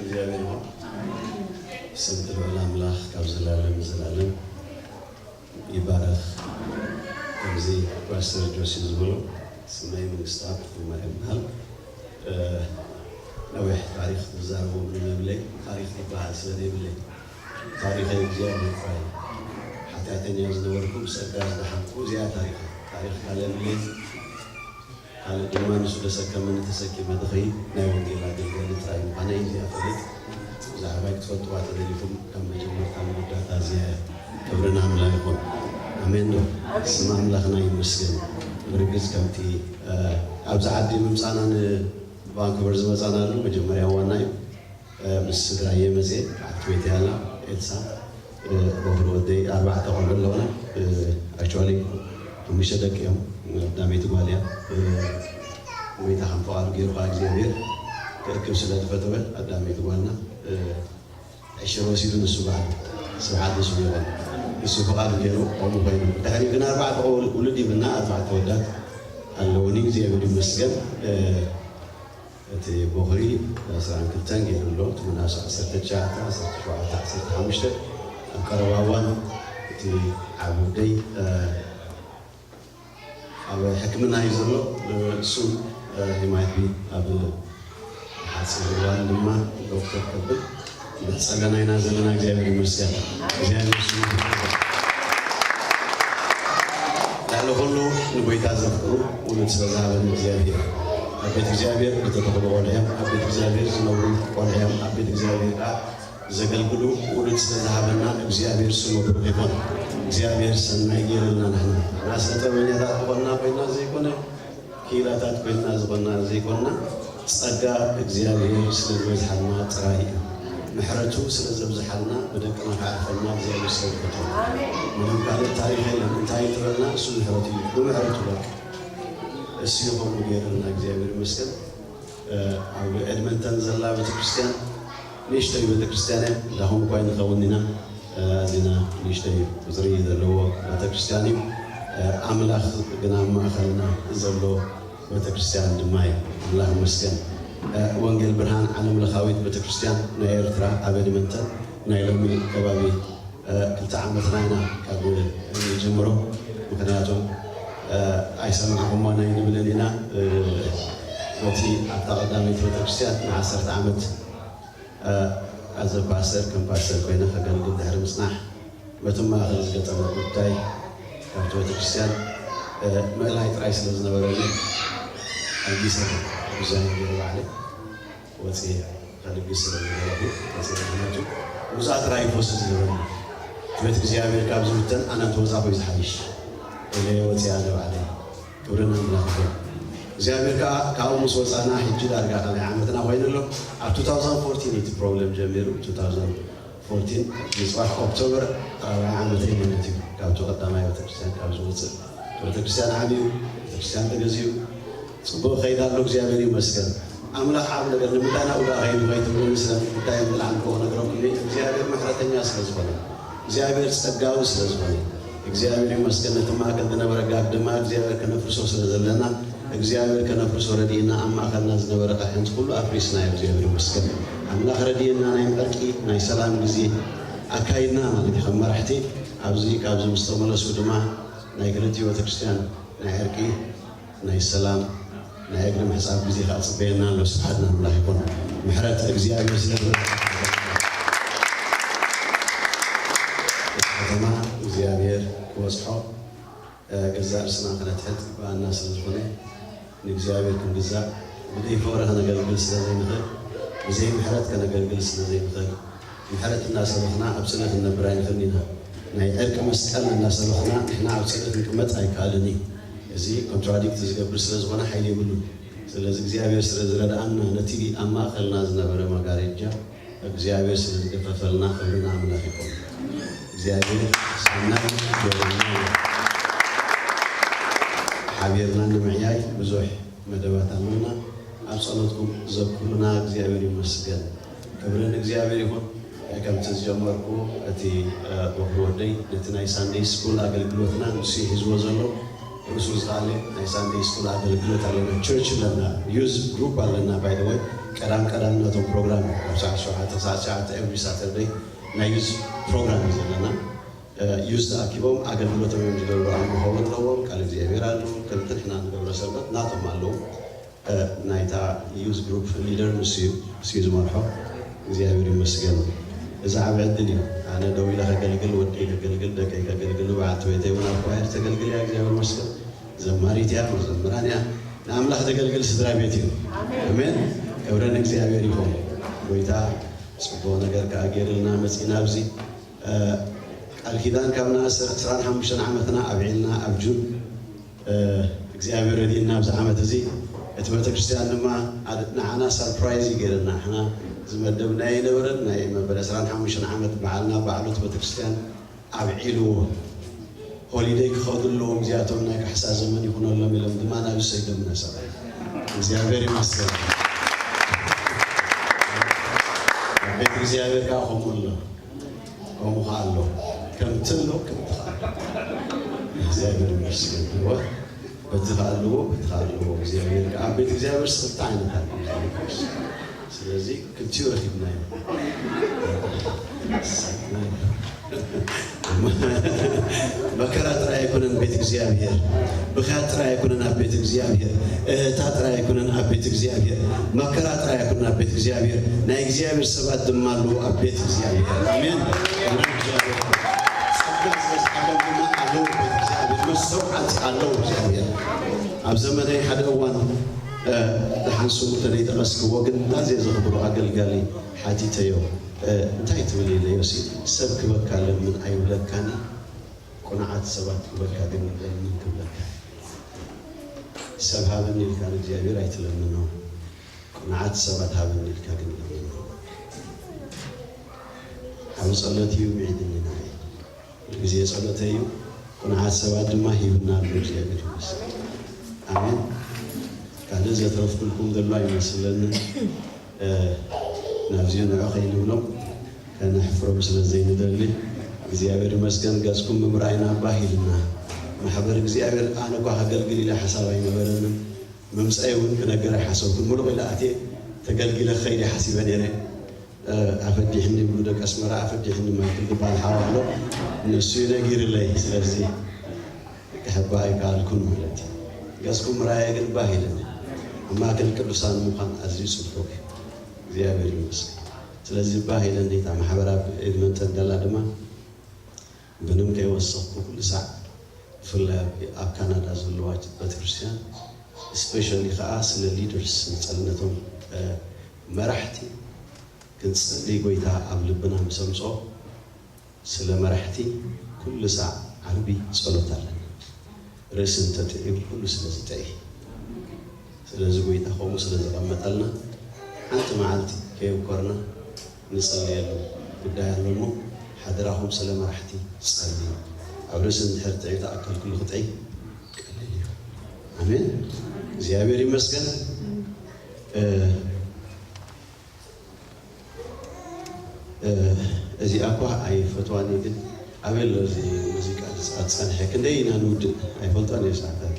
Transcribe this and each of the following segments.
እግዚኣብሔር ይኹን። ስም እቲ ልዑል ኣምላኽ ካብ ዘላለም ንዘላለም ይባረኽ። ከምዚ ፓስተር ጆሲ ዝበሎ፣ ስመይ መንግስተኣብ ፍቱማርያም ይበሃል። እ፣ ነዊሕ ታሪኽ ዝዛረቦ ምንም የብለይ። ታሪኽ ዝበሃል ስለ ዘይብለይ፣ ታሪኸይ እግዚኣብሔር ጥራይ እዩ። ሓጢኣተኛ ዝነበርኩ ብጸጋ ዝደሓንኩ፣ እዚኣ ታሪኸይ። ታሪኽ ካልእ የብለይ። ካልእ ድማ ንሱ ዘሰከመኒ ተሰኪመ ዝኸይድ ናይ ወንጌል ኣገልጋሊ ጥራይ ምዃነይ እዚኣ እፈልጥ። ብዛዕባይ ክትፈልጥዋ ተደሊኹም ካብ መጀመርታ መወዳእታ እዚኣ እያ። ክብሪ ንኣምላኽ ይኹን። ኣሜን ዶ? ስም ኣምላኽና ይመስገን። ብርግጽ ከምቲ፣ እ፣ ኣብዚ ዓዲ ምምጻእና ንቫንኩቨር ዝመጻናሉ መጀመርያ ዋና እዩ። እ፣ ምስ ስድራየ መጽየ፣ በዓልቲ ቤተይ ኣላ፣ ኤልሳ፣ እ፣ በኹሪ ወደይ፣ ኣርባዕተ ቆልዑ ኣለውና። እ፣ ኣክቹዋሊ ሓሙሽተ ደቂ እዮም። ቀዳመይቲ ጓል እያ። እ፣ ጎይታ ከም ፍቓዱ ገይሩ ኸዓ እግዚኣብሔር ክእክብ ስለ ዝፈተወ፣ ቀዳመይቲ ጓልና፣ እ፣ ዕሽር ወሲዱ ንሱ በዓል ስብሓት ንሱ ይኹን። ንሱ ፍቓዱ ገይሩ ከምኡ ኮይኑ። ድሕሪኡ ግን ኣርባዕተ ውል-፣ ውሉድ ይብልና፣ ኣርባዕተ ወዳት ኣለውኒ፣ እግዚኣብሔር ይመስገን። እ፣ እቲ ቦኽሪ ዕስራን ክልተን ገይሩ ኣሎ። እቲ መናእሰይ ዓሰርተ ትሽዓተ፣ ዓሰርተ ሸውዓተ፣ ዓሰርተ ሓሙሽተ። ኣብ ቀረባ እዋን እቲ ዓቢ ወደይ፣ እ፣ ኣብ ሕክምና እዩ ዘሎ። እ፣ እሱ፣ እ፣ he might be ኣብ ሓፂር እዋን ድማ ዶክተር ከብል ንጸለና ኢና ዘለና። እግዚኣብሔር ይመስገን። እግዚኣብሔር ስሙ ይመስገን። ልዕሊ ኩሉ ንጎይታ ዘፍቅሩ ውሉድ ስለ ዝሃበኒ እግዚኣብሔር። ኣብ ቤት እግዚኣብሔር ዝተተኽሉ ቆልዑ እዮም። ኣብ ቤት እግዚኣብሔር ዝነብሩ ቆልዑ እዮም። ኣብ ቤት እግዚኣብሔር ከዓ ዘገልግሉ ውሉድ ስለ ዝሃበና እግዚኣብሔር ስሙ ብሩኽ ይኹን። እግዚኣብሔር ሰናይ ገይሩልና። ንሕና ንሕና ስነ ጥበበኛታት ዝኾንና ኮይና ዘይኮነ፣ ክኢላታት ኮይና ዝኾንና ዘይኮንና፣ ጸጋ እግዚኣብሔር ስለ ዝበዝሓልና ጥራይ እዩ። ምሕረቱ ስለ ዘብዝሓልና ብደቅና ከዕርፈና እግዚኣብሔር ስለ ዝፈትወና። ምንም ካልእ ታሪኽ የለን። እንታይ እዩ ትበልና? እሱ ምሕረቱ እዩ። ብምሕረቱ በቃ እሱ ይኸውን ገይሩልና እግዚኣብሔር ይመስገን። እ፣ ኣብ ኤድመንተን ዘላ ቤተክርስትያን ንእሽተይ ቤተክርስትያን እያ። እንዳኹም እኳ ኣይንኸውን ኢና። እ፣ ኣዚና ንእሽተይ ቁፅሪ ዘለዎ ቤተክርስትያን እዩ። እ፣ ኣምላኽ ግን ኣብ ማእኸልና ዘሎ ቤተክርስትያን ድማ እዩ። ኣምላኽ ይመስገን። እ፣ ወንጌል ብርሃን ዓለም ለኻዊት ቤተክርስትያን ናይ ኤርትራ ኣብ ኤድመንተን ናይ ሎሚ ከባቢ እ፣ ክልተ ዓመትና ኢና ካብ ንጅምሮ። ምኽንያቱ፣ እ፣ ኣይሰማዕኹሞን ኣይንብልን ኢና። እ፣ በቲ ኣብታ ቀዳመይቲ ቤተክርስትያን ንዓሰርተ ዓመት፣ እ፣ ኣዘ ፓስተር፣ ከም ፓስተር ኮይነ ከገልግል ድሕሪ ምጽናሕ፣ በቲ ማእከል ዝገጠመ ጉዳይ ካብቲ ቤተክርስትያን፣ እ፣ ምእላይ ጥራይ ስለ ዝነበረኒ፣ ኣልጊሰ ሪዛይን ገይረ ባዕለይ ወፅየ ከልግስ ስለ ዝደለኹ፣ ወፅየ። ምኽንያቱ ውፃእ ጥራይ ይፈሱ ዝነበረ። ቤት እግዚኣብሔር ካብ ዝብተን ኣነ እንተወፃእኹ እዩ ዝሓይሽ ኢለ ወፅየ ኣነ ባዕለይ። ክብሪ ንኣምላኽ ይኹን። እግዚኣብሔር ከዓ ካብኡ ምስ ወፃእና ሕጂ ዳርጋ ካልኣይ ዓመትና ኮይኑ ኣሎ። ኣብ two thousand fourteen እዩ እቲ ፕሮብለም ጀሚሩ። Two thousand fourteen ምፅባሕ ኦክቶበር ራብዓይ ዓመተይ ማለት እዩ። ካብቲ ቀዳማይ ቤተክርስትያን ካብ ዝወፅእ፣ ቤተክርስትያን ዓብዩ፣ ቤተክርስትያን ተገዚኡ፣ ጽቡቕ ከይድ ኣሎ፣ እግዚኣብሔር ይመስገን። ኣምላኽ ዓብ ነገር ንምንታይ ናብኡ ደኣ ከይዱ ከይትብሉኒ፣ ስለምንታይ ምልዓል ክነግረኩም እየ። እግዚኣብሔር ምሕረተኛ ስለ ዝኾነ፣ እግዚኣብሔር ጸጋዊ ስለ ዝኾነ፣ እግዚኣብሔር ይመስገን። ነቲ ማእከል ዝነበረ ጋግ ድማ እግዚኣብሔር ከነፍርሶ ስለ ዘለና፣ እግዚኣብሔር ከነፍርሶ ረድኤና። ኣብ ማእከልና ዝነበረ ቅርሕንቲ ኩሉ ኣፍሪስናዮ፣ እግዚኣብሔር ይመስገን። ኣምላኽ ረድኤና፣ ናይ ዕርቂ ናይ ሰላም ግዜ ኣካይድና ማለት እዩ። ከም መራሕቲ ኣብዚ ካብዚ ምስ ተመለሱ ድማ ናይ ክልቲኡ ቤተክርስትያን ናይ ዕርቂ ናይ ሰላም ናይ እግሪ ምሕጻብ ግዜ ከኣ ጽበየና ኣሎ። ስብሓት ንኣምላኽ ይኹን። ምሕረት እግዚኣብሔር ስለ ዝበዝሓ፣ ከተማ እግዚኣብሔር ክበጽሖ፣ እ፣ ገዛእ ርእስና ከነትሕት ይግብኣና ስለ ዝኾነ፣ ንእግዚኣብሔር ክንግዛእ፣ ብዘይ ፍቕሪ ከነገልግል ስለ ዘይንኽእል፣ ብዘይ ምሕረት ከነገልግል ስለ ዘይንኽእል፣ ምሕረት እናሰበኽና ኣብ ጽልኢ ክንነብር ኣይንኽእልን ኢና። ናይ ዕርቂ መስቀል እናሰበኽና ንሕና ኣብ ጽልኢ ክንቅመጥ ኣይከኣልን እዩ። እዚ ኮንትራዲክት ዝገብር ስለ ዝኾነ ሓይሊ የብሉን። ስለዚ እግዚኣብሔር ስለ ዝረድኣና ነቲ ኣብ ማእኸልና ዝነበረ መጋረጃ እግዚኣብሔር ስለ ዝገፈፈልና ክብሪ ንኣምላኽ ይኹን። እግዚኣብሔር ሰናይ ገይሩልና። ሓቢርና ንምዕያይ ብዙሕ መደባት ኣለውና። ኣብ ጸሎትኩም ዘኩሩና እግዚኣብሔር ይመስገን። ክብሪ ንእግዚኣብሔር ይኹን። ከምቲ ዝጀመርኩ እቲ፣ እ፣ በኹሪ ወደይ ነቲ ናይ ሳንደይ ስኩል ኣገልግሎትና ንሱ እዩ ሒዝዎ ዘሎ። ርእሱ ዝኸኣለ ናይ ሳንደይ ስኩል ኣገልግሎት ኣለና። ቸርች ኣለና። ዩዝ ግሩፕ ኣለና። ባይ ዘ ወይ ቀዳም ቀዳም ናቶም ፕሮግራም እዩ። ካብ ሰዓት ሸውዓተ ክሳዕ ትሽዓተ every Saturday ናይ ዩዝ ፕሮግራም እዩ ዘለና። ዩዝ ተኣኪቦም ኣገልግሎቶም እዮም ዝገብሩ። ኣምልኾ እውን ኣለዎም፣ ቃል እግዚኣብሔር ኣለዎም፣ ከምቲ ንሕና ንገብሮ ሰንበት ናቶም ኣለዉ። ናይታ ዩዝ ግሩፕ ሊደር ንሱ እዩ፣ ንሱ እዩ ዝመርሖ። እግዚኣብሔር ይመስገን። እዚ ዓብ ዕድል እዩ። ኣነ ደው ኢለ ከገልግል፣ ወደይ ከገልግል፣ ደቀይ ከገልግል፣ በዓልቲ ቤተይ እውን ኣብ ኳየር ተገልግል እያ። እግዚኣብሔር ይመስገን። ዘማሪት እያ፣ መዘምራን እያ። ንኣምላኽ ተገልግል ስድራ ቤት እዩ። ኣሜን። ክብረ ንእግዚኣብሔር ይኹን። ጎይታ ጽቡቕ ነገር ከኣ ገይርልና መጺና ኣብዚ ቃል ኪዳን ካብ ንኣስር ዕስራን ሓሙሽተን ዓመትና ኣብዒልና ኣብ ጁን እግዚኣብሔር ረድእና ኣብዚ ዓመት እዚ እቲ ቤተክርስትያን ድማ ንዓና ሰርፕራይዝ እዩ ገይርና። ንሕና ዝመደብናዮ ኣይነበረን። ናይ መበል ዕስራን ሓሙሽተን ዓመት በዓልና ባዕሉ እቲ ቤተክርስትያን ኣብዒልዎ። ሆሊደይ ክኸዱ ኣለዎም እዚኣቶም ናይ ካሕሳ ዘመን ይኹነሎም ኢሎም ድማ ናብ ሰይዶምና ሰባት እግዚኣብሔር ይመስገን። ቤት እግዚኣብሔር ከዓ ከምኡ ኣሎ። ከምኡ ከዓ ኣሎ። ከምቲ ኣሎ ከምቲ ከዓ ኣሎ። እግዚኣብሔር ይመስገን። እወ፣ በቲ ከዓ ኣለዎ በቲ ከዓ ኣለዎ። እግዚኣብሔር ከዓ ኣብ ቤት እግዚኣብሔር ስልጣ ዓይነት ኣሎ። ስለዚ ክልቲኡ ረኺብናዮ። መከራ ጥራይ ኣይኮነን ቤት እግዚኣብሔር፣ ብኽያት ጥራይ ኣይኮነን ኣብ ቤት እግዚኣብሔር፣ እህታ ጥራይ ኣይኮነን ኣብ ቤት እግዚኣብሔር፣ መከራ ጥራይ ኣይኮነን ኣብ ቤት እግዚኣብሔር፣ ናይ እግዚኣብሔር ሰባት ድማ ኣለዉ ኣብ ቤት እግዚኣብሔር። ኣሜን። ጸጋ ዝበዝሓሎም ድማ ኣለዉ ኣብ ቤት እግዚኣብሔር፣ መስተውዓልቲ ኣለዉ እግዚኣብሔር። ኣብ ዘመነይ ሓደ እዋን ደሓን ስሙ ተደይጠቐስክዎ ግን ኣዝየ ዘኽብሮ ኣገልጋሊ ሓቲተዮ። እንታይ ትብል ኢለዮ ሲ ሰብ ክበካ ለምን ኣይብለካኒ፣ ቁንዓት ሰባት ክበካ ግን ለምን ክብለካ። ሰብ ሃበኒ ኢልካ ንእግዚኣብሔር ኣይትለምኖ፣ ቁንዓት ሰባት ሃበኒ ኢልካ ግን ለምኖ። ዓብ ጸሎት እዩ ምዒድኒ ንዓይ። ግዜ ጸሎተይ እዩ። ቁንዓት ሰባት ድማ ሂብና ኣሎ እግዚኣብሔር ይመስገን። ኣሜን። ካልእ ዘትረፍኩልኩም ዘሎ ኣይመስለንን። ናብዚኡ ንዑ ከይንብሎም ከነሕፍሮም ስለ ዘይንደሊ እግዚኣብሔር ይመስገን። ገጽኩም ብምርኣይና ባህ ኢልና ማሕበር እግዚኣብሔር ኣነ እኳ ከገልግል ኢለ ሓሳብ ኣይነበረንን። ምምጻይ እውን ክነግር ኣይሓሰብኩን። ምሉቕ ኢለ ኣትየ ተገልጊለ ክኸይድ እየ ሓሲበ ነይረ። ኣፈዲሕኒ ብደቂ ኣስመራ ኣፈዲሕኒ ማይክል ዝበሃል ሓው ኣሎ። ንሱ እዩ ነጊርለይ። ስለዚ ክሕባእ ኣይከኣልኩን ማለት እዩ። ገጽኩም ምርኣየ ግን ባህ ኢለኒ። ኣብ ማእከል ቅዱሳን ምዃን ኣዝዩ ጽቡቕ እዩ። እግዚኣብሔር ይመስገን። ስለዚ ባህ ኢለኒ እታ ማሕበር ኣብ ኤድመንተን ደላ ድማ ምንም ከይወሰኽኩ ኩሉ ሳዕ ብፍላይ ኣብ ካናዳ ዘለዋ ቤተክርስትያን ስፔሻሊ ከዓ ስለ ሊደርስ ንጸልነቶም መራሕቲ ክንጸሊ ጎይታ ኣብ ልብና ምስ ኣምጾ ስለ መራሕቲ ኩሉ ሳዕ ዓብዪ ጸሎት ኣለና። ርእሲ እንተጥዒም ኩሉ ስለ ዝጥዒ ስለዚ ጎይታ ከምኡ ስለ ዘቐመጠልና ሓንቲ መዓልቲ ከየብኮርና ንጸልየሉ ጉዳይ ኣሎ እሞ ሓደራኹም ስለ መራሕቲ ጸልዩ። ኣብ ርእሲ እንድሕር ጥዒ እቲ ኣካል ኩሉ ክጥዒ ቀሊል እዩ። ኣሜን። እግዚኣብሔር ይመስገን። እዚኣ እኳ ኣይፈትዋን እየ ግን ኣበይ ኣሎ እዚ ሙዚቃ ዝፃ- ዝፀንሐ ክንደይ ኢና ንውድእ ኣይፈልጦን እየ ሰዓታት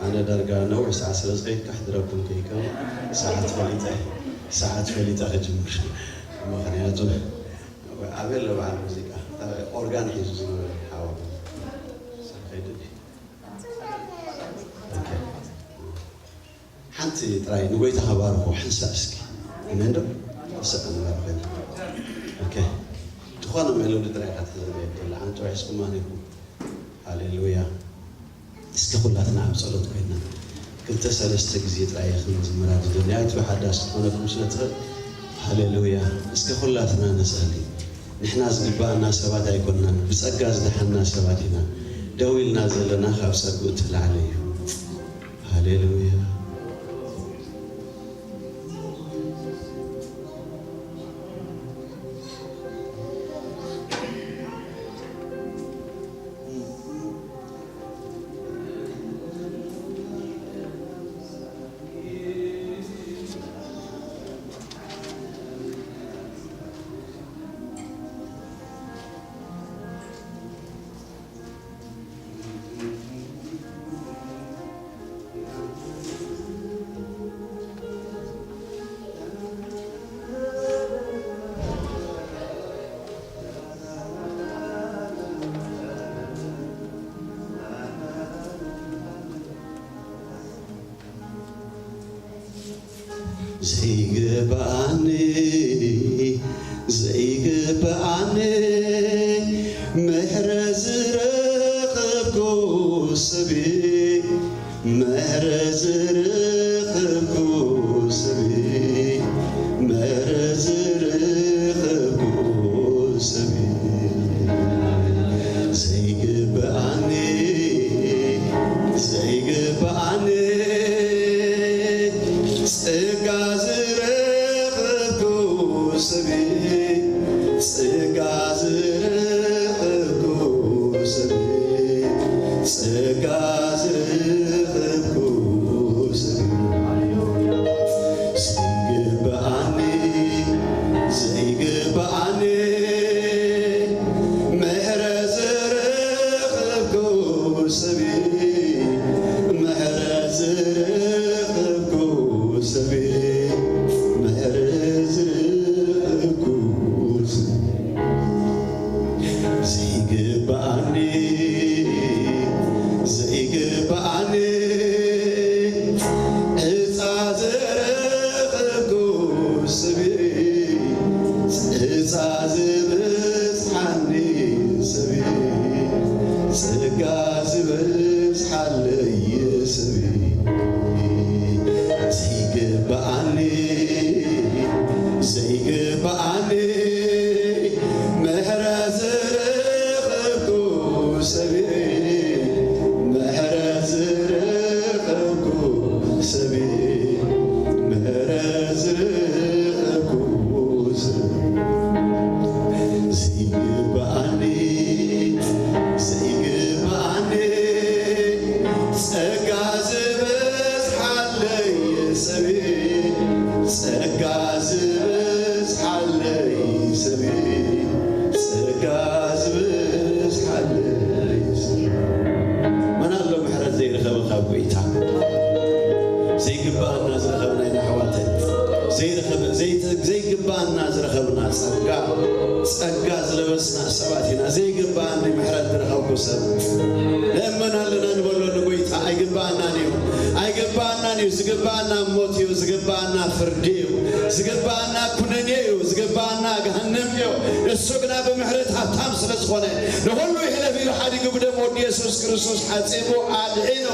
ኣነ ዳርጋ ነዊሕ ሰዓት ስለ ዝኸይድ ካሕድረኩም ከይከም ሰዓት ፈሊጠ ሰዓት ፈሊጠ ክጅምር ምክንያቱ ኣበይ ኣሎ በዓል ሙዚቃ ኦርጋን ሒዙ ዝነበረ ሓወ ከይዱ ሓንቲ ጥራይ ንጎይታ ከባርኮ ሓንሳእ እስኪ እመን ዶ ሰጥ ንባርከኒ ኦኬ ዝኾነ ሜሎዲ ጥራይ ካትሕዘና ይብላ ዓንቶ ሒዝኩማ ነይርኩም ሃሌሉያ እስኪ ኩላትና ኣብ ጸሎት ኮይና ክልተ ሰለስተ ግዜ ጥራይ ክንዝምራ ዝደሊ ኣይትብሓዳስ ክትኾነኩም ስለ ትኽእል ሃሌሉያ እስኪ ኩላትና ንጸሊ ንሕና ዝግባኣና ሰባት ኣይኮንናን ብጸጋ ዝደሓንና ሰባት ኢና ደው ኢልና ዘለና ካብ ጸግኡ እቲ ላዕሊ እዩ ሃሌሉያ ዘይግብኣኒ፣ ዘይግብኣኒ፣ ምሕረት ዝረኸብኩ ሰብ፣ ምሕረት ዝረኸብኩ ሰብ፣ ምሕረት ዝረኸብኩ ሰብ፣ ዘይግብኣኒ፣ ዘይግብኣኒ፣ ጸጋ ዝረኸብኩ ሰብ፣ ጸጋ ዝረኸብኩ ሰብ፣ ጸጋ ዝረኸብኩ ሰብ፣ ዘይግብኣኒ፣ ዘይግብኣኒ፣ ምሕረት ዝረኸብኩ ሰብ፣ ምሕረት ዝረኸብኩ ሰብ፣ ምሕረት ዝረኸብኩ ሰብ፣ ዘይግብኣኒ፣ ዘይግብኣኒ፣ ዕፃ ዝረኸብኩ ሰብ፣ ዕፃ ዝበዝሓኒ ሰብ፣ ጸጋ ዝበዝሓለይ ሰብ፣ ዘይግብኣኒ፣ ዘይግብኣኒ፣ ምሕረት ዝረኸብኩ ሰብ፣ ምሕረት ዝረኸብኩ ሰብ፣ ምሕረት ዝረኸብኩ ሰብ፣ ዘይግብኣኒ፣ ዘይግብኣኒ፣ ጸጋ ዝበዝሓለይ ሰብ፣ ጸጋ ዝበዝሓለይ ሰብ፣ ጸጋ ዝበዝሓለይ ሰብ። መን ኣሎ ምሕረት ዘይረኸበ ካብ ጐይታ? ዘይግብኣና ዝረኸብና ኢና ኣሕዋተይ። ዘይረኸበ፣ ዘይተ-፣ ዘይግብኣና ዝረኸብና ጸጋ፣ ጸጋ ዝለበስና ሰባት ኢና። ዘይግብኣኒ ምሕረት ዝረኸብኩ ሰብ። ንእመን ኣለና ንበሎ ንጐይታ። ኣይግብኣናን እዩ። ኣይግብኣናን እዩ። ዝግብኣና ሞት እዩ። ዝግብኣና ፍርዲ እዩ። ዝግብኣና ኩነኔ እዩ። ዝግብኣና ገሃነም እዩ። ንሱ ግና ብምሕረት ሃብታም ስለ ዝኾነ ንኹሉ ይሕለፍ ኢሉ ሓዲጉ ብደም ወዲ የሱስ ክርስቶስ ሓጺቡ ኣድሒኑ።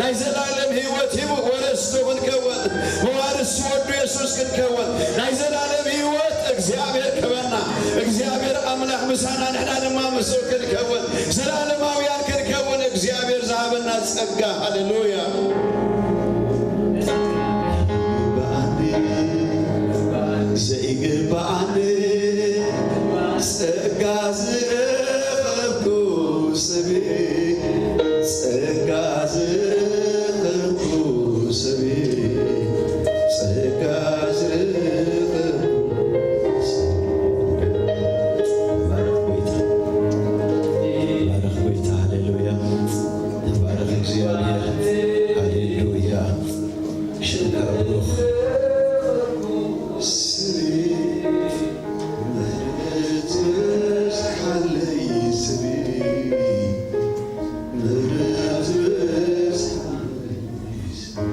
ናይ ዘላለም ህይወት ሂቡ ወረስቱ ክንከውን፣ መዋርስ ወዱ የሱስ ክንከውን፣ ናይ ዘላለም ህይወት እግዚኣብሔር ክበና። እግዚኣብሔር ኣምላኽ ምሳና፣ ንሕና ድማ ምስኡ ክንከውን፣ ዘላለማውያን ክንከውን እግዚኣብሔር ዝሃበና ጸጋ። ሃሌሉያ። ዘይግብኣኒ ጸጋ ዝረኸብኩ ሰብ፣ ጸጋ ዝረኸብኩ ሰብ፣ ጸጋ ዝረኸብኩ ሰብ። ባርኽ ጐይታ፣ ባርኽ ጐይታ። ሃሌሉያ። ተባረኽ እግዚኣብሔር። ሃሌሉያ። ሽምካ ብሩኽ። ስሚ ምሕረት በዝሓለይ ስሚ ምሕረት በዝሓለይ ስሚ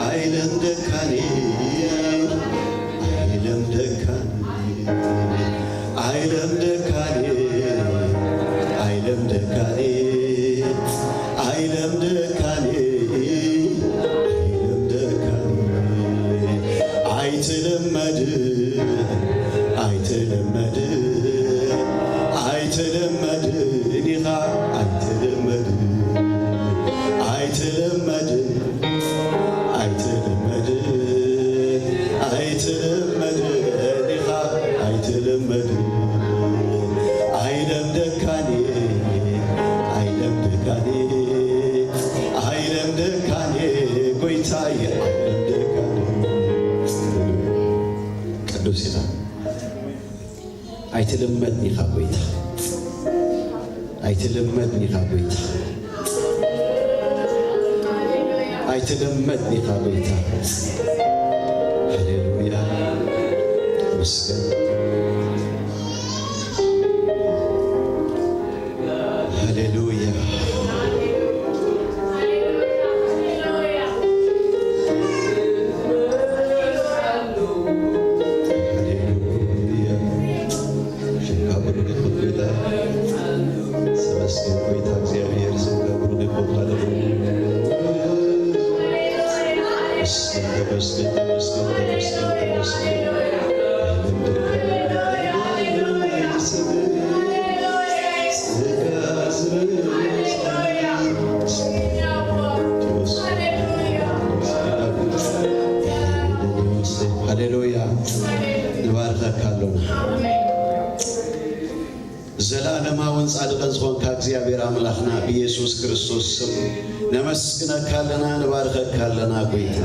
ኣይለምደካን፣ ኣይለምደካን፣ ኣይለምደካን፣ ኣይለምደካን፣ ኣይለምደካን፣ ኣይለምደካን። ኣይትልመድ፣ ኣይትልመድ፣ ኣይትልመድ ኢኻ፣ ኣይትልመድ፣ ኣይትልመድ፣ ኣይትልመድ፣ ኣይትልመድ ኢኻ፣ ኣይትልመድ። ኣይለምደካን፣ ኣይለምደካን፣ ኣይለምደካን ጐይታይ፣ ኣይለምደካን። ቅዱስ ኢኻ። ኣይትልመድን ኢኻ ጐይታ። ኣይትልመድን ኢኻ ጐይታ። ኣይትልመድን ኢኻ ጐይታ። ሃሌሉያ። መስገን። ዘላለማውን ጻድቕን ዝኾንካ እግዚኣብሔር ኣምላኽና ብኢየሱስ ክርስቶስ ስም ነመስግነካ ኣለና፣ ንባርከካ ኣለና። ጎይታ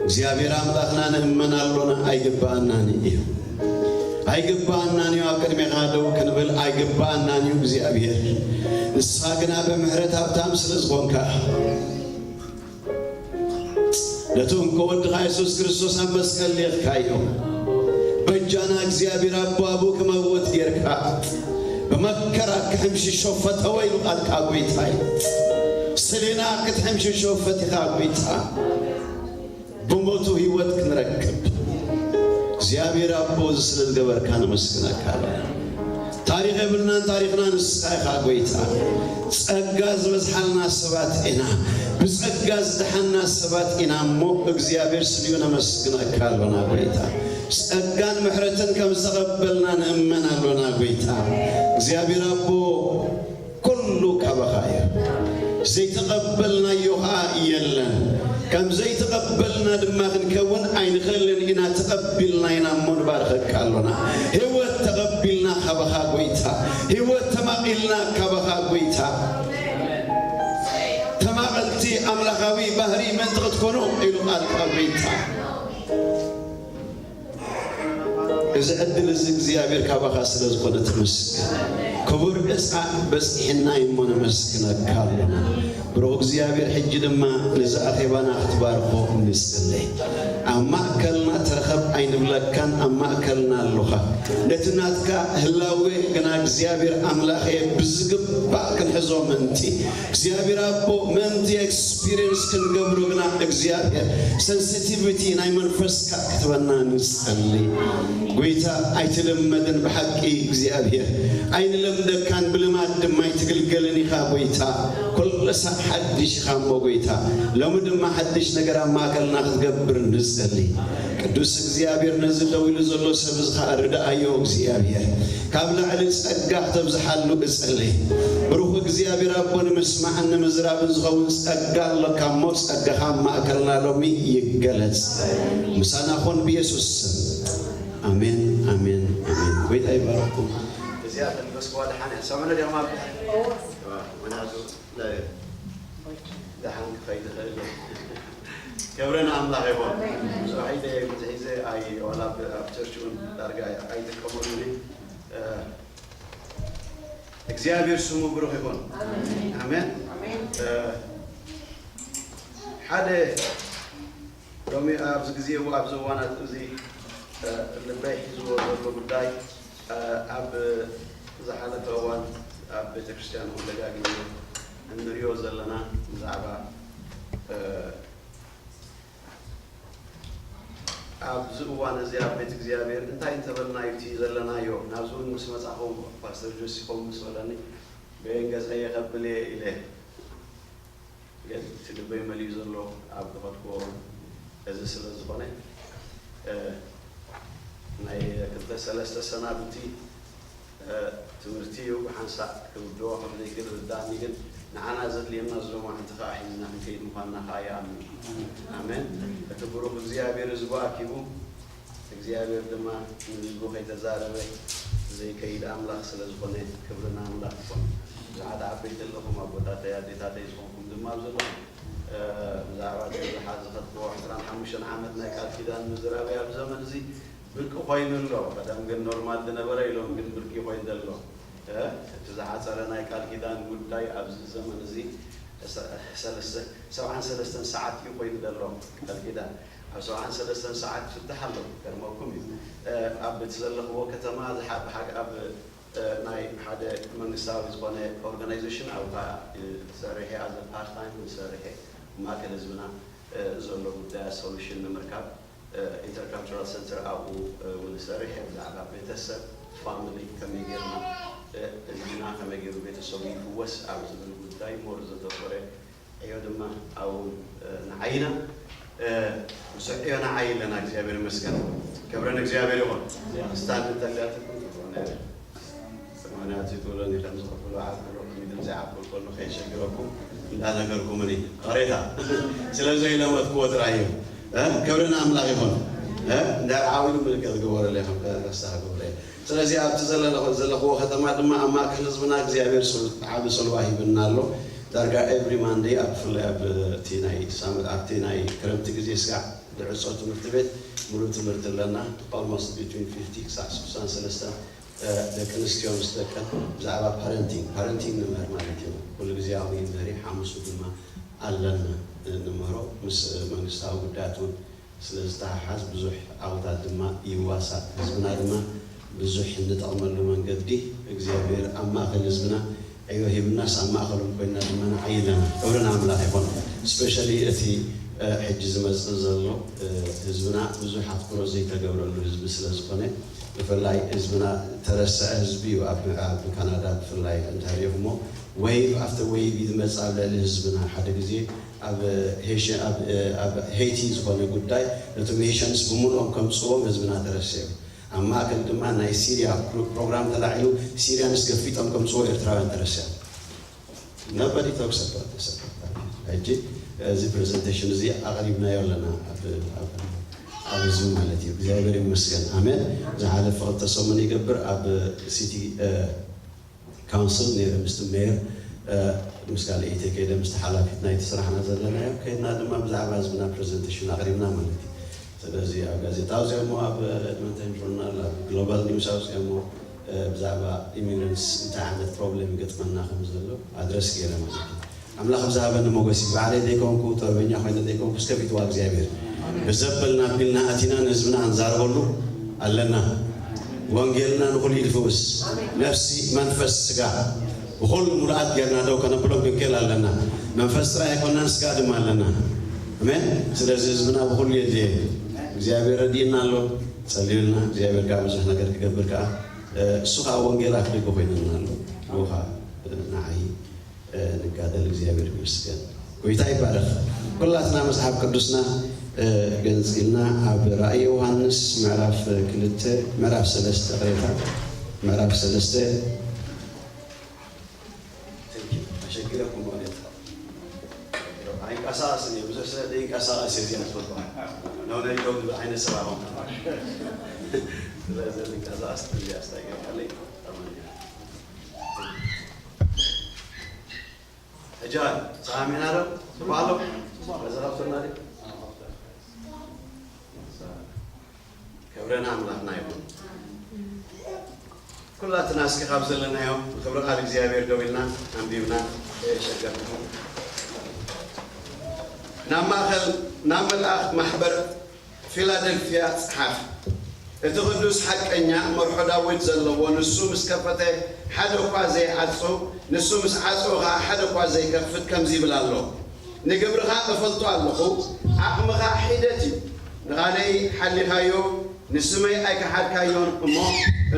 እግዚኣብሔር ኣምላኽና ንእመን ኣሎና፣ ኣይግባኣናን እዩ፣ ኣይግባኣናን እዩ። ኣብ ቅድሜኻ ደው ክንብል ኣይግባኣናን እዩ እግዚኣብሔር። ንስኻ ግና ብምሕረት ሃብታም ስለ ዝኾንካ ነቲ እንኮ ወድኻ የሱስ ክርስቶስ ኣብ መስቀል ሌኽካዮ። በጃና እግዚኣብሔር ኣቦ ኣብኡ ክመውት ጌርካ፣ ብመከራ ክሕምሽሾ ፈተወ ኢሉ ቃልካ ጎይታይ። ስሌና ክትሕምሽሾ ፈቲኻ ጎይታ። ብሞቱ ህይወት ክንረክብ እግዚኣብሔር ኣቦ እዚ ስለ ዝገበርካ ነመስግነካ ኣለና። ታሪኽ የብልናን፣ ታሪኽና ንስኻ ኢኻ ጎይታ። ጸጋ ዝበዝሓልና ሰባት ኢና፣ ብጸጋ ዝደሓና ሰባት ኢና እሞ እግዚኣብሔር ስልዩ ነመስግነካ ኣሎና ጎይታ። ጸጋን ምሕረትን ከም ዝተቐበልና ንእመን ኣሎና ጎይታ። እግዚኣብሔር ኣቦ ኩሉ ካባኻ እዩ። ዘይተቐበልናዮ ኸኣ የለን። ከም ዘይተቐበልና ድማ ክንከውን ኣይንኽእልን ኢና። ተቐቢልና ኢና እሞ ንባርኸካ ኣሎና። ህይወት ተቐቢልና ካባኻ ጎይታ። ህይወት ተማቒልና ካባኻ ጎይታ። ተማቐልቲ ኣምላኻዊ ባህሪ ምእንቲ ክትኮኑ ኢሉ ቃልካ ጎይታ። እዚ ዕድል እዚ እግዚኣብሔር ካባኻ ስለ ዝኾነ ተመስገን። ክቡር ዕፃ በፂሕና እሞ ነመስግነካ ኣሎና። ብሩኽ እግዚኣብሔር ሕጂ ድማ ነዚ ኣኼባና ክትባርኾ ንጽለይ። ኣብ ማእከልና ተረኸብ ኣይንብለካን፣ ኣብ ማእከልና ኣሎኻ። ነቲ ናትካ ህላዌ ግና እግዚኣብሔር ኣምላኸ ብዝግባእ ክንሕዞ ምእንቲ እግዚኣብሔር ኣቦ ምእንቲ ኤክስፒሪየንስ ክንገብሮ ግና እግዚኣብሔር ሰንሲቲቪቲ ናይ መንፈስካ ክትበና ንጸሊ። ጎይታ ኣይትልመድን ብሓቂ እግዚኣብሔር ኣይንለምደካን ብልማድ ድማ ኣይትግልገልን ኢኻ ጎይታ። ኩሉ ሳዕ ሓድሽ ኢኻ እሞ ጎይታ ሎሚ ድማ ሓድሽ ነገር ኣብ ማእከልና ክትገብር ንጸሊ። ቅዱስ እግዚኣብሔር ነዚ ደው ኢሉ ዘሎ ሰብ እዚ ኸኣ ርድኣዮ እግዚኣብሔር ካብ ላዕሊ ጸጋ ክተብዝሓሉ እጸሊ። ብሩኽ እግዚኣብሔር ኣቦ ንምስማዕን ንምዝራብን ዝኸውን ጸጋ ኣሎካ እሞ ጸጋኻ ኣብ ማእከልና ሎሚ ይገለጽ። ምሳና ኹን ብየሱስ ስም። ኣሜን፣ ኣሜን፣ ኣሜን። ጎይታ ይባርኩም። እዚኣ ተልበስክዋ ደሓን እያ። ሰምዑ ዲኹም ኣብ ደሓን? ምክንያቱ ናይ ደሓን ክኸይድ ይኽእል እየ። ክብሪ ንኣምላኽ ይኹን። ብዙሕ ኢደ ብዙሕ ሒዘ ኣይ-፣ ዋላ ኣብ፣ ኣብ ቸርች እውን ዳርጋ ኣይጥቀመሉን እየ። እ፣ እግዚኣብሔር ስሙ ብሩኽ ይኹን። ኣሜን። ኣሜን። ኣሜን። እ፣ ሓደ ሎሚ ኣብዚ ግዜ፣ ኣብዚ እዋናት እዚ፣ እ፣ ልበይ ሒዝዎ ዘሎ ጉዳይ፣ እ፣ ኣብ ዝሓለፈ እዋን ኣብ ቤተክርስትያን እውን ደጋጊምና እንሪኦ ዘለና ብዛዕባ፣ እ፣ ኣብዚ እዋን እዚ ኣብ ቤት እግዚኣብሔር እንታይ እንተበልና እዩ እቲ ዘለናዮ? ናብዚ እውን ምስ መጻኹ ፓስተር ጆሲ ኸም ምስ በለኒ በየን ገጸየ ከብል እየ ኢለ። ግን እቲ ልበይ መሊኡ ዘሎ ኣብ ዝኸድክዎ እዚ ስለ ዝኾነ፣ እ፣ ናይ ክልተ ሰለስተ ሰናብቲ፣ እ፣ ትምህርቲ እዩ። ብሓንሳእ ክውድኦ ከም ዘይክእል ርዳእኒ፣ ግን ንዓና ዘድልየና ዝሎማዕንቲ ከኣ ሒዝና ክንከይድ ምዃንና ከኣ ይኣምን። ኣሜን። እቲ ብሩኽ እግዚኣብሔር ህዝቡ ኣኪቡ እግዚኣብሔር ድማ ንህዝቡ ከይተዛረበ ዘይከይድ ኣምላኽ ስለ ዝኾነ ክብሪ ንኣምላኽ ይኹን። ብዙሓት ዓበይቲ ኣለኹም፣ ኣቦታተይ፣ ኣዴታተይ ዝኾንኩም ድማ ኣብ ዘለኹም፣ እ፣ ብዛዕባ እቲ ብዙሓት ዝኸድክዎ ዕስራን ሓሙሽተን ዓመት ናይ ቃል ኪዳን ምዝራበይ ኣብ ዘመን እዚ ብርቂ ኮይኑ ኣሎ። ቀደም ግን ኖርማል ዝነበረ ኢሎም ግን ብርቂ ኮይኑ ዘሎ። እ፣ እቲ ዝሓጸረ ናይ ቃል ኪዳን ጉዳይ ኣብዚ ዘመን እዚ ሰ-፣ ሰለስተ፣ ሰብዓን ሰለስተን ሰዓት እዩ ኮይኑ ዘሎ ቃል ኪዳን። ኣብ ሰብዓን ሰለስተን ሰዓት ይፍታሕ ኣሎ። ገርመኩም እዩ። እ፣ ኣብ እቲ ዘለኽዎ ከተማ ዝሓ-፣ ብሓ-፣ ኣብ፣ እ፣ ናይ ሓደ መንግስታዊ ዝኾነ ኦርጋናይዜሽን ኣብኡ ኸዓ፣ እ፣ ሰሪሐ፣ ኣዘ ፓርት ታይም እውን ሰሪሐ፣ ማእከል ህዝብና፣ እ፣ ዘሎ ጉዳያት ሶሉሽን ንምርካብ፣ እ፣ ኢንተርካልቸራል ሰንተር ኣብኡ፣ እ፣ እውን ሰሪሐ፣ ብዛዕባ ቤተሰብ፣ ፋሚሊ፣ ከመይ ጌርና፣ እ፣ ህዝብና ከመይ ጌሩ ቤተሰቡ ይፍወስ ኣብ ዝብል ጉዳይ ሞር ዘተኮረ ዕዮ ድማ ኣብኡ፣ እ፣ ንዓይና፣ እ፣ ብዙሕ ዕዮ ንዓይ ኣለና። እግዚኣብሔር ይመስገን። ክብሪ ንእግዚኣብሔር ይኹን። ስታንድ እንተልያትኩም ዝኾነ ምኽንያቱ ትብለኒ ከም ዝቕብሎ ዓብሎ ከሚድን ዘይዓብሎ ከሎ ከየሸግረኩም እንዳነገርኩምኒ ቅሬታ ስለ ዘይለመድክዎ ጥራይ እዩ። እ፣ ክብሪ ንኣምላኽ ይኹን። እ፣ እንድሕር ዓው ኢሉ ምልክት ግበረለይ ከም ከስታ ክገብረ እየ። ስለዚ ኣብቲ ዘለኹዎ ከተማ ድማ ኣብ ማእከል ህዝብና እግዚኣብሔር ዓቢ ጽልዋ ሂብና ኣሎ። ዳርጋ every Monday ኣብ ብፍላይ ኣብቲ ናይ ሳምንት ኣብቲ ናይ ክረምቲ ግዜ ስጋዕ ዝዕጾ ትምህርቲ ቤት ሙሉእ ትምህርቲ ኣለና። Almost between fifty ክሳዕ ስሳን ሰለስተን ደቂ ኣንስትዮ ምስ ደቀን ብዛዕባ parenting parenting ንምህር ማለት እዩ። ኩሉ ግዜ ኣብኡ ይምህር እዩ። ሓሙሱ ድማ ኣለና ንምህሮ ምስ መንግስታዊ ጉዳያት እውን ስለ ዝተሓሓዝ ብዙሕ ዓወታት ድማ ይዋሳእ። ህዝብና ድማ ብዙሕ እንጠቕመሉ መንገዲ እግዚኣብሔር ኣብ ማእኸል ህዝብና ዕዮ ሂብናስ ኣብ ማእኸሎም ኮይና ድማ ንዓይ ኣለና። ክብሪ ንኣምላኽ ይኹን። Especially እቲ ሕጂ ዝመፅእ ዘሎ ህዝብና ብዙሕ ኣትኩሮ ዘይተገብረሉ ህዝቢ ስለ ዝኾነ ብፍላይ ህዝብና ተረስዐ ህዝቢ እዩ። ኣብ ካናዳ ብፍላይ እንተሪእኹሞ wave after wave እዩ ዝመፅእ ኣብ ልዕሊ ህዝብና። ሓደ ግዜ ኣብ ሄይቲ ዝኾነ ጉዳይ ነቶም ሄይሽንስ ብምልኦም ከምፅዎም ህዝብና ተረሲዑ። ኣብ ማእከል ድማ ናይ ሲርያ ፕሮግራም ተላዒሉ ሲርያንስ ገፊጦም ከምፅዎ ኤርትራውያን ተረሲዖም። Nobody talks about this. ሕጂ እዚ ፕሬዘንቴሽን እዚ ኣቕሪብናዮ ኣለና ኣብ ህዝቢ ማለት እዩ። እግዚኣብሔር ይመስገን። ኣሜን። ዝሓለፈ ክልተ ሰሙን ይገብር ኣብ ሲቲ ካውንስል ነይረ ምስቲ ሜየር ምስ ካልእ ኢተ ከይደ ምስቲ ሓላፊት ናይቲ ስራሕና ዘለናዮ ከይድና ድማ ብዛዕባ ህዝብና ፕሬዘንቴሽን ኣቕሪብና ማለት እዩ። ስለዚ ኣብ ጋዜጣ ኣውፅኦሞ ኣብ ኤድመንተን ጆርናል ኣብ ግሎባል ኒውስ ኣውፅኦሞ ብዛዕባ ኢሚግረንትስ እንታይ ዓይነት ፕሮብሌም ይገጥመና ከም ዘሎ ኣድረስ ገይረ ማለት እዩ። ኣምላኽ ብዝሃበኒ ሞገስ እዩ። ባዕለይ ዘይኮንኩ ጥበበኛ ኮይነ ዘይኮንኩ እስከፊትዋ እግዚኣብሔር ብዘበልና ኣቢልና ኣቲና ንህዝብና ክንዛረበሉ ኣለና። ወንጌልና ንኹሉ ኢድ ፍውስ ነፍሲ መንፈስ ስጋ ብኹሉ ሙሉኣት ጌርና ደው ከነብሎም ክንክእል ኣለና። መንፈስ ጥራይ ኣይኮናን ስጋ ድማ ኣለና። ኣሜን። ስለዚ ህዝብና ብኹሉ የድልየ እግዚኣብሔር ረዲእና ኣሎ። ጸልዩልና እግዚኣብሔር ከዓ ብዙሕ ነገር ክገብር ከዓ እሱ ከዓ ወንጌል ኣፍልጎ ኮይነና ኣሎ። ልኡኻ ንዓይ ንጋደል እግዚኣብሔር ይመስገን። ጎይታ ይባረክ። ኩላትና መጽሓፍ ቅዱስና ገንጺልና ኣብ ራእይ ዮሃንስ ምዕራፍ ክልተ ምዕራፍ ሰለስተ ቅሬታ ምዕራፍ ሰለስተ ተንኪ ኣሸጊረኩም ማለት ኣይንቀሳቀስን እየ ብዙሕ ስለ ዘይንቀሳቀስ እየ እዚኣ ዝፈትዋ ነውነ ይደው ዝብል ዓይነት ሰብ ኣኹም ስለዚ ዝንቀሳቀስ ትንቢያ ስታይገርካለይ ሕጂ ሰላም ኢና ዶ? ጽቡቕ ኣሎ? በዛ ካብቶና ድዩ? ክብረና ኣምላኽና ይኹን። ኩላትና እስኪ ካብ ዘለናዮ ንክብሪ ቃል እግዚኣብሔር ደው ኢልና ኣንቢብና የሸገርኩም ናብ ማእኸል ናብ መልኣኽ ማሕበር ፊላደልፍያ ጸሓፍ። እቲ ቅዱስ ሓቀኛ መርሖ ዳዊት ዘለዎ፣ ንሱ ምስ ከፈተ ሓደ እኳ ዘይዓጹ፣ ንሱ ምስ ዓጸወ ኸኣ ሓደ እኳ ዘይከፍት ከምዚ ይብል ኣሎ፣ ንግብርኻ እፈልጦ ኣለኹ፣ ዓቕምኻ ሒደት እዩ። ንቓለይ ሓሊኻዮ፣ ንስመይ ኣይከሓድካዮን እሞ፣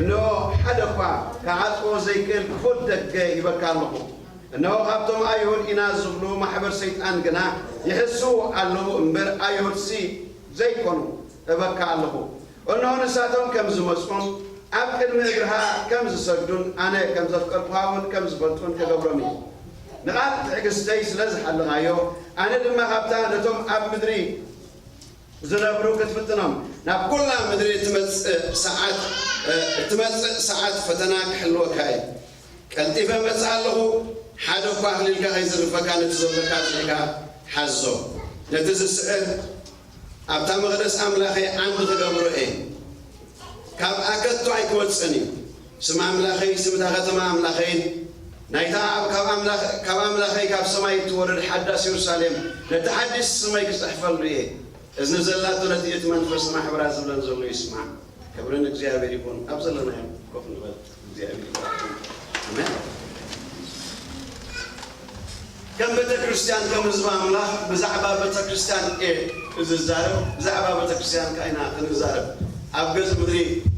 እንሆ ሓደ እኳ ክዓጽዎ ዘይክእል ክፉት ደገ ሂበካ ኣለኹ። እነሆ ካብቶም ኣይሁድ ኢና ዝብሉ ማሕበር ሰይጣን ግና ይሕስዉ ኣለዉ እምበር ኣይሁድሲ ዘይኮኑ እበካ ኣለኹ። እነሆ ንሳቶም ከም ዝመጹን ኣብ ቅድሚ እግርኻ ከም ዝሰግዱን ኣነ ከም ዘፍቀርኩኻ እውን ከም ዝፈልጡን ክገብሮም እዩ። ንቓል ትዕግስተይ ስለ ዝሓለኻዮ ኣነ ድማ ካብታ ነቶም ኣብ ምድሪ ዝነብሩ ክትፍትኖም ናብ ኩላ ምድሪ እትመጽእ ሰዓት እትመጽእ ሰዓት ፈተና ክሕልወካ እዩ። ቀልጢፈ እመጽእ ኣለኹ፣ ሓደ እኳ ኣኽሊልካ ከይዝርፈካ ነቲ ዘሎካ ኣጽኒዕካ ሓዞ። ነቲ ዝስዕር ኣብታ መቕደስ ኣምላኸይ ዓንዲ ክገብሮ እየ። ካብኣ ከቶ ኣይክወጽእን እዩ። ስም ኣምላኸይ፣ ስም እታ ከተማ ኣምላኸይን ናይታ ካብ ኣምላኸይ ካብ ሰማይ እትወርድ ሓዳስ የሩሳሌም ነቲ ሓድሽ ስመይ ክጽሕፈሉ እየ። እዝኒ ዘላቶ ነቲ እቲ መንፈስ ማሕበራ ዝብለን ዘሎ ይስማዕ። ክብሪ ንእግዚኣብሔር ይኹን። ኣብ ዘለናዮ ኮፍ ንበል። እግዚኣብሔር ይባርኩም። ኣሜን። ከም ቤተ ክርስቲያን ከም ህዝቢ ኣምላኽ ብዛዕባ ቤተ ክርስቲያን እየ ዝዛረብ። ብዛዕባ ቤተ ክርስቲያን ከዓ ኢና ክንዛረብ። ኣብ ገጽ ምድሪ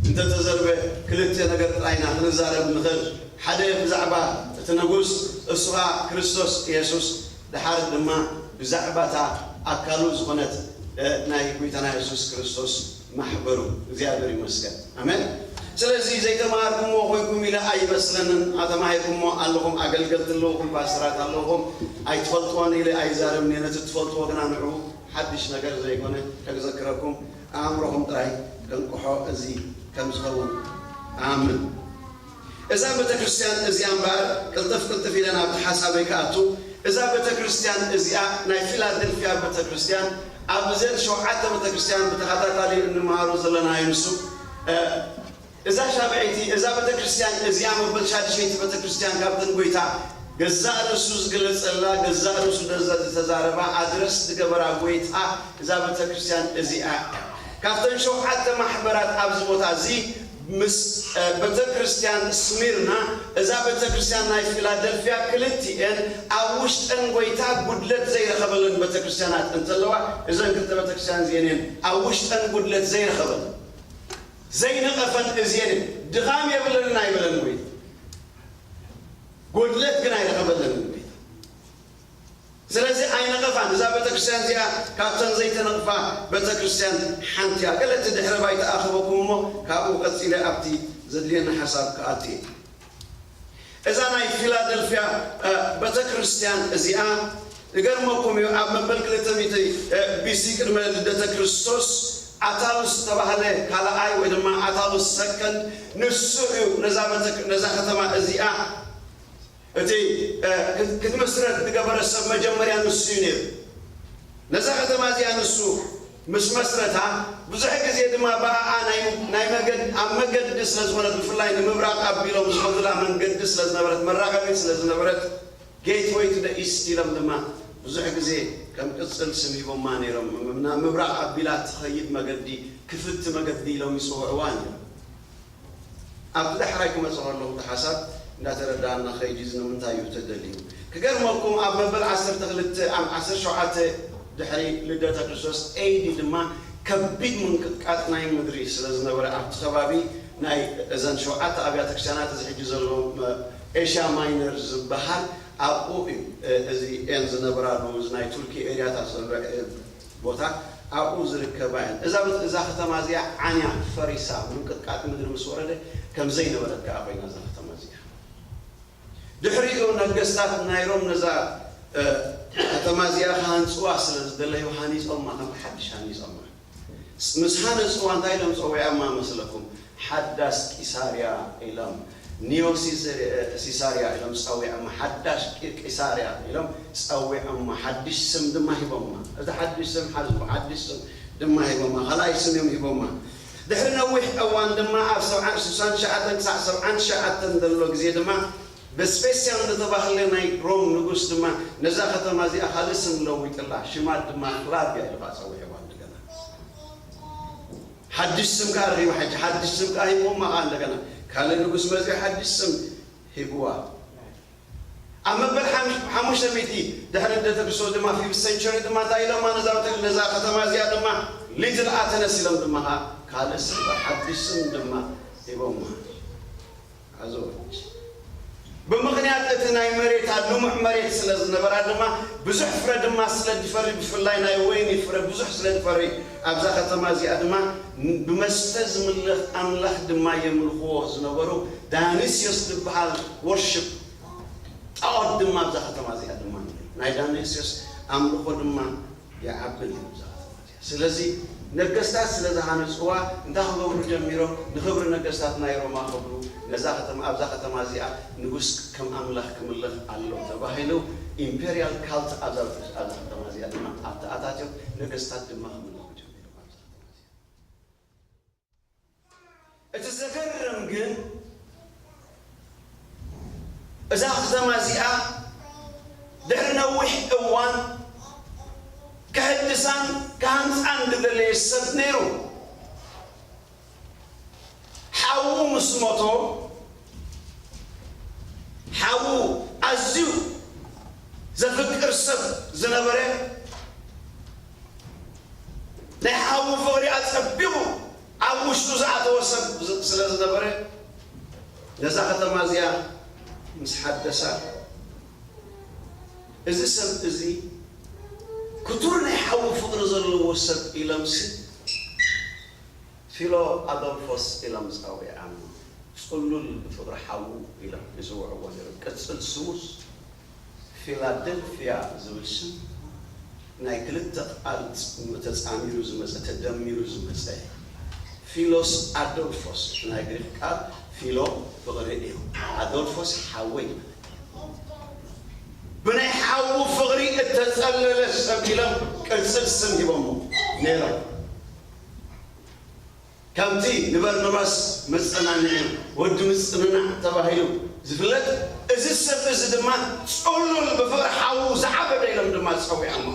እንተተዘርበ ክልተ ነገር ጥራይ ኢና ክንዛረብ ንኽእል። ሓደ ብዛዕባ እቲ ንጉስ እሱ ኸዓ ክርስቶስ ኢየሱስ ደሓር ድማ ብዛዕባ እታ ኣካሉ ዝኾነት ናይ ጎይታና የሱስ ክርስቶስ ማሕበሩ እግዚኣብሔር ይመስገን ኣሜን። ስለዚ ዘይተማሃርኩሞ ኮይንኩም ኢለ ኣይመስለንን። ኣተማሂርኩሞ ኣለኹም፣ ኣገልገልቲ ኣለኹም፣ ፓስተራት ኣለኹም። ኣይትፈልጥዎን ኢለ ኣይዛረብን እየ። ነቲ ትፈልጥዎ ግና ንዑ ሓድሽ ነገር ዘይኮነ ከግዘክረኩም ኣእምሮኹም ጥራይ ከንቅሖ እዚ ከም ዝኸውን ኣምን። እዛ ቤተ ክርስቲያን እዚኣ እምበኣር፣ ቅልጥፍ ቅልጥፍ ኢለ ናብቲ ሓሳበይ ክኣቱ፣ እዛ ቤተ ክርስቲያን እዚኣ ናይ ፊላደልፊያ ቤተ ክርስቲያን ኣብዘን ሸውዓተ ቤተ ክርስቲያን ብተኸታታሊ እንመሃሮ ዘለና እዩ ንሱ። እ፣ እዛ ሻብዐይቲ፣ እዛ ቤተ ክርስቲያን እዚኣ መበል ሻድሸይቲ ቤተ ክርስቲያን ካብተን ጎይታ ገዛእ ርእሱ ዝገለጸላ፣ ገዛእ ርእሱ ደዛ ዝተዛረባ፣ ኣድረስ ዝገበራ ጎይታ እዛ ቤተ ክርስቲያን እዚኣ እያ። ካብተን ሸውዓተ ማሕበራት ኣብዚ ቦታ እዚ ምስ፣ እ፣ ቤተ ክርስቲያን ስሚርና፣ እዛ ቤተ ክርስቲያን ናይ ፊላደልፊያ፣ ክልቲኤን ኣብ ውሽጠን ጎይታ ጉድለት ዘይረኸበለን ቤተ ክርስቲያናት እንተለዋ፣ እዘን ክልተ ቤተ ክርስቲያን እዚኤን እየን ኣብ ውሽጠን ጉድለት ዘይረኸበለን፣ ዘይነቐፈን እዚኤን እየን። ድኻም የብለንን ኣይበለን ጎይታ፣ ጉድለት ግን ኣይረኸበለንን ጎይታ። ስለዚ ኣይነቐፋን። እዛ ቤተክርስትያን እዚኣ ካብተን ዘይተነቕፋ ቤተክርስትያን ሓንቲ እያ። ገለ እቲ ድሕረ ባይታ ኣኽበኩም እሞ ካብኡ ቀጺለ ኣብቲ ዘድልየኒ ሓሳብ ክኣቱ እየ። እዛ ናይ ፊላደልፊያ፣ እ፣ ቤተክርስትያን እዚኣ፣ ይገርመኩም እዩ፣ ኣብ መበል ክልተ ሚእቲ፣ እ፣ ቢ ሲ ቅድመ ልደተ ክርስቶስ፣ ኣታሉስ ዝተባህለ ካልኣይ ወይ ድማ ኣታሉስ ሰከንድ፣ ንሱ እዩ ነዛ ቤተ-፣ ነዛ ከተማ እዚኣ እቲ፣ እ፣ ክት-፣ ክትምስረት ዝገበረ ሰብ መጀመርያ ንሱ እዩ ነይሩ። ነዛ ከተማ እዚኣ ንሱ ምስ መስረታ፣ ብዙሕ ግዜ ድማ ብኣኣ ናይ፣ ናይ መገድ-፣ ኣብ መገዲ ስለ ዝኾነት፣ ብፍላይ ንምብራቕ ኣቢሎም ዝኸዱላ መንገዲ ስለ ዝነበረት፣ መራኸቢት ስለ ዝነበረት፣ ጌትወይ ቱ ደ ኢስት ኢሎም ድማ ብዙሕ ግዜ ከም ቅጽል ስም ሂቦማ ነይሮም። ናብ ምብራቕ ኣቢላ ትኸይድ መገዲ፣ ክፍቲ መገዲ ኢሎም ይጽውዕዋ ነይሮም። ኣብቲ ዳሕራይ ክመጽእ ከለኹ፣ እቲ ሓሳብ እንዳተረዳእና ከይዱ፣ እዚ ንምንታይ እዩ ተደልዩ? ክገርመኩም፣ ኣብ መበል ዓሰርተ ክልተ፣ ኣብ ዓሰርተ ሸውዓተ ድሕሪ ልደተ ክርስቶስ፣ ኤ ዲ ድማ፣ ከቢድ ምንቅጥቃጥ ናይ ምድሪ ስለ ዝነበረ፣ ኣብቲ ከባቢ ናይ እዘን ሸውዓተ ኣብያተ ክርስቲያናት፣ እዚ ሕጂ ዘሎ፣ እ፣ ኤሽያ ማይነር ዝበሃል ኣብኡ እዩ፣ እ፣ እዚ ኤን ዝነበራሉ፣ እዚ ናይ ቱርኪ ኤርያታት ዘሎ፣ እ፣ ቦታ ኣብኡ ዝርከባ እየን። እዛ፣ እዛ ከተማ እዚኣ ዓንያ ፈሪሳ፣ ምንቅጥቃጥ ምድሪ ምስ ወረደ ከም ዘይነበረት ከኣ ኮይና እዛ ከተማ እዚኣ። ድሕሪኡ ነገስታት ናይ ሮም ነዛ፣ እ፣ ከተማ እዚኣ ክሃንጽዋ ስለ ዝደለዩ ሃኒጾማ፣ ከም ሓድሽ ሃኒጾማ። ምስ ሃነጽዋ እንታይ ኢሎም ጸዊዖማ መስለኩም? ሓዳስ ቂሳርያ ኢሎም፣ ኒዮ ሲሰሪ-፣ ሲሳርያ ኢሎም ጸዊዖማ። ሓዳሽ ቂ-፣ ቂሳርያ ኢሎም ጸዊዖማ። ሓድሽ ስም ድማ ሂቦማ። እዚ ሓድሽ ስም ሓዝቡ፣ ሓድሽ ስም ድማ ሂቦማ። ካልኣይ ስም እዮም ሂቦማ። ድሕሪ ነዊሕ እዋን ድማ ኣብ ሰብዓን፣ ስሳን ትሽዓተን ክሳዕ ሰብዓን ትሽዓተን ዘሎ ግዜ ድማ፣ ቨስፔስያን ዝተባህለ ናይ ሮም ንጉስ ድማ ነዛ ከተማ እዚኣ ካልእ ስም ለዊጥላ፣ ሽማ ድማ ፍላቪያ ኢሉ ከዓ ጸዊዕዋ እንደገና። ሓድሽ ስም ከዓ ረኺባ፣ ሕጂ ሓድሽ ስም ከዓ ሂቦማ ከዓ እንደገና ካልእ ንጉስ መጺኡ ሓድሽ ስም ሂብዋ። ኣብ መበል ሓም-፣ ሓሙሽተ ሚእቲ ድሕሪ ልደተ ክርስቶስ ድማ፣ ፊፍት ሴንቸሪ ድማ እንታይ ኢሎማ? ነዛ ቤተ-፣ ነዛ ከተማ እዚኣ ድማ ሊትል ኣተነስ ኢሎም ድማ ከዓ ካልእ ስም፣ ሓድሽ ስም ድማ ሂቦማ። ኣዘወች። ብምኽንያት እቲ ናይ መሬታ ልሙዕ መሬት ስለ ዝነበራ ድማ፣ ብዙሕ ፍረ ድማ ስለ ዝፈሪ፣ ብፍላይ ናይ ወይኒ ፍረ ብዙሕ ስለ ዝፈሪ፣ ኣብዛ ከተማ እዚኣ ድማ ብመስተ ዝምለኽ ኣምላኽ ድማ የምልኽዎ ዝነበሩ ዳኒስዮስ ዝበሃል ወርሽፕ ጣዖት ድማ ኣብዛ ከተማ እዚኣ ድማ ነይሩ። ናይ ዳኒስዮስ ኣምልኾ ድማ ይዓቢ ነይሩ ኣብዛ ከተማ እዚኣ። ስለዚ ነገስታት ስለ ዝሃነጽዋ እንታይ ክገብሩ ጀሚሮም? ንኽብሪ ነገስታት ናይ ሮማ ክብሉ ነዛ ከተማ፣ ኣብዛ ከተማ እዚኣ ንጉስ ከም ኣምላኽ ክምለኽ ኣሎ ተባሂሉ ኢምፔርያል ካልት ኣብዛ፣ ኣብዛ ከተማ እዚኣ ድማ ኣብቲ ኣታትዮም ነገስታት ድማ ክምለኹ ጀሚሮም ኣብዛ ከተማ እዚኣ። እቲ ዘገርም ግን እዛ ከተማ እዚኣ ድሕሪ ነዊሕ እዋን ክሕድሳን ክሃንጻን ዝደለየ ሰብ ነይሩ። ሓዉ ምስ ሞቶ፣ ሓዉ ኣዝዩ ዘፍቅር ሰብ ዝነበረ፣ ናይ ሓዉ ፍቕሪ ኣጸቢቑ ኣብ ውሽጡ ዝኣተወ ሰብ ዝ-፣ ስለ ዝነበረ፣ ነዛ ከተማ እዚኣ ምስ ሓደሳ፣ እዚ ሰብ እዚ ክቱር ናይ ሓዉ ፍቕሪ ዘለዎ ሰብ ኢሎምሲ ፊሎ ኣዶልፎስ ኢሎም ጸዊዖም። ጽሉል ፍቕሪ ሓዉ ኢሎም ይጽውዕዎ ነይሮም። ቅጽል ስሙስ ፊላደልፊያ ዝብል ስም ናይ ክልተ ቃል ተጻሚሩ ዝመጸ፣ ተደሚሩ ዝመጸ። ፊሎስ ኣዶልፎስ ናይ ግሪክ ቃል፣ ፊሎ ፍቕሪ እዩ። ኣዶልፎስ ሓወይ ብናይ ሓዉ ፍቕሪ እተጸለለ ሰብ ኢሎም ቅጽል ስም ሂቦሞ ነይሮም። ከምቲ ንበርናባስ መጸናንዒ ወዲ ምጽንናዕ ተባሂሉ ዝፍለጥ፣ እዚ ሰብ እዚ ድማ ጽሉል ብፍቕሪ ሓዉ ዝዓበደ ኢሎም ድማ ጸዊዖሞ።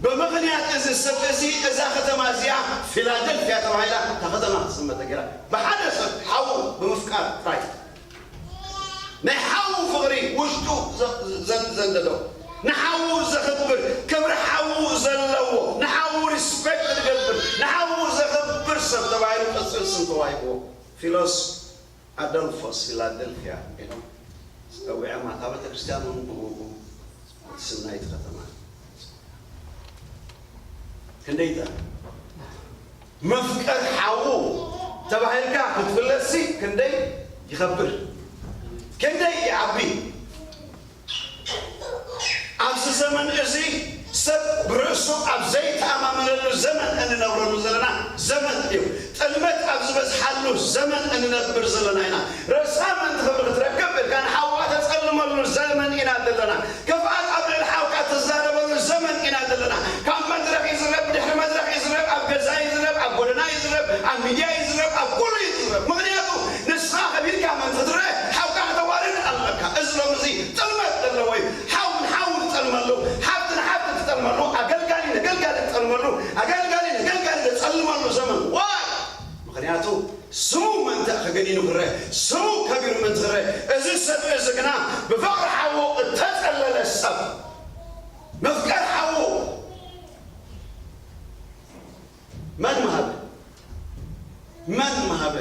ብምኽንያት እዚ ሰብ እዚ እዛ ከተማ እዚኣ ፊላደልፍያ ተባሂላ እታ ከተማ ክትስመ ተገይራ። ብሓደ ሰብ ሓዉ ብምፍቃር ጥራይ። ናይ ሓዉ ፍቕሪ ውሽጡ ዘ- ዘ- ዘንደዶ፣ ንሓዉ ዘኽብር፣ ክብሪ ሓዉ ዘለዎ፣ ንሓዉ ሪስፔክት ዝገብር፣ ንሓዉ ዘኽብር ሰብ ተባሂሉ ቅጽል ስም ተዋሂብዎ። ፊሎስ ኣዶልፎስ ፊላደልፍያ ኢሎም ጸዊዖማ። እታ ቤተ ክርስቲያን እውን ብኡ እቲ ስም ናይቲ ከተማ ክንደይ ይጠ መፍቀር ሓዉ ተባሂልካ ክትፍለሲ ክንደይ ይኸብር፣ ክንደይ ይዓቢ። ኣብዚ ዘመን እዚ ሰብ ብርእሱ ኣብ ዘይተኣማመነሉ ዘመን እንነብረሉ ዘለና ዘመን እዩ። ጥልመት ኣብ ዝበዝሓሉ ዘመን እንነብር ዘለና ኢና። ርእሳ ምእንቲ ክብሪ ክትረክብ ኢልካ ንሓዋ ተጸልመሉ ዘመን ኢና ዘለና። ክፍኣት ኣብ ልዕሊ ሓውካ ትዛረበሉ ዘመን ኢና ዘለና። ካብ መድረኽ ይዝረብ፣ ድሕሪ መድረኽ ይዝረብ፣ ኣብ ገዛ ይዝረብ፣ ኣብ ጎደና ይዝረብ፣ ኣብ ሚድያ ይዝረብ፣ ኣብ ኩሉ ይዝረብ። ምኽንያቱ ንስኻ ከቢድካ ምእንቲ ክትረአ ሓውካ ከተዋርድ ኣለካ። እዚ ሎሚ እዚ ጥልመት ዘለዎ እዩ። ሓው ንሓው ዝጠልመሉ፣ ሓብቲ ንሓብቲ ትጠልመሉ፣ ኣገልጋሊ ነገልጋሊ ትጠልመሉ፣ ኣገልጋሊ ነገልጋሊ ዘጸልመሉ ዘመን። ዋይ? ምኽንያቱ ስሙ ምእንቲ ከገኒኑ ክረአ፣ ስሙ ከቢሩ ምእንቲ ክረአ፣ እዚ ሰብ እዚ ግና ብፍቕሪ ሓዉ እተጸለለ ሰብ፣ መፍቀር ሓዉ መን ምሃበ? መን ምሃበ?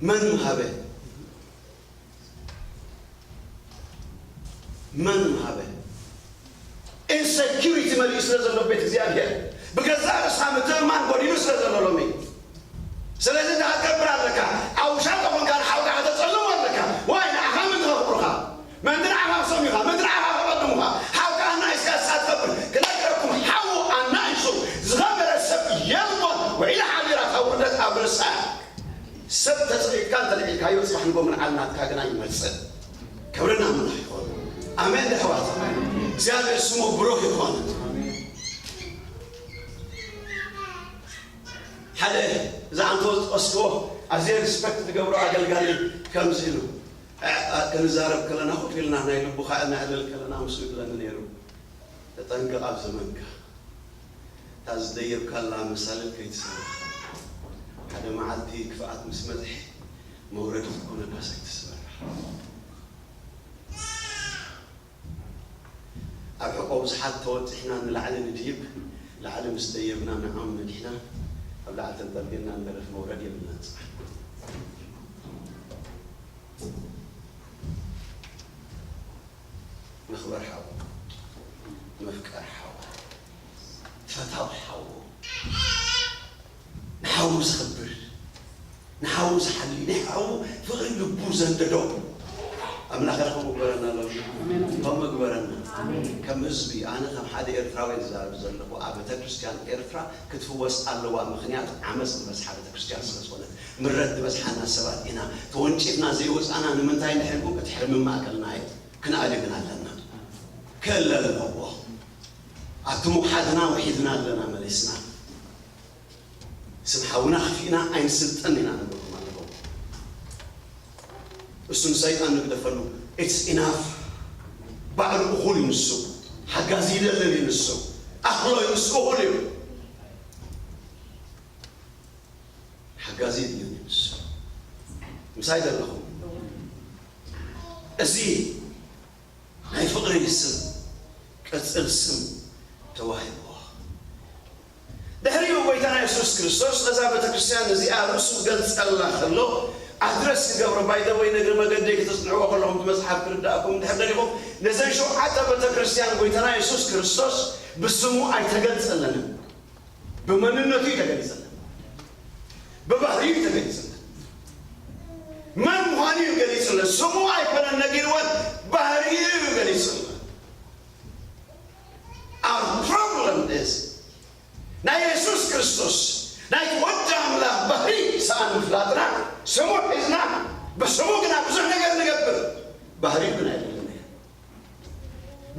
መን ምሃበ? መን ምሃበ? ኢንሰኪሪቲ መሊኡ ስለ ዘሎ ቤት እግዚኣብሔር፣ ብገዛእ ርእስኻ ምትእምማን ጎዲሉ ስለ ዘሎ ሎሚ። ስለዚ እንታይ ክትገብር ኣለካ? ኣብ ውሻጠ ኮንካ ንሓውካ ከተጸልሞ ኣለካ። ዋይ ንዓኻ ምእንቲ ከኽብሩኻ፣ ምእንቲ ንዓኻ ክሰምዩኻ፣ ምእንቲ ንዓኻ ከቐድሙኻ። ሓውካ ኣናኢስካ ንስኻ ትኸብር። ክነግረኩም፣ ሓው ኣናኢሱ ዝኸበረ ሰብ የልቦን። ውዒላ ሓዲራ ካብ ውርደት ኣብ ርእሳ ሰብ ተጽቂጥካ እንተልዒልካዮ፣ ጽባሕ ንጎ ምልዓል ናትካ ግና ይመጽእ። ክብሪ ንኣምላኽ ይኹን። ኣሜን ዶ ኣሕዋት? እግዚኣብሔር ስሙ ብሩኽ ይኹን። ሓደ እዛ ኣንቶ ዝጠቀስክዎ ኣዝየ ሪስፐክት ዝገብሮ ኣገልጋሊ ከምዚ ኢሉ፣ እ፣ እ፣ ክንዛረብ ከለና ኮፍ ኢልና ናይ ልቡ ከዓ ነዕልል ከለና ምስኡ ይብለኒ ነይሩ፣ "ተጠንቀቕ ኣብ ዘመንካ፣ እታ ዝደየብካላ መሳልል ከይትሰብራ። ሓደ መዓልቲ ክፍኣት ምስ መጽሐ መውረዲ ክትኮነካስ ኣይትስበራ." ኣብ ሕቆ ብዙሓት ተወጢሕና ንላዕሊ ንድይብ፣ ላዕሊ ምስ ደየብና ንዓም ነዲሕና ኣብ ላዕሊ ተንጠልጢልና ንደርፍ፣ መውረድ የብልናን ጽባሕ። መኽበር ሓው፣ መፍቀር ሓው፣ ፈታዊ ሓው፣ ንሓው ዝኽብር፣ ንሓዉ ዝሓሊ፣ ናይ ሓዉ ፍቕሪ ልቡ ዘንደዶ ኣምላኽ ርኸም ግበረና ኣሎ። ከም ግበረና። ከም ህዝቢ፣ ኣነ ከም ሓደ ኤርትራዊ ዝዛረብ ዘለኹ፣ ኣብ ቤተክርስትያን ኤርትራ ክትፍወስ ኣለዋ። ምኽንያቱ ዓመፅ ዝበዝሓ ቤተክርስትያን ስለ ዝኾነት፣ ምረት ዝበዝሓና ሰባት ኢና። ተወንጪፍና ዘይወፃና ንምንታይ እንድሕር ኢልኩም፣ እቲ ሕርሚ ማእከልና እዩ። ክንኣሊ ግን ኣለና። ክእለ ኣለዎ። ኣብቲ ምውሓድና ውሒድና ኣለና መሊስና። ስም ሓውና ክፊእና ኣይንስልጥን ኢና ንብለኩም ኣለኹ። እሱ ንሰይጣን ንግደፈሉ። It's enough። ባዕሉ እኹል እዩ ንሱ። ሓጋዚ ይደልል እዩ ንሱ። ኣኽሎ እዩ ንሱ፣ እኹል እዩ። ሓጋዚ ይድልን እዩ ንሱ። ምሳይ ዘለኹም። እዚ ናይ ፍቕሪ ስም ቅጽል ስም ተዋሂብዎ። ድሕሪኡ ጎይታና የሱስ ክርስቶስ ነዛ ቤተ ክርስቲያን እዚኣ ርእሱ ክገልጸላ ከሎ ኣድረስ ክገብሮ፣ ባይ ዘ ወይ፣ ንእግሪ መገደይ ክተጽንዕዎ ከለኹም እቲ መጽሓፍ ክርዳእኩም እንድሕር ደሊኹም፣ ነዘን ሸውዓተ ቤተ ክርስቲያን ጎይታና የሱስ ክርስቶስ ብስሙ ኣይተገልጸለንን። ብመንነቱ እዩ ተገሊጸለን። ብባህሪኡ እዩ ተገሊጸለን። መን ምዃኑ እዩ ገሊጹለን። ስሙ ኣይኮነን ነጊርወን፣ ባህሪኡ እዩ ገሊጹለን። Our problem is ናይ የሱስ ክርስቶስ ናይ ወዲ ኣምላኽ ባህሪ ሰኣን ምፍላጥና ስሙ ሒዝና ብስሙ ግና ብዙሕ ነገር ንገብር። ባህሪኡ ግን ኣይደለና።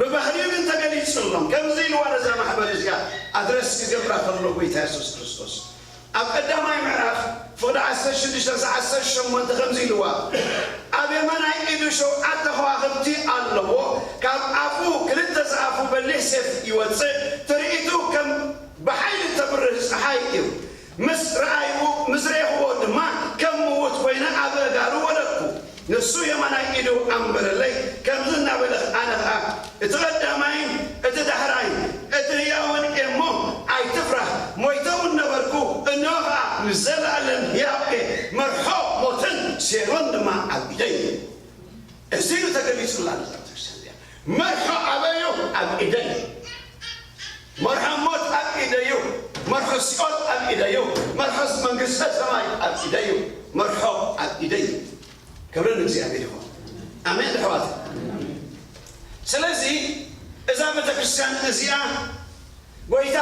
ብባህሪኡ ግን ተገሊጹሎም። ከምዚ ኢልዋ ነዛ ማሕበር እዚኣ ኣድረስ ክገብራ ከሎ ጎይታ የሱስ ክርስቶስ ኣብ ቀዳማይ ምዕራፍ ፍቕዲ ዓሰርተ ሽዱሽተ ዓሰርተ ሸሞንተ ከምዚ ኢልዋ፣ ኣብ የማናይ ኢዱ ሸውዓተ ከዋኽብቲ ኣለዎ፣ ካብ ኣፉ ክልተ ዝኣፉ በሊሕ ሴፍ ይወጽእ፣ ትርኢቱ ከም ብሓይሊ ተብርህ ጸሓይ እዩ። ምስ ረኣይዎ፣ ምስ ረእኽዎ ድማ ከም ምዉት ኮይነ ኣብ ኣእጋሩ ወደቅኩ። ንሱ የማናይ ኢዱ ኣንበረለይ፣ ከምዚ እናበለ ኣነ ኸኣ እቲ ቐዳማይን እቲ ዳሕራይን እቲ ህያውን እየ እሞ ኣይትፍራህ፣ ሞይተ እውን ነበርኩ፣ እንሆ ኸኣ ንዘለኣለም ህያው እየ፣ መርሖ ሞትን ሲኦልን ድማ ኣብ ኢደይ እዩ። እዚ እዩ ተገሊጹላ ነዛ ቤተክርስትያን እዚኣ። መርሖ ኣበይ እዩ? ኣብ ኢደይ። መርሖ ሞት ኣብ ኢደይ እዩ። መርሖ ሲኦል ኣብ ኢደይ እዩ። መርሖ መንግስተ ሰማይ ኣብ ኢደይ እዩ። መርሖ ኣብ ኢደይ እዩ። ክብሪ ንእግዚኣብሔር ይኹን። ኣሜን ኣሕዋት። ስለዚ እዛ ቤተክርስትያን እዚኣ ጎይታ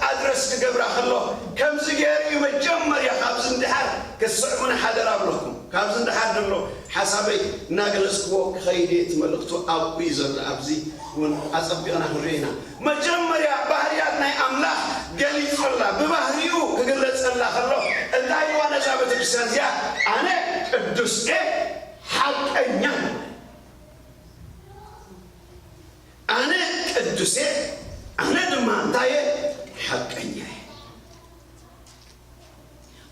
ኣድረስ ክገብራ ከሎ ከምዚ ገይሩ እዩ መጀመርያ። ካብዚ እንድሓር ክትስዕሙኒ ሓደራ ኣብለኩም። ካብዚ እንድሓር ንብሎ ሓሳበይ እናገለጽክዎ ክኸይድ እየ። እቲ መልእኽቱ ኣብኡ እዩ ዘሎ። ኣብዚ እውን ኣጸቢቕና ክንሪኦ ኢና። መጀመርያ ባህርያት ናይ ኣምላኽ ገሊጹላ፣ ብባህሪኡ ክግለጸላ ከሎ እንታይ ኢልዋ ነዛ ቤተክርስትያን እዚኣ? ኣነ ቅዱስ እየ፣ ሓቀኛ። ኣነ ቅዱስ እየ፣ ኣነ ድማ እንታይ እየ? ሓቀኛ እየ።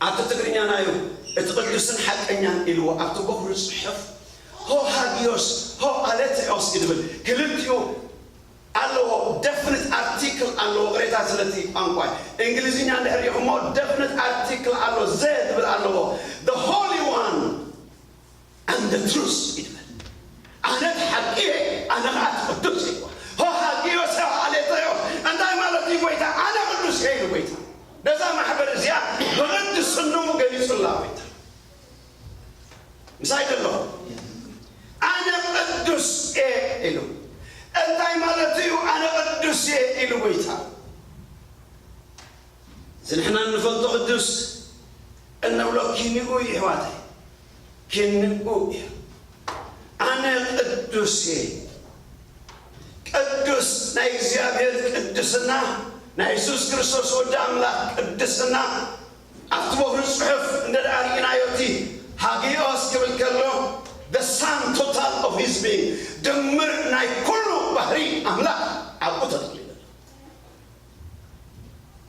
ኣብቲ ትግርኛ ናዩ እቲ ቅዱስን ሓቀኛን ኢልዎ ኣብቲ በኹሪ ጽሑፍ ሆ ሃጊዮስ ሆ ኣሌቴዎስ እዩ ዝብል። ክልቲኡ ኣለዎ። ደፍኒት ኣርቲክል ኣለዎ። ቅሬታ ስለቲ ቋንቋ እንግሊዝኛ እንድሕር ሪኢኹሞ ደፍኒት ኣርቲክል ኣሎ፣ ዘ ዝብል ኣለዎ። The Holy One and the Truth ይድበል። ኣነ እቲ ሓቂ እየ፣ ኣነ ኸዓ እቲ ቅዱስ እየ። ሆ ሃጊዮስ ሆ ኣሌቴዎስ እንታይ ማለት እዩ ጎይታ? ኣነ ቅዱስ እየ ኢሉ ጎይታ። ነዛ ማሕበር እዚኣ ብቕድስንኡ ገሊጹላ ጎይታ። ምሳይ ዘለኹም? ኣነ ቅዱስ እየ ኢሉ። እንታይ ማለት እዩ ኣነ ቅዱስ እየ ኢሉ ጎይታ? እዚ ንሕና እንፈልጦ ቅዱስ እንብሎ ኪንኡ እዩ ኣሕዋተይ። ኪንኡ እዩ። ኣነ ቅዱስ እየ። ቅዱስ ናይ እግዚኣብሔር ቅድስና ናይ የሱስ ክርስቶስ ወዲ ኣምላኽ ቅድስና ኣብቲ በኹሪ ጽሑፍ እንደ ደኣ ርኢናዮ እቲ ሃጊኦስ ክብል ከሎ the sum total of his being ድምር ናይ ኩሉ ባህሪ ኣምላኽ ኣብኡ ተጠቕሊሉ ኣሎ።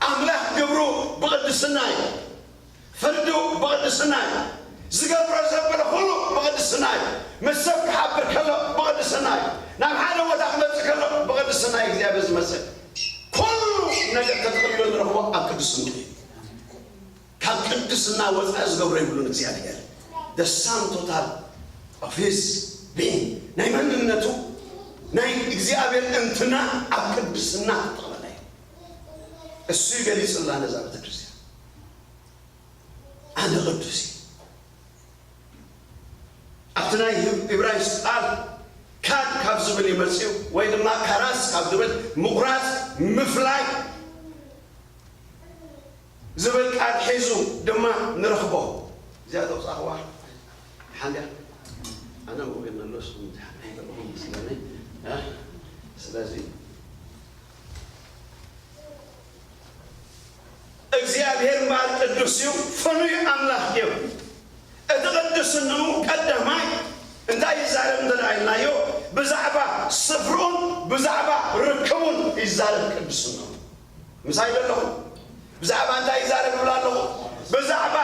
ኣምላኽ ግብሩ ብቕድስና እዩ። ፍርዱ ብቕድስና እዩ። ዝገብሮ ዘበለ ኩሉ ብቕድስና እዩ። ምስ ሰብ ክሓብር ከሎ ብቕድስና እዩ። ናብ ሓደ ቦታ ክመጽእ ከሎ ብቕድስና እዩ እግዚኣብሔር ዝመጽእ። ኩሉ ነገር ተጠቕሊሉ ንረኽቦ ኣብ ቅድስና እዩ። ካብ ቅድስና ወፃኢ ዝገብሮ የብሉን እግዚኣብሔር። The sum total of his being ናይ መንነቱ ናይ እግዚኣብሔር እንትና ኣብ ቅድስና ተጠቕለለ እዩ። እሱ ይገሊጽላ ነዛ ቤተክርስትያን ኣነ ቅዱስ እየ። ኣብቲ ናይ እብራይስጥ ቃል ካድ ካብ ዝብል እዩ መፅኡ ወይ ድማ ካራስ ካብ ዝብል ምቑራፅ ምፍላይ ዝብል ቃል ሒዙ ድማ ንረኽቦ። እዚኣ ዘውፃእኽዋ ሓንጋ ኣነ ምቑር መለስኩም ዝሓለኹም ስለኒ ስለዚ እግዚኣብሔር እምበኣር ቅዱስ እዩ፣ ፍኑይ ኣምላኽ እዩ። እቲ ቅድስንኡ ቀዳማይ እንታይ ይዛረብ እንተደኣ ኢልናዮ፣ ብዛዕባ ስፍርኡን ብዛዕባ ርክቡን ይዛረብ ቅድስንኡ። ምሳይ ዘለኹም ብዛዕባ እንታይ ይዛረብ ይብል ኣለኹ? ብዛዕባ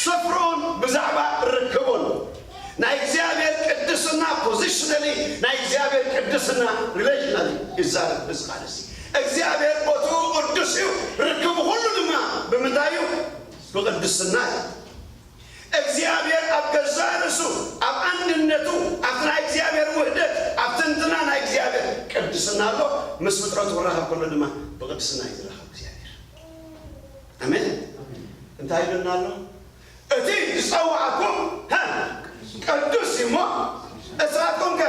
ስፍርኡን ብዛዕባ ርክቡን። ናይ እግዚኣብሔር ቅድስና positionally ናይ እግዚኣብሔር ቅድስና relationally ይዛረብ እዚ ቃል እዚ። እግዚኣብሔር ቦትኡ ቅዱስ እዩ፣ ርክቡ ኩሉ ድማ ብምንታይ እዩ? ብቅድስና እዩ። እግዚኣብሔር ኣብ ገዛእ ርእሱ ኣብ ኣንድነቱ ኣብቲ ናይ እግዚኣብሔር ውህደት ኣብቲ እንትና ናይ እግዚኣብሔር ቅድስና ኣሎ። ምስ ፍጥረቱ ክራኸብ ከሎ ድማ ብቅድስና እዩ ዝራኸብ እግዚኣብሔር። ኣሜን። እንታይ ኢሉና ኣሎ? እቲ ዝጸዋዕኩም ሃ ቅዱስ እዩ እሞ እስኻትኩም ከ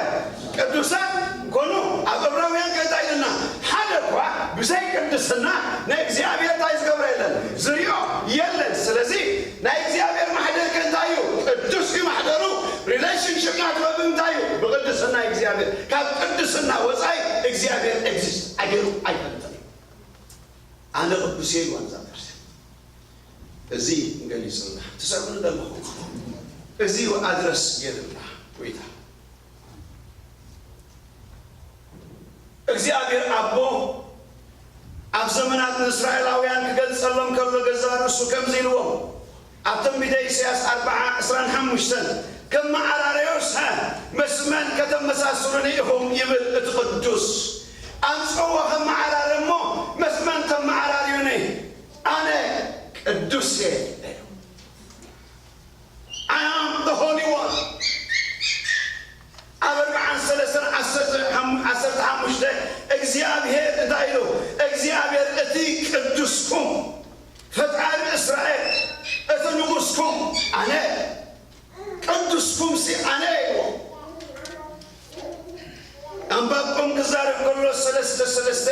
ቅዱሳት ኮኑ። ኣብ ዕብራውያን ከ እንታይ ኢልና? ሓደ እኳ ብዘይ ቅድስና ንእግዚኣብሔር እንታይ ዝገብሮ የለን፣ ዝሪኦ የለን። ስለዚ ናይ እግዚኣብሔር ማሕደር ከ እንታይ እዩ? ብቅድስና እግዚኣብሔር፣ ካብ ቅድስና ወፃኢ እግዚኣብሔር ኤግዚስት ኣገይሩ ኣይፈልጥን እዩ። ኣነ ቅዱስ እየ ኢልዋ ነዛ ቤተክርስትያን። እዚ ገሊጽልና ትሰምዑ ዘለኹም፣ እዚ ኣድረስ ገይርልና ጎይታ እግዚኣብሔር ኣቦ ኣብ ዘመናት ንእስራኤላውያን ክገልጸሎም ከሎ ገዛ ርእሱ ከምዚ ኢልዎም ኣብ ትንቢተ ኢሳያስ ኣርብዓ ዕስራን ሓሙሽተን፣ ከመዓራረዮስ ምስ መን ከተመሳስሉኒ ኢኹም ይብል እቲ ቅዱስ። ኣምጽእዎ ከመዓራረ እሞ ምስ መን ተመዓራርዩኒ? ኣነ ቅዱስ እየ። I am the Holy One። ኣብ ኣርብዓን ሰለስተን ዓሰርተ ሓሙሽተ እግዚኣብሔር እንታይ ኢሉ? እግዚኣብሔር እቲ ቅዱስኩም፣ ፈጣሪ እስራኤል፣ እቲ ንጉስኩም ኣነ፣ ቅዱስኩም ሲ ኣነ ኢልዎ። ኣንባቆም ክዛረብ ከሎ ሰለስተ ሰለስተ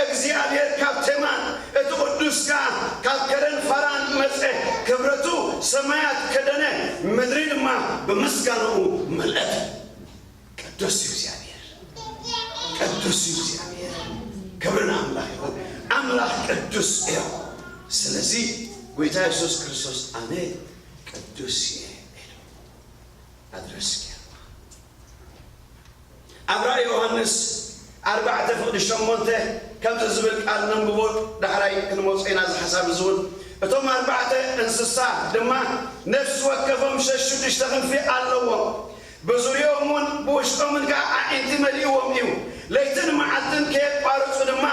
እግዚኣብሔር ካብ ቴማን እቲ ቅዱስ ከኣ ካብ ከረን ፋራን መጸ፣ ክብረቱ ሰማያት ከደነ፣ ምድሪ ድማ ብምስጋናኡ መልአት። ቅዱስ እዩ እግዚኣብሔር፣ ቅዱስ እዩ እግዚኣብሔር። ክብሪ ንኣምላኽ ይኹን። ኣምላኽ ቅዱስ እዩ። ስለዚ ጎይታ የሱስ ክርስቶስ ኣነ ቅዱስ እየ ኢሉ ኣድረስ ገይርዋ። ኣብ ራእይ ዮሃንስ ኣርባዕተ ፍቕዲ ሸሞንተ ከምዚ ዝብል ቃል ነንብቦ፣ ዳሕራይ ክንመጾ ኢና። እዚ ሓሳብ እዚ እውን እቶም ኣርባዕተ እንስሳ ድማ ነፍሲ ወከፎም ሸሽ ሽዱሽተ ክንፊ ኣለዎም፣ ብዙርያኦም እውን ብውሽጦምን ከዓ ኣዒንቲ መሊእዎም እዩ። ለይትን መዓልትን ከየቋርጹ ድማ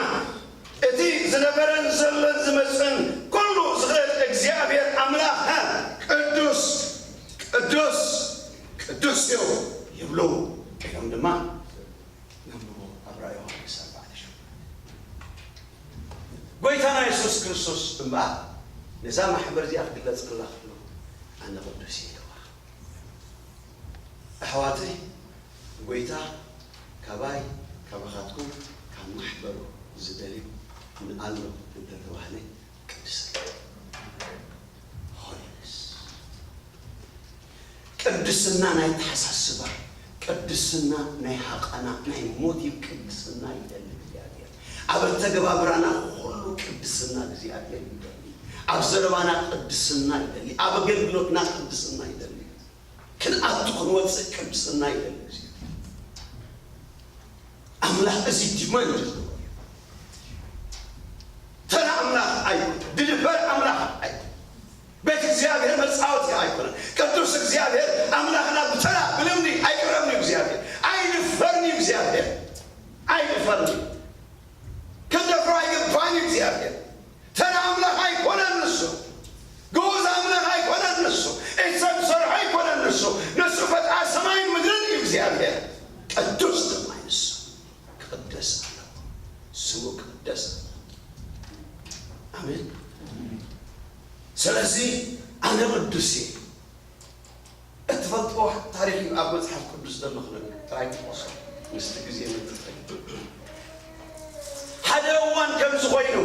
እቲ ዝነበረን ዘሎን ዝመጽእን ኩሉ ዝኽእል እግዚኣብሔር ኣምላኽ ቅዱስ ቅዱስ ቅዱስ እዩ ይብሉ። ኢሎም ድማ ነንብቦ ኣብ ራእይ ዮሃንስ ኣርባዕተ ሸሞንተ። ጎይታና የሱስ ክርስቶስ እምበኣር ነዛ ማሕበር እዚኣ ክግለጽ ክላ ከሎ ኣነ ቅዱስ እየ ኢልዋ። ኣሕዋተይ፣ ጎይታ ካባይ ካባኻትኩም ካብ ማሕበሩ ዝደልዩ ንኣሎ እንተተባህለ ቅድስና፣ ሆሊነስ፣ ቅድስና ናይ ኣተሓሳስባ፣ ቅድስና ናይ ሃቐና፣ ናይ ሞቲቭ ቅድስና ይደሊ እግዚኣብሔር። ኣብ ኣተገባብራና ኩሉ ቅድስና እግዚኣብሔር ይደሊ። ኣብ ዘረባና ቅድስና ይደሊ። ኣብ ኣገልግሎትና ቅድስና ይደሊ። ክንኣቱ ክንወፅእ ቅድስና ይደሊ እግዚኣብሔር። ኣምላኽ እዚ ዲማንድ ዝገበሮ እዩ። ተራ ኣምላኽ ኣይኮነ፣ ድድፈር ኣምላኽ ኣይኮነ። ቤት እግዚኣብሔር መጻወቲ ኣይኮነ። ቅዱስ እግዚኣብሔር ኣምላኽና ብተራ ብልምዲ ኣይቅረብን እዩ እግዚኣብሔር። ኣይድፈርን እዩ እግዚኣብሔር። ኣይድፈርን እዩ። ክንደፍሮ ኣይግባን እዩ እግዚኣብሔር። ተራ ኣምላኽ ኣይኮነን ንሱ። ግኡዝ ኣምላኽ ኣይኮነን ንሱ። ኢድ ሰብ ዝሰርሖ ኣይኮነን ንሱ። ንሱ ፈጣሪ ሰማይን ምድርን እዩ እግዚኣብሔር። ቅዱስ ድማ እዩ ንሱ። ክቕደስ ኣለዎ። ስሙ ክቕደስ ኣለዎ። ኣሜን። ስለዚ ኣነ ቅዱስ እየ። እትፈልጥዎ ታሪኽ እዩ ኣብ መጽሓፍ ቅዱስ ዘሎ ክነግር ጥራይ ጥቕሶ ምስቲ ግዜ ምትኸል። ሓደ እዋን ከምዚ ኮይኑ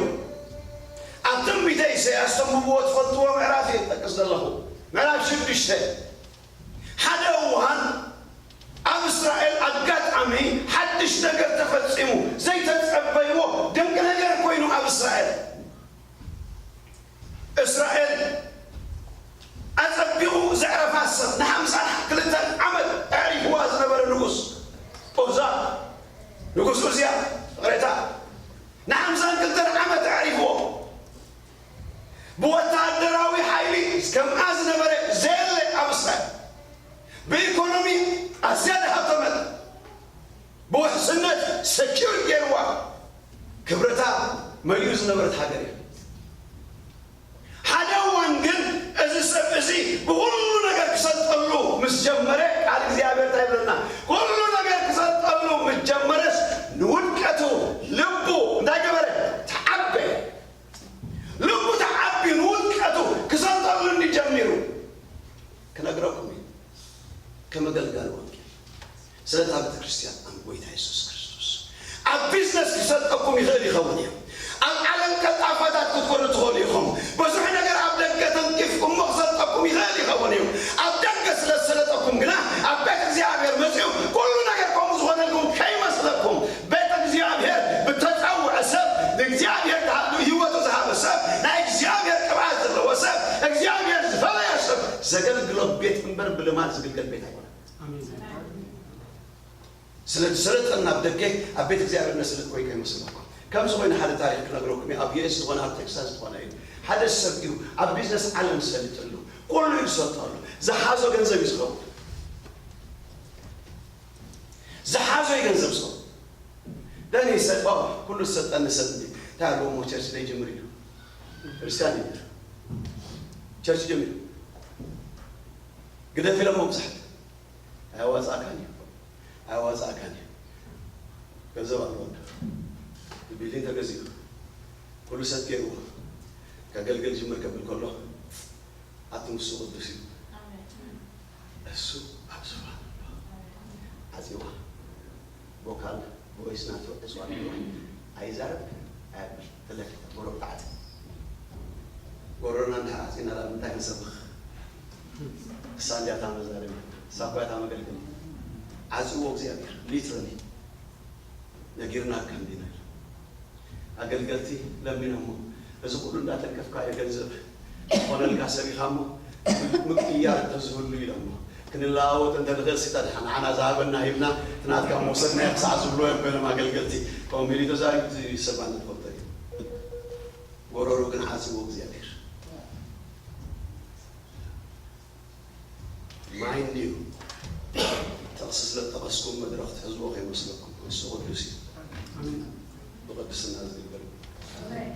ኣብ ትንቢተ ኢሳያስ ተንብብዎ ትፈልጥዎ ምዕራፍ እየ ዝጠቅስ ዘለኹ። ምዕራፍ ሽዱሽተ። ሓደ እዋን ኣብ እስራኤል ኣጋጣሚ ሓድሽ ነገር ተፈጺሙ። ዘይተጸበይዎ ድንቂ ነገር ኮይኑ ኣብ እስራኤል። እስራኤል ኣጸቢቑ ዘዕረፋ ሰብ ንሓምሳን ክልተን ዓመት ኣዕሪፍዋ ዝነበረ ንጉስ ኡዛ፣ ንጉስ ኡዝያ፣ ይቕሬታ፣ ንሓምሳን ክልተን ዓመት ኣዕሪፍዎ። ብወታደራዊ ሓይሊ ከምኣ ዝነበረ ዘየለ ኣብ እስራኤል። ብኢኮኖሚ ኣዝያ ዝሃብተመት፣ ብውሕስነት ሰኪር ገይርዋ፣ ክብረታ መሊኡ ዝነበረት ሃገር እያ። ሓደ እዋን ግን እዚ ሰብ እዚ ብኹሉ ነገር ክሰልጠሉ ምስ ጀመረ፣ ቃል እግዚኣብሔር እንታይ ይብለና? ኩሉ ነገር ክሰልጠሉ ምስ ጀመረስ ንውድቀቱ ልቡ እንታይ ገበረ? ተዓበየ። ልቡ ተዓብዩ ንውድቀቱ ክሰልጠሉ እንዲ ጀሚሩ ክነግረኩም እዩ። ከም ኣገልጋሊ ወንጌል ስለታ ቤተ ክርስቲያን ኣብ ጎይታ የሱስ ክርስቶስ ኣብ ቢዝነስ ክሰልጠኩም ይኽእል ይኸውን እዩ። ኣብ ዓለም ቀልጣፋታት ክትኮኑ ትኽእሉ ኢኹም። ብዙሕ ነገር ኣብ ደገ ተንኪፍኩሞ ክሰልጠኩም ይኽእል ይኸውን እዩ። ኣብ ደገ ስለ ዝሰለጠኩም ግና ኣብ ቤት እግዚኣብሔር መጺኡ ኩሉ ቤት እምበር ብልማድ ዝግልገል ቤት ኣይኮነን። ኣሜን። ስለ ዝሰለጠና ኣብ ደገ ኣብ ቤት እግዚኣብሔር ነስልጥ ወይ ከይመስለኩም። ከምዚ ኮይኑ ሓደ ታሪኽ ክነግረኩም እየ። ኣብ ዩ ኤስ ዝኾነ ኣብ ቴክሳስ ዝኾነ እዩ። ሓደ ሰብ እዩ ኣብ ቢዝነስ ዓለም ዝሰልጥ ኣሎ። ኩሉ እዩ ዝሰልጠሉ። ዝሓዞ ገንዘብ እዩ ዝኸውን። ዝሓዞ እዩ ገንዘብ ዝኸውን። ደን ይሰልጦ ኩሉ ዝሰልጠኒ ሰብ እንዲ እንታይ ኣለዎ እሞ ቸርች ደይ ጀምር ኢሉ። ክርስቲያን እዩ። ቸርች ጀሚሩ። ግደፍ ኢሎሞ ብዙሓት። ኣያዋፅኣካን እዩ። ኣያዋፅኣካን እዩ። ገንዘብ ኣለዎ። ቢልዲንግ ተገዚኡ። ኩሉ ሰብ ገይርዎ። ከገልግል ጅምር ከብል ከሎ ኣቲ ንሱ ቅዱስ እዩ። ኣሜን። እሱ ኣብ ዙፋን ኣሎ። ኣሜን። ዓፂዋ ቦካል ቮይስ ናቱ ዕፅዋ ኣለዎ። ኣይዛረብ ኣያብል ተለፊታ ጎረብ ተዓፂ። ጎረብና እንድሕር ዓፂና ላ ምንታይ ክንሰብኽ? እሳ እንዲያ እታ መዛረቢ፣ እሳ እኳ እታ መገልገሊ። ዓፅዎ እግዚኣብሔር ሊትራሊ ነጊርና ከም ዲና ኢሉ። ኣገልገልቲ ለሚኖሞ፣ እዚ ኩሉ እንዳተንከፍካዮ ገንዘብ ዝኾነልካ ሰብ ኢኻ እሞ፣ ምቅያር እንተዝህሉ ኢሎሞ፣ ክንለዋወጥ እንተንኽእል ሲታ ድሓን ንዓና ዝሃበና ሂብና፣ እቲ ናትካ መውሰድናዮ ክሳዕ ዝብልዎ እዮም ኮይኖም ኣገልገልቲ። ከምኡ ኢሉ ተዛሪቡ እቲ ሰብ ኣነ ዝፈልጦ እዩ። ጎረሩ ግን ዓጽዎ እግዚኣብሔር። ማይንድ ዩ። ጥቕሲ ስለ ጠቐስኩም መድረኽ ትሕዝዎ ከይመስለኩም። ንሱ ቅዱስ እዩ። ኣሜን። ብቅድስና ዝግበር እዩ። ኣሜን።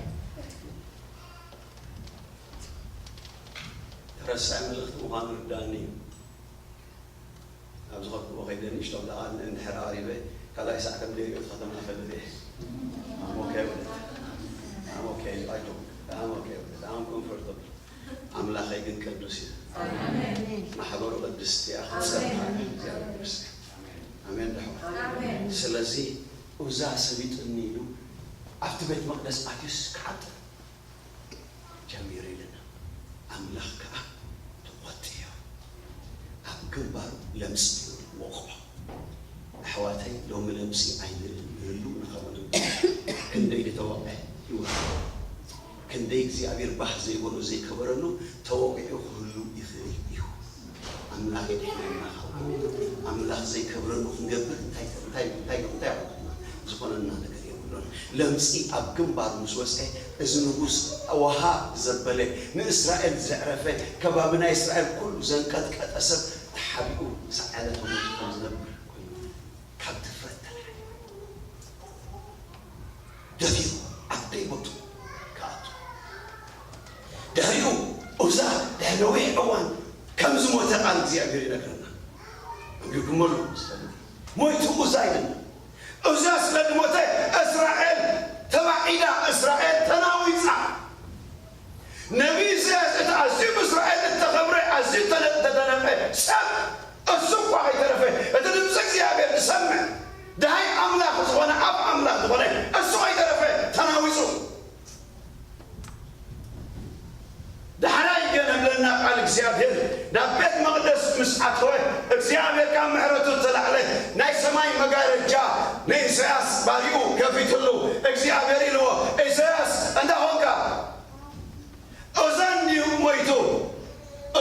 ተረሳዒ መልእኽቲ ምዃኑ ርዳእኒ እዩ። ኣብ ዝኸድኩዎ ከይደ ንእሽቶ ደኣ እንድሕር ኣቕሪበ ካልኣይ ሳዕ ከም ደይሪኦ እቲ ከተማ እፈልጥ እየ። I'm okay with it. I'm okay. I don't. I'm okay with it. I'm comfortable. ኣምላኸይ ግን ቅዱስ እዩ። ኣሜን። ማሕበሩ ቅድስቲ እያ። ኣሜን። ክትሰብሓ እግዚኣብሔር ይመስገን። ኣሜን ዶ ኣሕዋት? ኣሜን። ስለዚ ኡዛ ሰሊጡኒ ኢሉ ኣብቲ ቤት መቕደስ ኣትዩስ ክዓጥር ጀሚሩ ኢልና። ኣምላኽ ከኣ ተቖጥዮ። ኣብ ግንባሩ ለምጺ ወቕዖ። ኣሕዋተይ፣ ሎሚ ለምጺ ኣይንርእን፣ ንህሉ ንኸውን። ክንደይ ዝተወቕዐ ህይወት፣ ክንደይ እግዚኣብሔር ባህ ዘይበሎ ዘይከበረሉ ተወቒዑ ክህሉ ይኽእል እዩ። ኣምላኽ የድሕነና ካብ። ኣምላኽ ዘይከብረሉ ክንገብር እንታይ፣ እንታይ፣ እንታይ፣ እንታይ ዝኾነና ነገር የብሉን። ለምጺ ኣብ ግንባር ምስ ወጸ፣ እዚ ንጉስ ውሃ ዘበለ፣ ንእስራኤል ዘዕረፈ፣ ከባቢ ናይ እስራኤል ኩሉ ዘንቀጥቀጠ ሰብ ተሓቢኡ ሰዓለ ተሞይቱ ከም ዝነብር ኮይኑ፣ ካብ ድፍረት ተላዒሉ፣ ደፊሩ ኣብ ደይ ቦቱ ክኣቱ። ድሕሪኡ ኡዛ ድሕሪ ነዊሕ እዋን ከም ዝሞተ ቃል እግዚኣብሔር ይነግረና። ኣንቢብኩሞ ኣለኹም፣ ሞይቱ ኡዛ ኢልና። ኡዛ ስለ ዝሞተ እስራኤል ተባዒዳ፣ እስራኤል ተናዊጻ። ነቢይ ኢሳያስ እቲ ኣዝዩ ብእስራኤል እተኸብረ፣ ኣዝዩ እተነ-፣ እተደነቐ ሰብ እሱ እኳ ከይተረፈ፣ እቲ ድምፂ እግዚኣብሔር ዝሰምዕ፣ ደሃይ ኣምላኽ ዝኾነ፣ ኣፍ ኣምላኽ ዝኾነ እሱ ከይተረፈ ተናዊጹ። ዳሕራይ ግን እብለና ቃል እግዚኣብሔር፣ ናብ ቤት መቕደስ ምስ ኣተወ፣ እግዚኣብሔር ካብ ምሕረቱ ዝተላዕለ ናይ ሰማይ መጋረጃ ንኢሳያስ ባሪኡ ከፊትሉ፣ እግዚኣብሔር ኢልዎ፣ "ኢሳያስ፣ እንታይ ኾንካ?" ኡዛ እንድዩ ሞይቱ።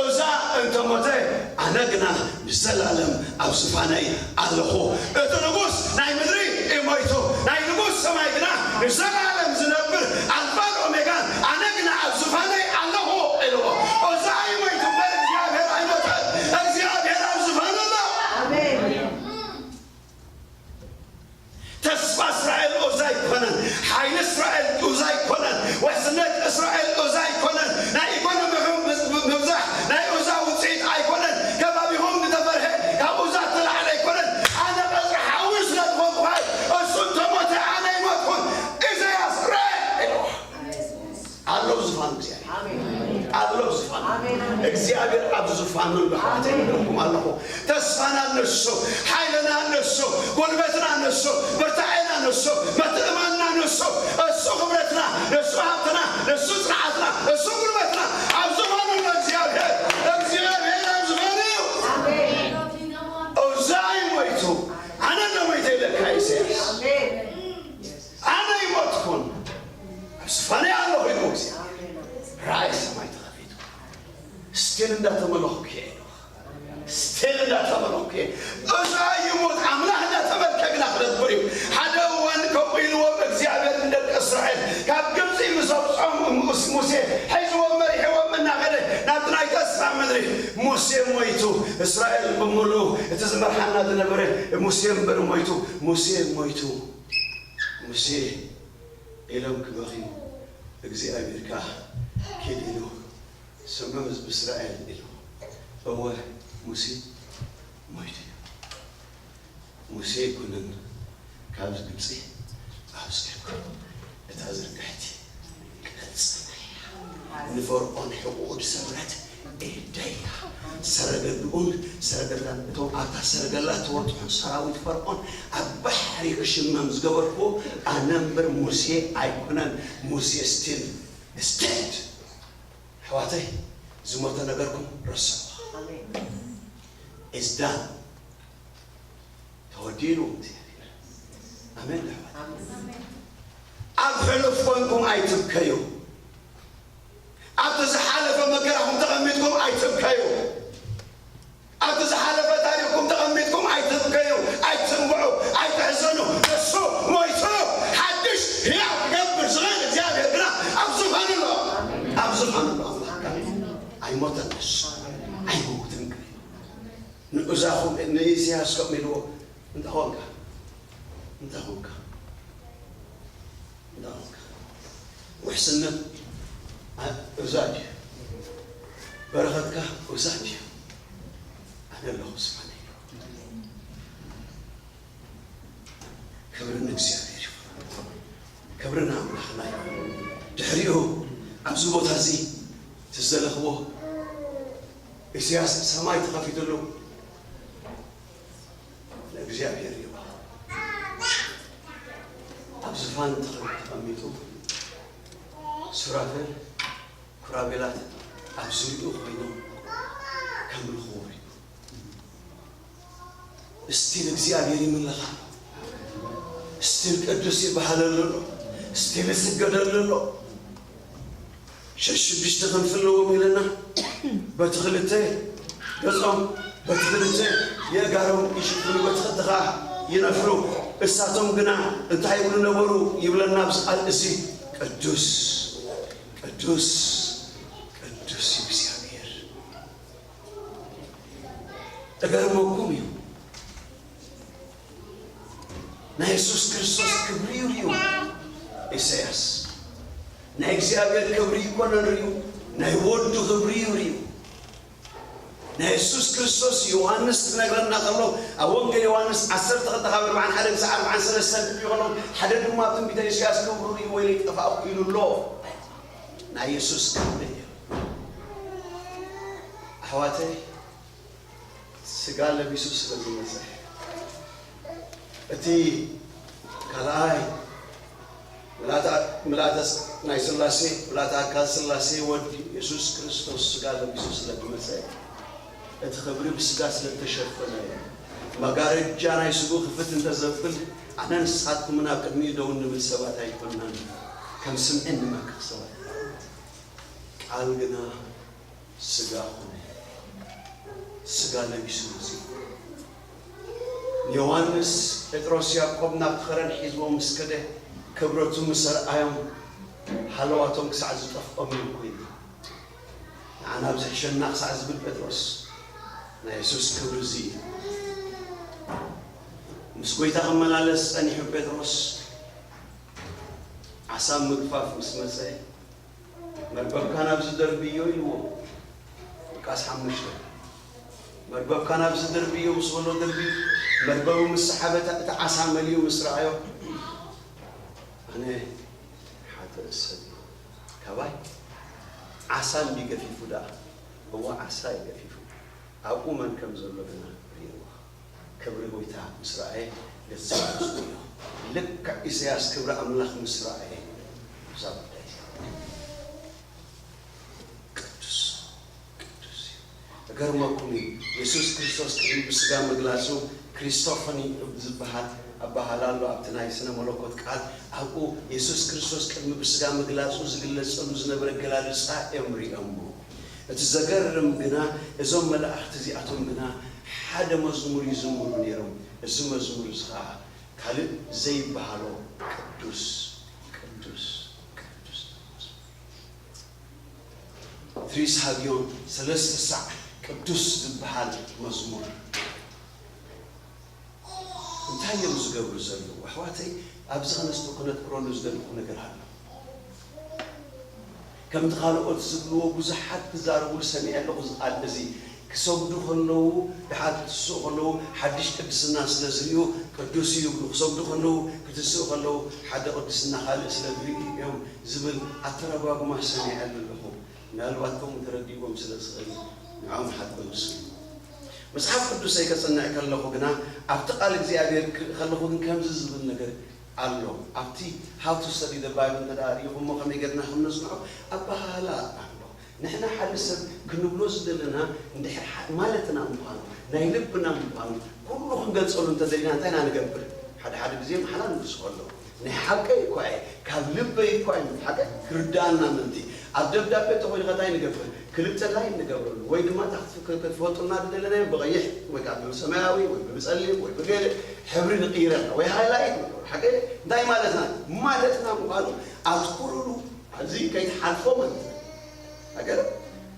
ኡዛ እንተሞተ፣ ኣነ ግና ንዘላለም ኣብ ዝፋነይ ኣለኹ። እቲ ንጉስ ናይ ምድሪ እዩ ሞይቱ፣ ናይ ንጉስ ሰማይ ግና ንዘላለም ዝነብር ኣልፋን ኦሜጋን፣ ኣነ ግና ኣብ ዝፋነይ ኣለኹ ኢልዎ። ኡዛ እዩ ሞይቱ እምበር እግዚኣብሔር ኣይሞተን። እግዚኣብሔር ኣብ ዝፋኑ ኣሎ። ኣሜን። ተስፋ እስራኤል ኡዛ ኣይኮነን። ሓይሊ እስራኤል ኡዛ ኣይኮነን። ውሕስነት እስራኤል ኡዛ ኣይኮነን። ናይ ኢኮኖሚኹም ምብዛሕ ናይ ኡዛ ውፅኢት ኣይኮነን። ከባቢኹም ዝተፈርሀ ካብ ኡዛ እተላዕለ ኣይኮነን። ኣነ ቀፅሪ ሓዊ ስለ ዝኾንኩ እሱ እንተሞተ ኣነ ኣይሞትኩን። ኢሳያስ ርአ ኢልዎ። ኣሎ ዝፋኑ እግዚኣብሔር። ኣሎ ዝፋኑ። ኣሜን። እግዚኣብሔር ኣብ ዝፋኑ ኣሎ። ኣሜን። ኣትብለኩም ኣለኹ። ተስፋና ንሱ፣ ሓይልና ንሱ፣ ጉልበትና ንሱ፣ ብርታዔና ንሱ፣ ምትእምማንና ንሱ፣ እሱ ክብረትና፣ ንሱ ሃብትና፣ ንሱ ጽንዓትና፣ እሱ ጉልበትና፣ ኣብ ዝፋኑ ኣሎ እግዚኣብሔር። እግዚኣብሔር ኣብ ዝፋኑ እዩ። ኣሜን። ኡዛይ ሞይቱ፣ ኣነ እንዶ ሞይተ ኢለካ ኢሳያስ። ኣሜን። ኣነ ኣይሞትኩን፣ ኣብ ዝፋነይ ኣለኹ ኢሉ እግዚኣብሔር። ራእይ ሰማይ ተኸፊቱ። ስቲል እንዳተመለኹ ክሄዱ። ስቴል እንዳተመለኩ እየ። እዛ ይሞት ኣምላኽ እንዳተመልከ ግና ክነብር እዩ። ሓደ እዋን ከምኡ ኢልዎም እግዚኣብሔር ንደቂ እስራኤል ካብ ግብፂ ምስ ኣውፅኦም ሙስ- ሙሴ ሒዝዎም መሪሕዎም እናኸደ ናብቲ ናይ ተስፋ ምድሪ። ሙሴ ሞይቱ። እስራኤል ብምሉኡ እቲ ዝመርሓና ዝነበረ ሙሴ እምበር ሞይቱ። ሙሴ ሞይቱ። ሙሴ ኢሎም ክበኽዩ እግዚኣብሔር ከዓ ኪድ ኢሉ ስምዑ ህዝቢ እስራኤል ኢሉ። እወ ሙሴ ሞይቱ እዩ። ሙሴ ኣይኮነን ካብዚ ግብፂ ኣውፂእኩም እታ ዝርግሕቲ ቅርፂ ንፈርዖን ሕቑኡ ዝሰብረት ኤደያ ሰረገላኡን ሰረገላን እቶም ኣብታ ሰረገላ እተወጥሑ ሰራዊት ፈርዖን ኣብ ባሕሪ ክሽመም ዝገበርኩዎ ኣነ እምበር ሙሴ ኣይኮነን። ሙሴ ስቲል ስቴድ ኣሕዋተይ ዝሞተ ነገርኩም ረስዑ። ኢዝዳን ተወዲኡ እግዚኣብሔር። ኣሜን ኣሕዋት። ኣብ ሕሉፍ ኮንኩም ኣይትብከዩ። ኣብቲ ዝሓለፈ መከራኹም ተቐሚጥኩም ኣይትብከዩ። ኣብቲ ዝሓለፈ ታሪኽኩም ተቐሚጥኩም ኣይትብከዩ፣ ኣይትንብዑ፣ ኣይትሕዘኑ። እሱ ሞይቱ ሓድሽ ህያው ክገብር ዝኽእል እግዚኣብሔር ግና ኣብ ዙፋኑ ኣሎ። ኣብ ዙፋኑ ኣሎ ኣምላኽ። ኣይሞተን እሱ። ኣይመውትን ግና። ንእዛኹም ንኢሳያስ ከምኡ ኢልዎ እንተ ኾንካ እንተ ኾንካ እንተ ኾንካ ውሕስነት እዛ ድዩ? በረኸትካ እዛ ድዩ? ኣነ ኣለኹ ስማኒ። ክብሪ ንእግዚኣብሔር ይኹን። ክብሪ ንኣምላኽና ይኹን። ድሕሪኡ ኣብዚ ቦታ እዚ እቲ ዝተለኽቦ ኢሳያስ ሰማይ ተኸፊትሉ ንእግዚኣብሔር ይባ ኣብ ዝፋን ተኸ- ተቐሚጡ ሱራፌል ኩራቤላት ኣብ ዙሪኡ ኮይኖም ከምልኽዎ ሪኡ። እስቲል እግዚኣብሔር ይምለኽ ኣሎ። እስቲል ቅዱስ ይበሃለሉ ኣሎ። እስቲል ይስገደሉ ኣሎ። ሸሽ ሽዱሽተ ክንፊ ኣለዎም ኢለና። በቲ ክልተ ገጾም በቲ ክልተ የእጋሮም ይሽፍኑ በቲ ክልተ ኸዓ ይነፍሩ። እሳቶም ግና እንታይ ይብሉ ነበሩ ይብለና ኣብዚ ቃል እዚ ቅዱስ ቅዱስ ቅዱስ እግዚኣብሔር። እገርመኩም እዩ። ናይ የሱስ ክርስቶስ ክብሪ እዩ ርዩ ኢሳያስ። ናይ እግዚኣብሔር ክብሪ ይኮነን ርዩ፣ ናይ ወዱ ክብሪ እዩ ርዩ። ናይ የሱስ ክርስቶስ ዮሃንስ ክነግረና ከሎ ኣብ ወንጌል ዮሃንስ ዓሰርተ ክልተ ካብ ኣርብዓን ሓደን ክሳዕ ኣርብዓን ሰለስተን ክሪኡ ከሎ ሓደ ድማ ኣብ ትንቢተ ኢሳያስ ክብሩ ርዩ ወይ ጠፋእኩ ኢሉ ኣሎ። ናይ የሱስ ክብሪ እዩ። ኣሕዋተይ ስጋ ለቢሱ ስለ ዝመፀ እቲ ካልኣይ ምልኣተ ናይ ስላሴ ምልኣተ ኣካል ስላሴ ወዲ የሱስ ክርስቶስ ስጋ ለቢሱ ስለ ዝመፀ እቲ ክብሪ ብስጋ ስለ ዝተሸፈነ መጋረጃ ናይ ስጉ ክፍት እንተዘብል ኣነ ንስኻትኩምን ኣብ ቅድሚኡ ደው እንብል ሰባት ኣይኮናን። ከም ስምዒ እንመክር ሰባት ቃል ግና ስጋ ኾነ። ስጋ ለቢሱ መጺኡ። ንዮሃንስ፣ ጴጥሮስ፣ ያዕቆብ ናብቲ ኸረን ሒዝዎም ምስ ከደ፣ ክብረቱ ምስ ኣርኣዮም፣ ሃለዋቶም ክሳዕ ዝጠፍኦም እዩ ኮይኑ። ንዓና ብዝሕሸና ክሳዕ ዝብል ጴጥሮስ፣ ናይ የሱስ ክብሪ እዚ እዩ። ምስ ጐይታ ክመላለስ ጸኒሑ ጴጥሮስ፣ ዓሳ ምግፋፍ ምስ መጸ፣ መርበብካ ናብዚ ደርብዮ ኢልዎ። ሉቃስ ሓሙሽተ። መርበብካ ናብዚ ደርብዮ ምስ በሎ ደርብዩ። መርበቡ ምስ ሰሓበ፣ እቲ ዓሳ መሊኡ ምስ ረኣዮ፣ ኣነ ሓጥእ ሰብ እየ። ካባይ ዓሳ እንዲ ገፊፉ ደኣ። እወ፣ ዓሳ እዩ ገፊፉ። ኣብኡ መን ከም ዘሎ ግና ርእይዎ። ክብሪ ጐይታ ምስ ረኣየ ገዛእ ርእሱ እዩ። ልክዕ ኢሳያስ ክብሪ ኣምላኽ ምስ ረኣየ እዛ ጉዳይ እዚኣ ቅዱስ ቅዱስ እዩ። እገርመኩም እዩ። የሱስ ክርስቶስ ቅድሚ ብስጋ ምግላጹ ክሪስቶፈኒ ዝበሃል ኣበሃህላ ኣሎ። ኣብቲ ናይ ስነ መለኮት ቃል ኣብኡ የሱስ ክርስቶስ ቅድሚ ብስጋ ምግላጹ ዝግለጸሉ ዝነበረ ኣገላልጻ እዮም ሪኦሞ። እቲ ዘገርም ግና፣ እዞም መላእኽቲ እዚኣቶም ግና ሓደ መዝሙር ይዝምሩ ነይሮም። እዚ መዝሙር እዚ ኸዓ ካልእ ዘይበሃሎ ቅዱስ፣ ቅዱስ፣ ቅዱስ መዝሙር። ትሪስ ሃጊዮን ሰለስተ ሳዕ ቅዱስ ዝበሃል መዝሙር። እንታይ እዮም ዝገብሩ ዘለዉ? ኣሕዋተይ፣ ኣብዚ ከነስቶ-፣ ከነትኩረሉ ዝደለኹ ነገር ኣሎ። ከምቲ ካልኦት ዝብልዎ፣ ብዙሓት ክዛረቡ ሰሚዐ ኣለኹ። እዚ ቃል እዚ ክሰግዱ ከለዉ፣ ድሓር ክትስኡ ከለዉ፣ ሓድሽ ቅድስና ስለ ዝርእዩ ቅዱስ እዩ ይብሉ። ክሰግዱ ከለዉ፣ ክትስኡ ከለዉ፣ ሓደ ቅድስና ካልእ ስለ ዝርእዩ እዮም ዝብል ኣተረጓጉማ ሰሚዐ ኣለኹ። ምናልባት ከምኡ ተረዲእዎም ስለ ዝኽእል፣ ንዕኦም ሓቂ መስሉ። መጽሓፍ ቅዱሰይ ከጽንዕ ከለኹ ግና፣ ኣብቲ ቃል እግዚኣብሔር ክርኢ ከለኹ ግን ከምዚ ዝብል ነገር ኣሎ። ኣብቲ How to Study the Bible እንተ ደኣ ርኢኹሞ፣ ከመይ ጌርና ከም ነጽንዖ ኣበሃህላ ኣሎ። ንሕና ሓደ ሰብ ክንብሎ ዝደለና እንድሕር ሓ-፣ ማለትና ምዃኑ፣ ናይ ልብና ምዃኑ ኩሉ ክንገልጸሉ እንተ ደሊና እንታይ ኢና ንገብር? ሓደ ሓደ ግዜ ማሕላ ንውስኸሉ። ናይ ሓቀይ እኳ እየ፣ ካብ ልበይ እኳ እየ፣ ሓቀይ ክርድኣና ምእንቲ። ኣብ ደብዳቤ እንተኾይኑ ከ እንታይ ንገብር? ክልተ ላይን ንገብረሉ፣ ወይ ድማ እታ ክትፍ-፣ ክትፈልጡልና ዝደለናዮ ብቐይሕ ወይ ከዓ ብሰማያዊ ወይ ብጸሊም ወይ ብገለ ሕብሪ ንቕይረልና ወይ ሃይላይት ንገብሮ። ሓቀይ እንታይ ማለትና? ማለትና ምዃኑ ኣትኩሩሉ። ኣብዚ ከይትሓልፎ ማለት እዩ። ሃገር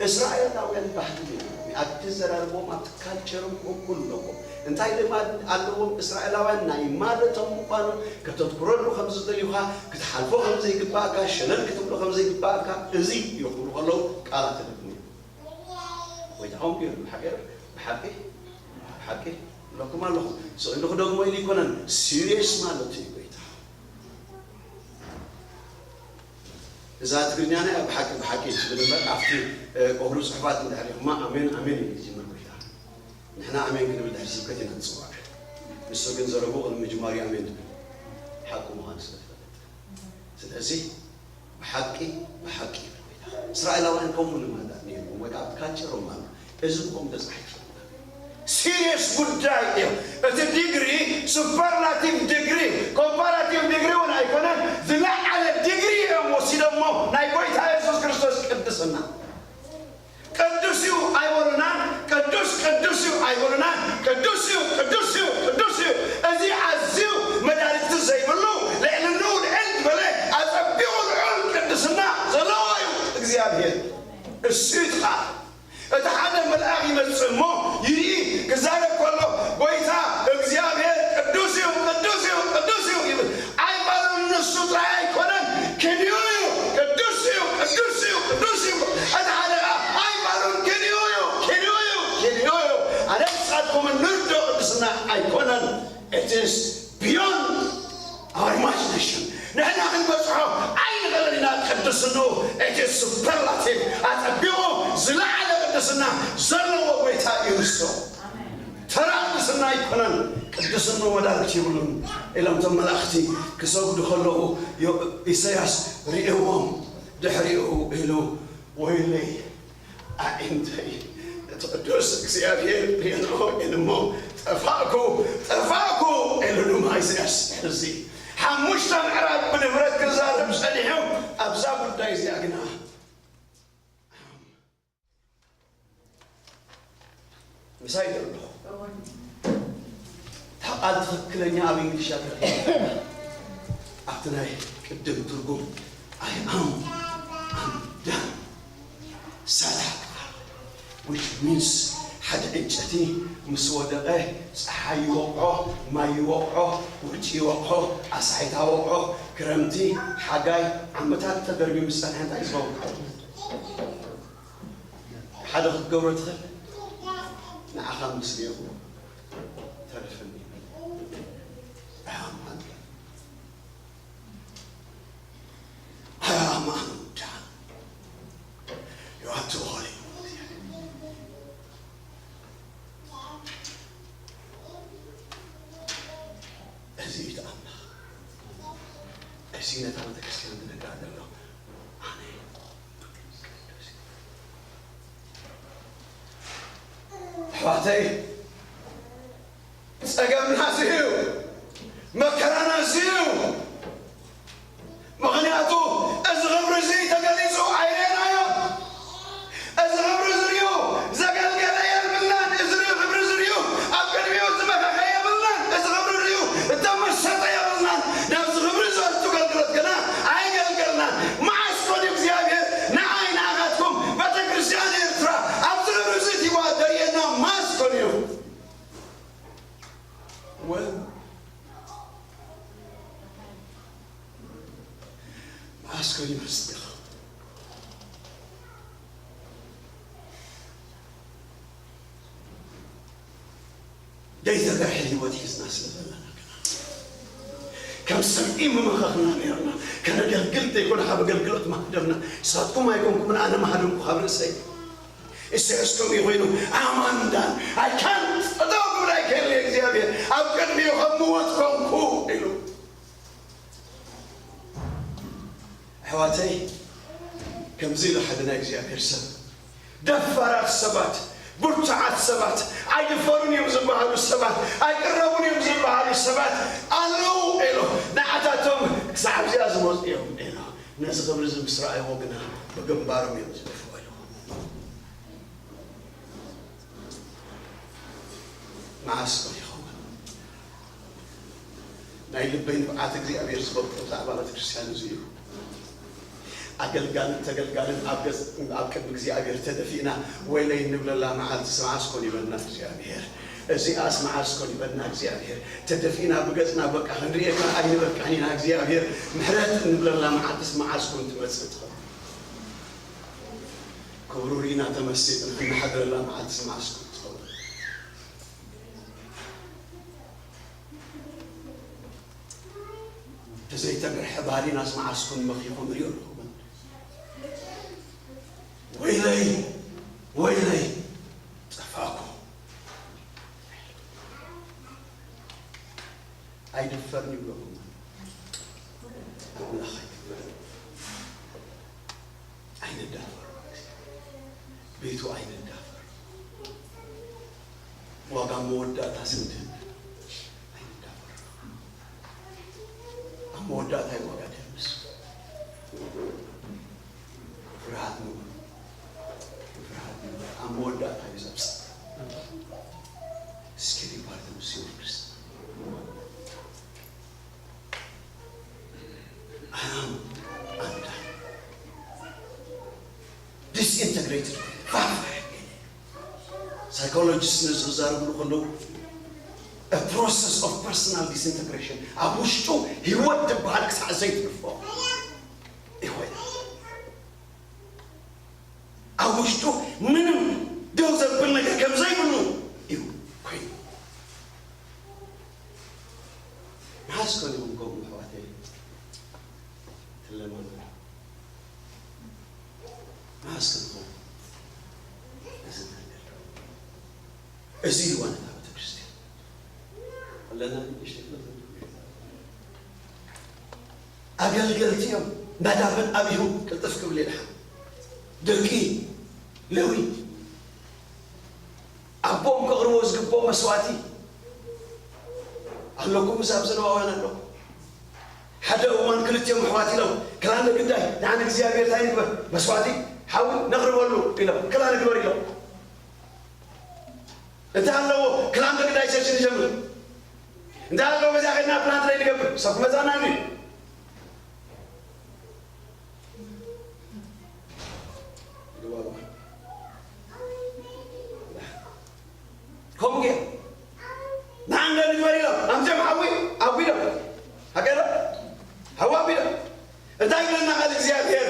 እስራኤላውያን ባህሊ ነይሩ። ኣብቲ ዘራርቦም፣ ኣብቲ ካልቸሮም እኩል ኣለዎም። እንታይ ልማድ ኣለዎም እስራኤላውያን? ናይ ማለቶም ምዃኑ ከተትኩረሉ ከም ዝደልዩኻ፣ ክትሓልፎ ከም ዘይግባእካ፣ ሸለል ክትብሎ ከም ዘይግባእካ፣ እዚ ይኽብሩ ከለዉ ቃላት ተደግሙ እዮም። ጎይታኹም ግን ብሓቂ፣ ብሓቂ፣ ብሓቂ እብለኩም ኣለኹ። ስቕ ኢሉ ክደግሞ ኢሉ ኣይኮነን፣ ሲሪየስ ማለቱ እዩ ጎይታ። እዛ ትግርኛ ናይ ብሓቂ፣ ብሓቂ ትብል እምበር፣ ኣብቲ፣ እ፣ ቁህሉ ጽሑፋት እንድሕር ኢኹማ፣ ኣሜን፣ ኣሜን እዩ ዝጅምር ጎይታ። ንሕና ኣሜን ክንብል ድሕሪ ስብከት ኢና ንጽዋዕ። ንሱ ግን ዘረብኡ ቅድሚ ምጅማሩ ኣሜን ትብል። ሓቁ ምዃኑ ስለ ዝፈለጠ። ስለዚ ብሓቂ፣ ብሓቂ ይብል ጎይታ። እስራኤላውያን ከምኡ ልማዳት ነይርዎም፣ ወይ ከዓ ካልቸሮም ኣሎ። እዚ ብኸምኡ ተጻሒፉ። ሲሪየስ ጉዳይ እዩ። እቲ ዲግሪ ሱፐርላቲቭ ዲግሪ፣ ኮምፓራቲቭ ዲግሪ እውን ኣይኮነን። ዝለዓለ ዲግሪ እዮም ወሲዶሞ ናይ ጎይታ የሱስ ክርስቶስ ቅድስና። ቅዱስ እዩ ኣይበሉናን፣ ቅዱስ፣ ቅዱስ እዩ ኣይበሉናን። ቅዱስ እዩ፣ ቅዱስ እዩ፣ ቅዱስ እዩ። እዚ ኣዝዩ መዳርግቲ ዘይብሉ፣ ልዕልንኡ ልዕል ዝበለ፣ ኣጸቢቑ ልዑል ቅድስና ዘለዎ እዩ እግዚኣብሔር። እሱ እዩ እቲ ቃል። እቲ ሓደ መልኣኽ ይመጽእ እሞ ይርኢ፣ ክዛረብ ከሎ፣ "ጎይታ እግዚኣብሔር ቅዱስ እዩ፣ ቅዱስ እዩ፣ ቅዱስ እዩ" ይብል። ኣይባሉን፣ ንሱ ጥራይ ኣይኮነን፣ ክንዩ እዩ። ቅዱስ እዩ፣ ቅዱስ እዩ፣ ቅዱስ እዩ። እቲ ሓደ ኸኣ ኣይባሉን፣ ክንዩ እዩ፣ ክንዩ እዩ፣ ክንዩ እዩ። ኣነ ንስኻትኩም እንርድኦ ቅድስና ኣይኮነን። It is beyond our imagination። ንሕና ክንበጽሖ ኣይንኽእልን ኢና። ቅድስንኡ፣ it is superlative፣ ኣጸቢቑ ዝለዓለ ቅድስና ዘለዎ ጎይታ እዩ ንሱ። ተራ ቅድስና ኣይኮነን። ቅድስንኡ መዳርግቲ የብሉን ኢሎም እቶም መላእኽቲ ክሰግዱ ከለዉ፣ ዮ-፣ ኢሳያስ ርእይዎም፣ ድሕሪኡ ኢሉ፣ "ወይለይ፣ ኣዒንተይ ነቲ ቅዱስ እግዚኣብሔር ርእየንኦ እየን እሞ፣ ጠፋእኩ፣ ጠፋእኩ" ኢሉ ድማ ኢሳያስ። ሕዚ ሓሙሽተ ምዕራፍ ብድፍረት ክዛረብ ጸኒሑ፣ ኣብዛ ጉዳይ እዚኣ ግና ምሳይ ዘለኹ። እታ ቃል ትኽክለኛ ኣብ እንግሊሽ እያ ተረኺባ። ኣብቲ ናይ ቅድም ትርጉም፣ "I am undone." ሳላካ፣ which means ሓደ ዕንጨቲ ምስ ወደቐ፣ ጸሓይ ይወቕዖ፣ ማይ ይወቕዖ፣ ውርጪ ይወቕዖ፣ ኣሳይታ ወቕዖ፣ ክረምቲ፣ ሓጋይ፣ ዓመታት ተደርቢዩ ምስ ጸንሐ እንታይ ዝኸውን? ሓደ ክትገብሮ ትኽእል፣ ንዓኻ ምስ ርኤኹ ተርፍኒ። ኣያማን፣ ኣያማን ዳ፣ you are too holy። እዚ እዩ እቲ ኣምላኽ። እዚ ነታ ቤተክርስትያን ዝነግራ ዘሎ። ኣነ ኣሕዋተይ፣ ጸገምና እዚ እዩ፣ መከራና እዚ እዩ። ምኽንያቱ እዚ ክብሪ እዚ ተገሊጹ ኣይረኣናዮ። እዚ ክብሪ ወ-፣ መዓስ ኮን ይመስልኻ? ዘይተገርሐ ህይወት ሒዝና ስለ ዘለና ግና፣ ከም ሰብኢ መመኸኽና ነይርና። ከነገልግል ዘይኮነ፣ ካብ ኣገልግሎት ማህደምና። ንሳትኩም ኣይኮንኩምን፣ ኣነ ማህደምኩ ካብ ርእሰይ። ኢሳያስ ከምኡ ኮይኑ፣ ኣማንዳን፣ I can't፣ ጠጠው ክብል ኣይክእልን እየ እግዚኣብሔር። ኣብ ቅድሚኡ ከም ምወት ኮንኩ ኢሉ። ኣሕዋተይ፣ ከምዚ ኢሉ ሓደ ናይ እግዚኣብሔር ሰብ፣ ደፋራት ሰባት፣ ብርቱዓት ሰባት፣ ኣይድፈሩን እዮም ዝበሃሉ ሰባት፣ ኣይቅረቡን እዮም ዝበሃሉ ሰባት ኣለዉ ኢሉ። ንዓታቶም ክሳዕ ኣብዚኣ ዝመፁ እዮም ኢሉ። ነዚ ክብሪ እዚ ምስ ረኣይዎ ግና ብግንባሮም እዮም ዝደፍኡ ኢሉ። መዓስ ኮን ይኸውን? ናይ ልበይ ንብዓት እግዚኣብሔር ዝበቁ ብዛዕባ ቤተ ክርስቲያን እዚ እዩ። ኣገልጋልን ተገልጋልን ኣብ ገጽ-፣ ኣብ ቅድሚ እግዚኣብሔር ተደፊእና፣ ወይለይ እንብለላ መዓልትስ መዓስ ኮን ይበልና እግዚኣብሔር? እዚኣስ መዓስ ኮን ይበልና እግዚኣብሔር? ተደፊእና ብገጽና በቃ ክንርእየካ ኣይንበቅዕን ኢና እግዚኣብሔር። ምሕረት እንብለላ መዓልትስ መዓስ ኮን ትመጽእ ትኸውን? ክብሩ ርኢና ተመሲጥና እንሓድረላ መዓልትስ መዓስ ኮን ትኸውን? እቲ ዘይተገርሐ ባህሪናስ መዓስ ኮን መኺኹ ንሪኦ ኣለኹ? ወይለይ፣ ወይለይ፣ ጠፋእኩ። ኣይድፈርን ይብለኩም። ኣምላኽ ኣይድፈርን። ኣይንዳፈር። ቤቱ ኣይንዳፈር። ዋጋ መወዳእታ ስንድን ኣይንዳፈር። ኣብ መወዳእታ እዩ ዋጋ ደምስ። ፍርሃት ንብሎ። ፍርሃት ንብሎ። ኣብ መወዳእታ እዩ ዘብጽሕ። ስኬሊ ፓርት ምስ ይወርስ። ኣናም ኣንዳ ዲስኢንተግሬትድ ኮይኑ ፋፋ። ሳይኮሎጂስት ነዚ ክዛረብሉ ከለዉ፣ a process of personal disintegration፣ ኣብ ውሽጡ ህይወት ትበሃል ክሳዕ ዘይትርፎ ይኾይና። ኣብ ውሽጡ ምንም ደው ዘብል ነገር ከም ዘይብሉ እዩ ኮይኑ። መሓዝ ኮን ኢኹም ከምኡ ኣሕዋተይ ትለማመዱ? መሓዝ ኮን ኢኹም እዚ ነገር? እዚ እዩ ዋና እታ ቤተክርስትያን። ኣለና ንእሽተይ ክፍል። ኣገልገልቲ እዮም። ናዳብን ኣቢሁን ቅልጥፍ ክብል የድሓ። ደቂ ሌዊ ኣቦኦም ከቕርቦ ዝግብኦ መስዋዕቲ ኣለኩም። እዚ ኣብዚ ነባውያን ኣለኹ። ሓደ እዋን ክልቲኦም ኣሕዋት ኢሎም፣ "ክላን ግዳይ፣ ንዓን እግዚኣብሔር እንታይ ንግበር? መስዋዕቲ ሓዊ ነቕርበሉ" ኢሎም፣ "ክላን ግበር" ኢሎም። እንተ ኣለዎ፣ ክላን ግዳይ ቸርች ንጀምር። እንተ ኣለዎ፣ በዚኣ ኸድና ፕላንት ላይ ንገብር። ሰብ ክመዛና እንዲ። ከምኡ ገይሩ ንዓንገ ንግበር ኢሎም ኣምፅኦም ሓዊ ኣጒዶም። ሃገረ ሓዊ ኣጒዶም። እንታይ ይብለና ቃል እግዚኣብሔር?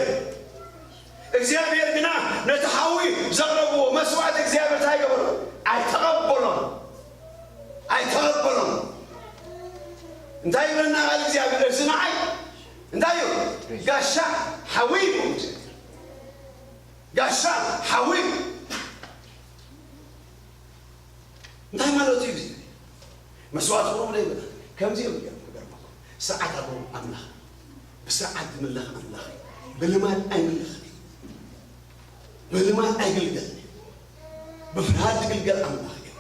እግዚኣብሔር ግና ነቲ ሓዊ ዘቕረብዎ መስዋዕቲ እግዚኣብሔር እንታይ ገበሮ? ኣይተቐበሎን። ኣይተቐበሎን። እንታይ ይብለና ቃል እግዚኣብሔር? እዚ ንዓይ እንታይ እዩ? ጋሻ ሓዊ እዩ። ጋሻ ሓዊ እንታይ ማለት እዩ? እዚ መስዋዕቲ ቁሩብ ዘይብላ ከምዚ እዮም ገይሮም ክገርመኩም። ስርዓት ኣለዎም ኣምላኽ። ብስርዓት ዝምለኽ ኣምላኽ እዩ። ብልማድ ኣይምለኽን እዩ። ብልማድ ኣይግልገልን እዩ። ብፍርሃት ዝግልገል ኣምላኽ እዩ።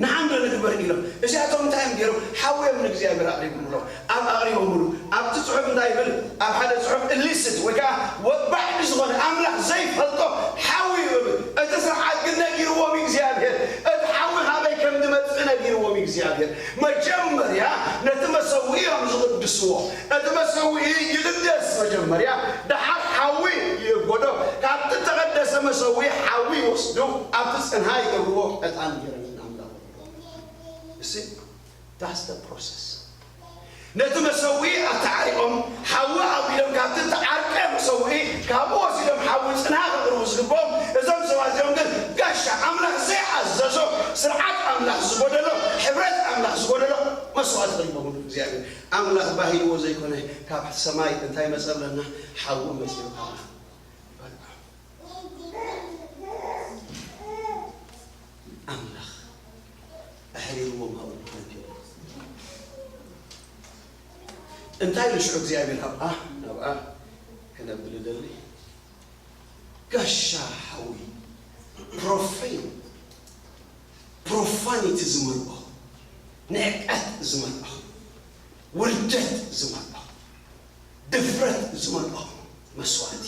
ንዓንዶ ንግበር ኢሎም። እዚኣቶም እንታይ እዮም ገይሮም? ሓዊ እዮም ንእግዚኣብሔር ኣቕሪቦምሉ። ኣብ ኣቕሪቦምሉ። ኣብቲ ጽሑፍ እንታይ ይብል? ኣብ ሓደ ጽሑፍ ኢሊሲት ወይ ከዓ ወባዕዲ ዝኾነ ኣምላኽ ዘይፈልጦ ሓዊ እዩ ይብል። እቲ ስርዓት ግን ነጊርዎም እዩ እግዚኣብሔር። እቲ ሓዊ ካበይ ከም ዝመጽእ ነጊርዎም እዩ እግዚኣብሔር። መጀመርያ ነቲ መሰውኢ እዮም ዝቕድስዎ። እቲ መሰውኢ ይቕደስ መጀመርያ፣ ደሓር ሓዊ ይእጎዶ። ካብቲ እተቐደሰ መሰውኢ ሓዊ ይወስዱ፣ ኣብቲ ጽንሃ ይገብርዎ፣ ዕጣን ይረንን ኣምላኽ። እሲ That's the process. ነቲ መሰውኢ ኣተዓሪቖም ሓዊ ኣውሪዶም፣ ካብቲ እተዓርቀ መሰውኢ ካብኡ ወሲዶም ሓዊ ጽንሃ ከቕርቡ ዝግብኦም፣ እዞም ሰባት እዚኦም ግን ጋሻ ኣምላኽ ዘይኣዘዞ፣ ስርዓት ኣምላኽ ዝጎደሎ፣ ሕብረት ኣምላኽ ዝጎደሎ መስዋእቲ ኣቕሪቦም ንእግዚኣብሔር። ኣምላኽ ባሂልዎ ዘይኮነ፣ ካብ ሰማይ እንታይ መጸ ብለና? ሓዊ መጺኡ ከኣ በልዖም። ኣምላኽ ኣሕሪርዎም ኣብኡ ነዲሩ። እንታይ ኢሉ ሽዑ እግዚኣብሔር ኣብኣ ናብኣ ከነብል እደሊ? ጋሻ ሓዊ፣ ፕሮፌን፣ ፕሮፋኒቲ ዝመልኦ፣ ንዕቀት ዝመልኦ፣ ውርደት ዝመልኦ፣ ድፍረት ዝመልኦ መስዋእቲ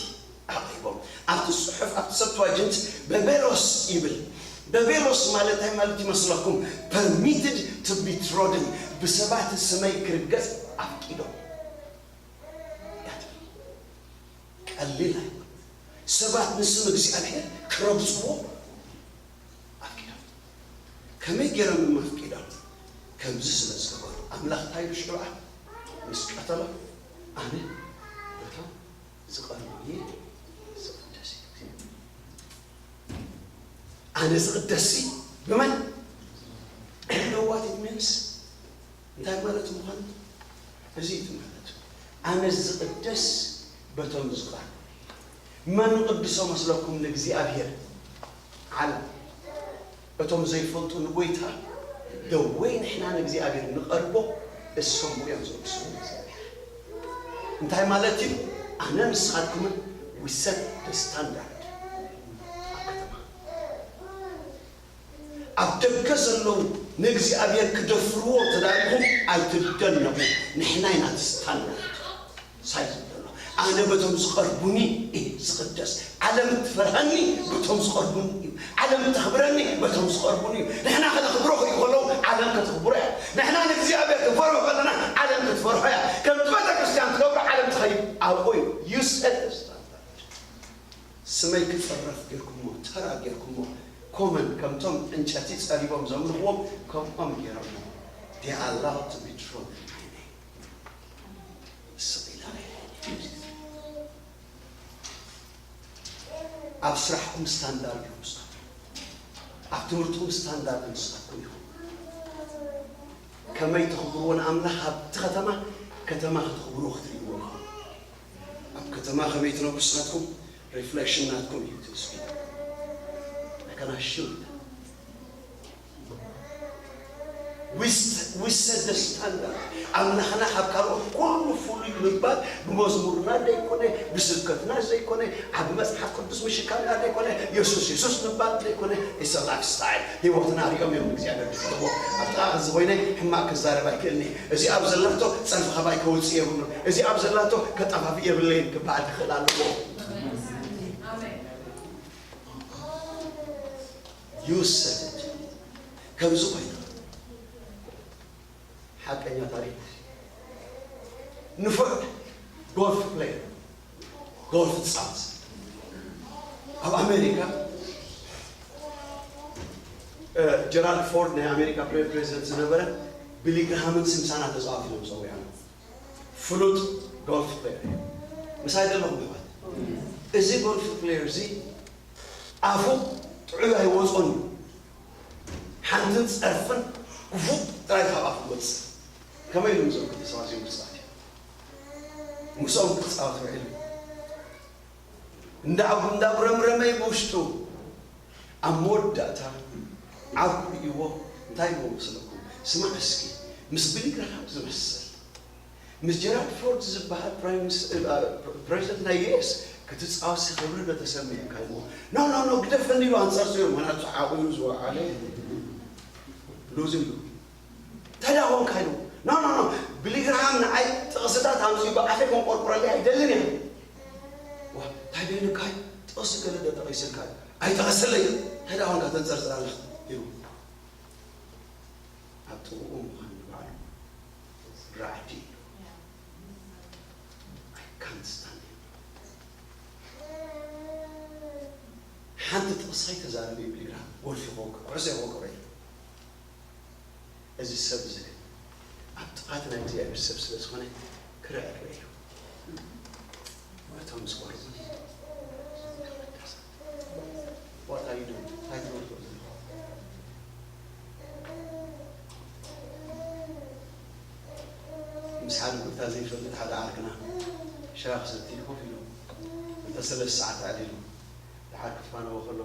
ኣቕሪቦም። ኣብቲ ጽሑፍ፣ ኣብቲ ሰብትዋጅንት በቤሎስ ይብል። በቤሎስ ማለት እንታይ ማለት ይመስለኩም? Permitted to be trodden፣ ብሰባት ስመይ ክርገጽ ኣፍቂዶም። ቀሊል ኣይኮነን። ሰባት ንስም እግዚኣብሔር ክረግጽዎ ኣፍቂዶም። ከመይ ገይሮም እዮም ኣፍቂዶም? ከምዚ ስለ ዝገበሩ፣ ኣምላኽ እንታይ ኢሉ ሽዑ ምስ ቀተሎም? ኣነ በቶም ዝቐርቡኒ ዝቕደስ እዩ። ኣነ ዝቕደስ ብመን? You know what it means? እንታይ ማለት ምዃኑ? እዚ እዩ ማለት። ኣነ ዝቕደስ በቶም ዝቐርቡ። መን ቅዱሶ መስለኩም? ንእግዚኣብሔር። ዓለም። እቶም ዘይፈልጡ ንጎይታ፣ the way ንሕና ንእግዚኣብሔር ንቐርቦ፣ እሶም እዮም ዝቕድሱ ንእግዚኣብሔር። እንታይ ማለት እዩ? ኣነ ንስኻትኩምን we set the standard። ኣብ ከተማ፣ ኣብ ደገ ዘለዉ ንእግዚኣብሔር ክደፍርዎ ተዳሊኹም ኣይትደነቑ። ንሕና ኢና እቲ ስታንዳርድ። ሳይ ዝብሎ፣ ኣነ በቶም ዝቐርቡኒ እየ ዝቕደስ። ዓለም ትፈርሃኒ በቶም ዝቐርቡኒ እዩ። ዓለም ተኽብረኒ በቶም ዝቐርቡኒ እዩ። ንሕና ከነኽብሮ ከለዉ ዓለም ከተኽብሮ እያ። ንሕና ንእግዚኣብሔር ክንፈርሆ ከለና ዓለም ክትፈርሆ እያ። ከምቲ ቤተ ክርስቲያን ትገብሮ ዓለም ትኸይድ ኣብኡ እዩ። You set the standard። ስመይ ክጽረፍ ጌርኩሞ፣ ተራ ጌርኩሞ። ኮመን ከምቶም ዕንጨቲ ጸሪቦም ዘምልኽዎም ከምኦም ጌሮሞ። They are allowed to be thrown in my name. ስቕ ኢላ እየ። ኣብ ስራሕኩም ስታንዳርድ ንስኻትኩም፣ ኣብ ትምህርትኩም ስታንዳርድ ንስኻትኩም ኢኹም። ከመይ ተኽብርዎ ንኣምላኽ ኣብቲ ከተማ፣ ከተማ ከተኽብርዎ ክትርእይዎ ኢኹም። ኣብ ከተማ ከመይ ትነብሩ ንስኻትኩም፣ ሪፍሌክሽን ናትኩም እዩ እቲ ስፒድ። I can assure you that። We s-, we set the standard። ኣምላኽና ካብ ካልኦት ኩሉ ፍሉይ ምባል ብመዝሙርና ዘይኮነ፣ ብስብከትና ዘይኮነ፣ ዓቢ መጽሓፍ ቅዱስ ምሽካምና ዘይኮነ፣ የሱስ የሱስ ምባል ዘይኮነ፣ it's a lifestyle። ህይወትና ሪኦም እዮም እግዚኣብሔር ዝፈትዎ። ኣብ ጥቓ እዚ ኮይነ ሕማቕ ክዛረብ ኣይክእልኒ። እዚ ኣብ ዘላቶ ጸርፊ ካባይ ከውጽእ የብሉን። እዚ ኣብ ዘላቶ ከጠፋፍእ የብለይን ክበሃል ክኽእል ኣለዎ። You said it። ከምዚ ኮይና ሓቀኛ ታሪኽ። ንፉዕ ጎልፍ ፕሌየር፣ ጎልፍ ትጻወት ኣብ ኣሜሪካ፣ እ፣ ጀራልድ ፎርድ ናይ ኣሜሪካ ፕሬ-፣ ፕሬዚደንት ዝነበረ፣ ቢሊ ግርሃምን ሲምሳና ተጻዋት ኢሎም ጸዊዖም። ፍሉጥ ጎልፍ ፕሌየር እዩ። ምሳይ ዘለኹም ኣሕዋት፣ እዚ ጎልፍ ፕሌየር እዚ ኣፉ ጥዑይ ኣይወጾን እዩ። ሓንትን ጸርፍን ክፉእ ጥራይ ካብ ኣፉ ይወጽእ። ከመይ ኢሉ ምስኦም ክልተ ሰባት እዮም ክጻወት እዩ? ምስኦም ክጻወት ውዒሉ። እንዳ-፣ እንዳጉረምረመ እዩ ብውሽጡ። ኣብ መወዳእታ ዓርኩ ርእይዎ እንታይ ኢልዎ መሰለኩም? ስማዕ እስኪ፣ ምስ ቢሊ ግራሃም ዝመስል፣ ምስ ጀራልድ ፎርድ ዝበሃል ፕራይም ሚኒስ-፣ እ፣ ፕሬዚደንት ናይ ዩ ኤስ ክትጻወትሲ ክብሪ ዶ ተሰሚዑካ ኢልዎ። ኖ፣ ኖ፣ ኖ፣ ግደፈኒ ኢሉ ኣንጻር ዞዮም፣ ምኽንያቱ ዓቑ እዩ ዝወዓለ። ሉዝ ኢሉ። እንታይ ደኣ ኾንካ ኢልዎ። ኖ፣ ኖ፣ ኖ፣ ቢሊ ግራሃም ንዓይ ጥቕስታት ኣምጺኡ ብኣፈይ ከንቆርቁረለይ ኣይደልን እየ። ዋ፣ እንታይ ደሊካ እዩ? ጥቕሲ ገለ ዶ ጠቒስልካ እዩ? ኣይጠቐሰለይ። እንታይ ደኣ ኾንካ ተንጸርጽር ኣለኻ? ኢሉ። ኣብ ጥቕኡ ምዃን ንባዕሉ ራዕዲ እዩ። I can't stand him። ሓንቲ ጥቕሲ ከይተዛረበ ቢሊ ግራሃም ጎልፍ ይኸውቅዕ፣ ኩዕሶ ይኸውቅዕ እዩ። እዚ ሰብ እዚ ኣብ ጥቓት ናይ እግዚኣብሔር ሰብ ስለ ዝኾነ ክርዕር እዩ። እቶም ዝቐርቡኒ፣ What are you doing? እንታይ ትገብሩ ዘለኹም? ምስ ሓደ ቦታ ዘይፈልጥ ሓደ ዓርክና ሻሂ ክሰቲ ኢሉ ኮፍ ኢሉ፣ እንተ ሰለስተ ሰዓት ኣዕሊሉ፣ ደሓር ክፋነዎ ከሎ፣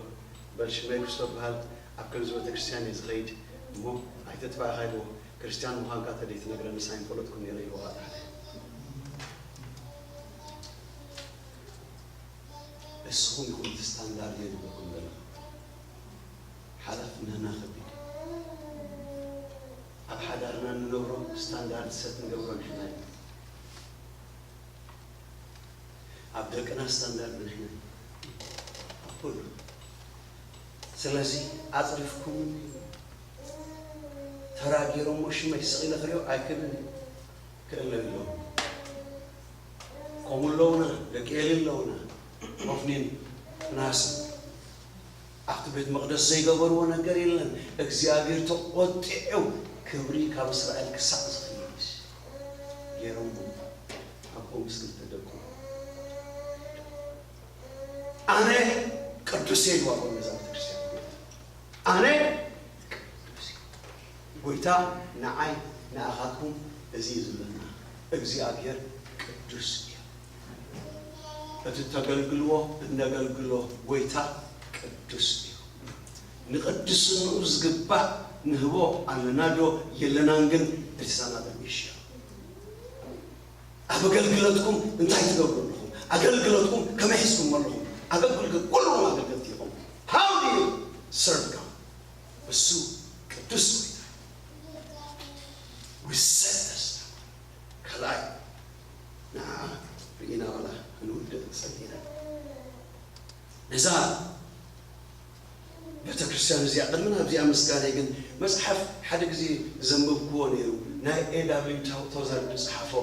በል ሽመይ ክስቶ እበሃል፣ ኣብ ከምዚ ቤተክርስትያን እየ ዝኸይድ፣ እሞ ኣይተጥፋእኻ ኢልዎ፣ ክርስትያን ምዃንካ ተደይትነግረንስ ኣይምፈለጥኩን ነይረ ኢልዎ ኣትሓደ። እስኹም ኢኹም እቲ ስታንዳርድ እየ ዝብለኩም ዘለኹ። ሓላፍነትና ከቢድ እዩ። ኣብ ሓዳርና እንነብሮ ስታንዳርድ ሰት ንገብሮ ንሕና ኢና። ኣብ ደቅና ስታንዳርድ ንሕና ኢና። ኣብ ኩሉ። ስለዚ ኣጽሪፍኩምኒ ተራ ገይሮሞ ሽመይ ስቕ ኢለ ክሪኦ ኣይክእልን እየ። ክእለ ኣለዎም። ከምኡ ኣለውና፣ ደቂ ኤሊ ኣለውና። ሆፍኒን ፍናስን ኣብቲ ቤት መቕደስ ዘይገበርዎ ነገር የለን። እግዚኣብሔር ተቖጢዑ ክብሪ ካብ እስራኤል ክሳዕ ዝኽይድ ገይሮሞ። ኣቦ ምስ ክልተ ደቁ። ኣነ ቅዱስ እየ ኢልዋ፣ ኣብ ነዛ ቤተክርስትያን። ኣነ ቅዱስ እየ። ጎይታ ንዓይ ንኣኻትኩም እዚ እዩ ዝብለና፣ እግዚኣብሔር ቅዱስ እዩ። እቲ ተገልግልዎ እነገልግሎ ጎይታ ቅዱስ እዩ። ንቅድስንኡ ዝግባእ ንህቦ ኣለና ዶ የለናን ግን እቲ ሳናተ ሚሽን ኣብ ኣገልግሎትኩም እንታይ ትገብሩ ኣለኹም? ኣገልግሎትኩም ከመይ ሒዝኩም ኣለኹም? ኣገልግሎት ኩልኹም ኣገልገልቲ ኢኹም። How do you serve God? እሱ ቅዱስ ጎይታ። We set this ካልኣይ ንዓ ርኢና በላ ክንውድእ ጸኒና። ነዛ ቤተክርስትያን እዚኣ ቅድሚ ናብዚኣ ምስጋናይ ግን መጽሓፍ ሓደ ግዜ ዘንበብክዎ ነይሩ። ናይ ኤ ዳብሊው ቶዘር ዝጸሓፎ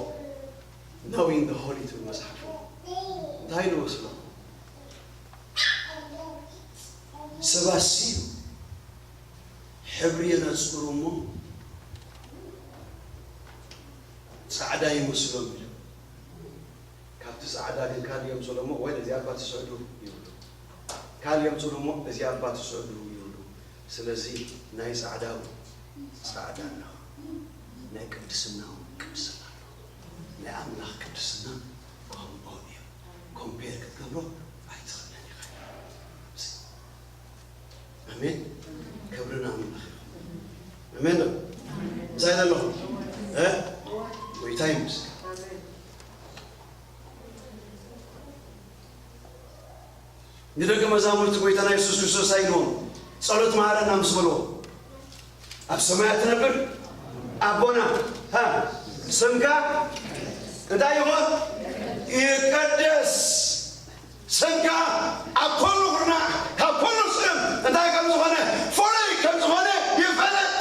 Knowing the Holy ትብል መጽሓፍ እንታይ ንመስሎ? ሰባት ሲሉ ሕብሪ የነጽሩ እሞ ጻዕዳ ይመስሎም ኢሉ ካብቲ ጻዕዳ ግን ካልእ የምጽሉ እሞ ወይ ነዚ ኣባ ትስዕዱ ይብሉ። ካልእ የምጽሉ እሞ እዚ ኣባ ትስዕዱ ይብሉ። ስለዚ ናይ ጻዕዳ እውን ጻዕዳ ኣሎ፣ ናይ ቅድስና እውን ቅድስና ኣሎ። ናይ ኣምላኽ ቅድስና ከምኡ እዩ። ኮምፔር ክትገብሮ ኣይትኽእልን ኢኻ። ኣሜን። ክብሪ ንኣምላኽ ይኹን። ኣሜን ዶ? ምሳይ ዘለኹም? እ? ጎይታ ይመስገን። ንደቀ መዛሙርቲ ጎይታና የሱስ ክርስቶስ እንታይ ኢልዎም? ጸሎት መሃረና ምስ በልዎ፣ ኣብ ሰማያት ትነብር ኣቦና፣ ሃ፣ ስምካ እንታይ ይኹን? ይቀደስ። ስምካ ኣብ ኩሉ ኩርናዕ፣ ካብ ኩሉ ስም እንታይ ከም ዝኾነ፣ ፍሉይ ከም ዝኾነ ይፈለጥ።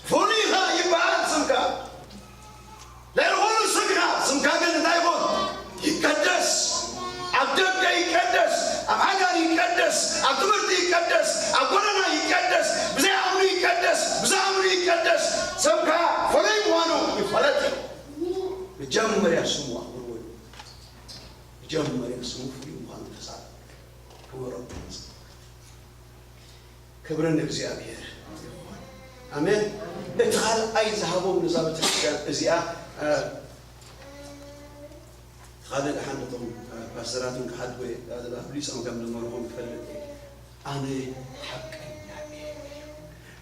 ፍሉይ ኸኣ ይበሃል ስምካ። ልዕሊ ኩሉ ስምካ፣ ስምካ ግን እንታይ ይኹን? ይቀደስ። ኣብ ደገ ይቀደስ፣ ኣብ ሓዳር ይቀደስ፣ ኣብ ትምህርቲ ይቀደስ፣ ኣብ ጎደና ይቀደስ፣ ብዘይኣምኑ ይቀደስ፣ ብዝኣምኑ ይቀደስ። ስምካ ፍሉይ ምዃኑ ይፈለጥ እዩ። መጀመርያ ስሙ ኣኽብርዎ እዩ። መጀመርያ ስሙ ፍሉይ ምዃኑ ተዛረብ። ክብረቱ ክብሪ ንእግዚኣብሔር። ኣሜን። እቲ ካልኣይ ዝሃቦም ነዛ ቤተክርስትያን እዚኣ፣ እ፣ ካልእ ደሓን ነቶም፣ እ፣ ፓስተራትን ክሓድጎ፣ እ፣ ኣፍሊጾም ከም ዝመርኹም ይፈልጥ እየ። ኣነ ሓቀኛ እየ።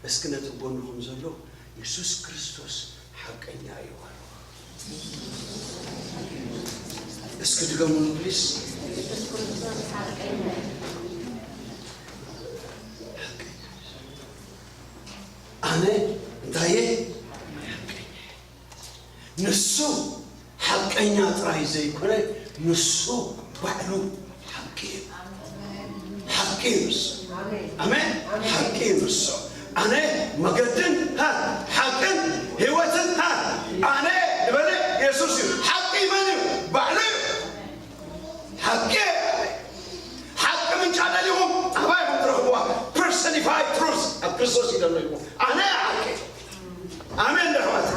እስኪ ነቲ ጎንኹም ዘሎ የሱስ ክርስቶስ ሓቀኛ እዩ በሉ። እስኪ ድገሙሉ ፕሊስ። ኣነ እንታይ እየ? ንሱ ሓቀኛ ጥራይ ዘይኮነ፣ ንሱ ባዕሉ ሓቂ እዩ። ሓቂ እዩ ንሱ። ኣሜን። ሓቂ እዩ ንሱ። ኣነ መገድን፣ ሃ፣ ሓቅን ህይወትን፣ ሃ፣ ኣነ ዝበለ የሱስ እዩ። ሓቂ መን እዩ? ባዕሉ እዩ። ሓቂ፣ ሓቂ ምንጫ ደሊኹም ኣባይ ኢኹም ትረኽብዋ። ፐርሶኒፋይድ ትሩዝ ኣብ ክርስቶስ እዩ ዘሎ ኢልኩም። ኣነ ሓቂ። ኣሜን ዶ ኣሕዋት?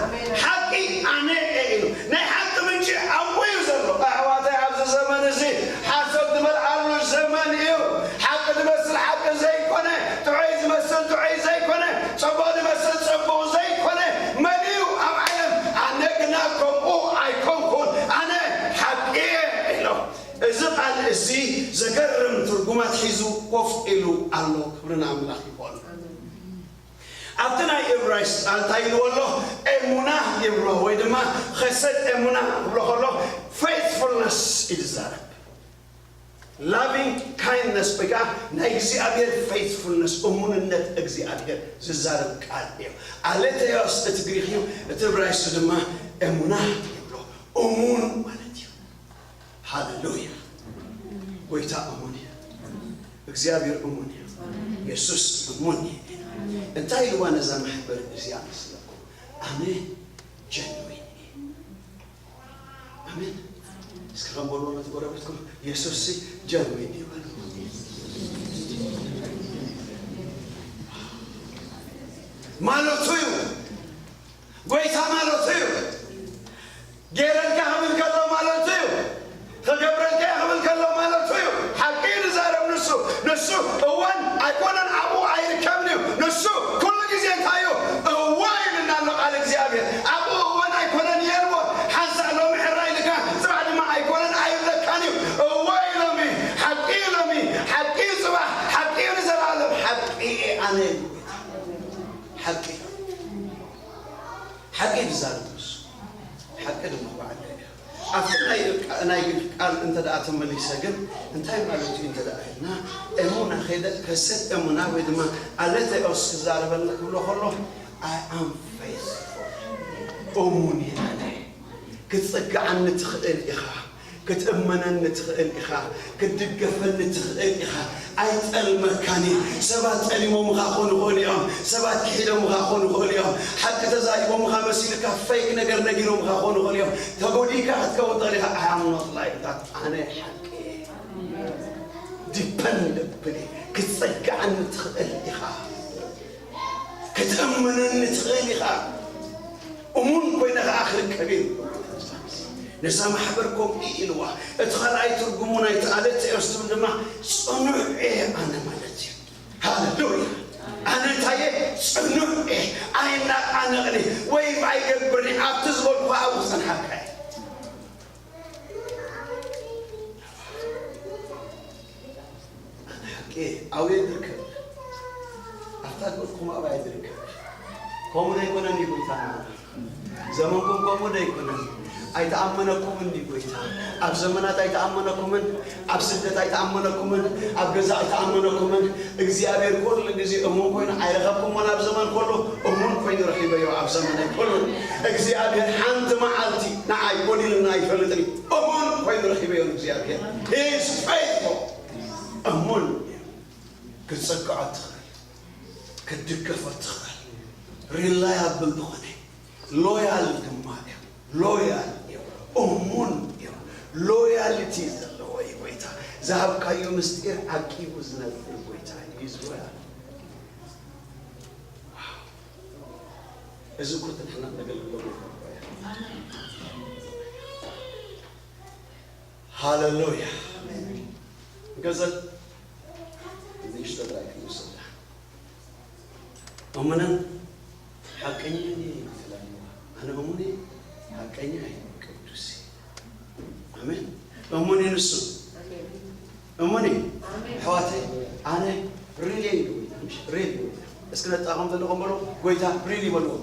ሓቂ ኣነ እየ ኢሉ። ናይ ሓቂ ምንጪ ኣብኡ እዩ ዘሎ። ኣሕዋተይ፣ ኣብዚ ዘመን እዚ ሓሶት ዝበልዓሉ ዘመን እዩ። ሓቂ ዝመስል ሓቂ ዘይኮነ፣ ጥዑይ ዝመስል ጥዑይ ዘይኮነ፣ ጽቡቕ ዝመስል ጽቡቕ ዘይኮነ መሊኡ ኣብ ዓለም። ኣነ ግና ከምኡ ኣይኮንኩን። ኣነ ሓቂ እየ ኢሉ። እዚ ቃል እዚ ዘገርም ትርጉማት ሒዙ ኮፍ ኢሉ ኣሎ። ክብሪ ንኣምላኽ ይኹን። ኣብቲ ናይ እብራይስጥ ቃል እንታይ ኢልዎ ኣሎ? ኤሙና ይብሎ ወይ ድማ ኸሰድ ኤሙና ክብሎ ከሎ ፌይትፉልነስ እዩ ዝዛረብ። ላቪንግ ካይንድነስ ወይ ከዓ ናይ እግዚኣብሔር ፌይትፉልነስ፣ እሙንነት እግዚኣብሔር ዝዛረብ ቃል እዩ። ኣሌቴዎስ እቲ ግሪክ እዩ፣ እቲ እብራይስጥ ድማ ኤሙና ይብሎ፣ እሙን ማለት እዩ። ሃሌሉያ። ጎይታ እሙን እዩ። እግዚኣብሔር እሙን እዩ። የሱስ እሙን እዩ። እንታይ ኢልዋ ነዛ ማሕበር እዚኣ መስለኩም? ኣነ ጀንዊን እየ። ኣሜን። እስኪ ከም በልዎ ነቲ ጎረቤትኩም፣ የሱስ ሲ ጀንዊን እዩ በሉ። ማለቱ እዩ። ጎይታ ማለቱ እዩ። ገይረልካ ክብል ከሎ ማለቱ እዩ። ክገብረልካ እየ ክብል ከሎ ማለቱ እዩ። ሓቂ እዩ ዝዛረብ ንሱ። ንሱ እዋን ኣይኮነን ኣብኡ ኣይርከብን እዩ። ንሱ ኩሉ ግዜ እንታይ እዩ? እወ ኢልና ኣሎ ቃል እግዚኣብሔር። ኣብኡ እዋን ኣይኮነን የልቦ። ሓንሳእ ሎሚ ሕራይ ኢልካ፣ ጽባሕ ድማ ኣይኮነን ኣይብለካን እዩ። እወ ኢሎሚ፣ ሓቂ ኢሎሚ፣ ሓቂ ጽባሕ፣ ሓቂ እዩ ንዘለኣለም፣ ሓቂ ኣነ ሓቂ። ሓቂ እዩ ዝዛረብ ንሱ። ሓቂ ድማ ባዕሉ እዩ። ኣብቲ ናይ ቃ-፣ ናይ ግሪክ ቃል እንተ ደኣ ተመሊሰ ግን እንታይ ማለት እዩ እንተ ደኣ ኢልና፣ እሙና ኸይደ ከሰት እሙና ወይ ድማ ኣሌቴዎስ ክዛረበልና ክብሎ ከሎ፣ I am faithful፣ እሙን እየ ኣነ። ክትጽግዓኒ ትኽእል ኢኻ። ክትእመነኒ ትኽእል ኢኻ፣ ክትድገፈኒ ትኽእል ኢኻ። ኣይጠልመካን እየ። ሰባት ጠሊሞምኻ ክኾኑ ይኽእሉ እዮም። ሰባት ክሒዶምኻ ክኾኑ ይኽእሉ እዮም። ሓቂ ተዛሪቦምኻ መሲልካ ፌክ ነገር ነጊሮምኻ ክኾኑ ይኽእሉ እዮም። ተጎዲእካ ክትከውን ትኽእል ኢኻ። I am not like that። ኣነ ሓቂ እየ። ዲፐንደብል እየ። ክትጸግዓኒ ትኽእል ኢኻ። ክትእመነኒ ትኽእል ኢኻ። እሙን ኮይነ ኸዓ ክርከብ እየ። ነዛ ማሕበር ከምኡ ኢልዋ። እቲ ካልኣይ ትርጉሙ ናይቲ ኣሌቴዎስ ትብል ድማ ጽኑዕ እየ ኣነ ማለት እዩ። ሃሌሉያ። ኣነ እንታይ እየ? ጽኑዕ እየ። ኣይናቃነቕን እየ። ወይ ኣይገብርን እየ። ኣብቲ ዝበልኩ ኣብኡ ክጸንሓካ እየ። ኣነ ሓቂ ኣብየ ዝርከብ። ኣብታ ዝበልኩም ኣብኣ እየ ዝርከብ። ከምኡ ዶ ኣይኮነን እዩ ጎይታና? ዘመንኩም ከምኡ ዶ ኣይኮነን? ኣይተኣመነኩምን ድዩ ጎይታ? ኣብ ዘመናት ኣይተኣመነኩምን? ኣብ ስደት ኣይተኣመነኩምን? ኣብ ገዛ ኣይተኣመነኩምን? እግዚኣብሔር ኩሉ ግዜ እሙን ኮይኑ ኣይረኸብኩሞን ኣብ ዘመን ኩሉ፣ እሙን ኮይኑ ረኺበዮ ኣብ ዘመነይ ኩሉ። እግዚኣብሔር ሓንቲ መዓልቲ ንዓይ ጎዲሉና ኣይፈልጥን እዩ። እሙን ኮይኑ ረኺበዮ እግዚኣብሔር። He is faithful። እሙን እዩ። ክትጸግዖ ትኽእል፣ ክትድገፎ ትኽእል። ሪላያብል ዝኾነ፣ ሎያል ድማ እዩ። ሎያል እዩ። እሙን እዩ። ሎያልቲ ዘለዎ እዩ ጎይታ። ዝሃብካዮ ምስጢር ዓቂቡ ዝነብር ጎይታ እዩ። He is loyal። ዋው። እዚ እኮ እቲ ንሕና እነገልግሎ ጎይታ እኮ እዩ። ሃሌሉያ። ገንዘብ ንእሽቶ ጥራይ ክንውሰዳ። እሙንን ሓቀኛን እየ ይላል። ኣነ እሙን እየ፣ ሓቀኛ እየ፣ ቅዱስ እየ። ኣሜን። እሙን እዩ ንሱ። እሙን እዩ። ኣሕዋተይ፣ ኣነ ሪል እየ ኢሉ፣ ምሽ ሪል እዩ። እስኪ ነጣ ከም ዘለኹም በሉ፣ ጎይታ ሪል ይበልዎ።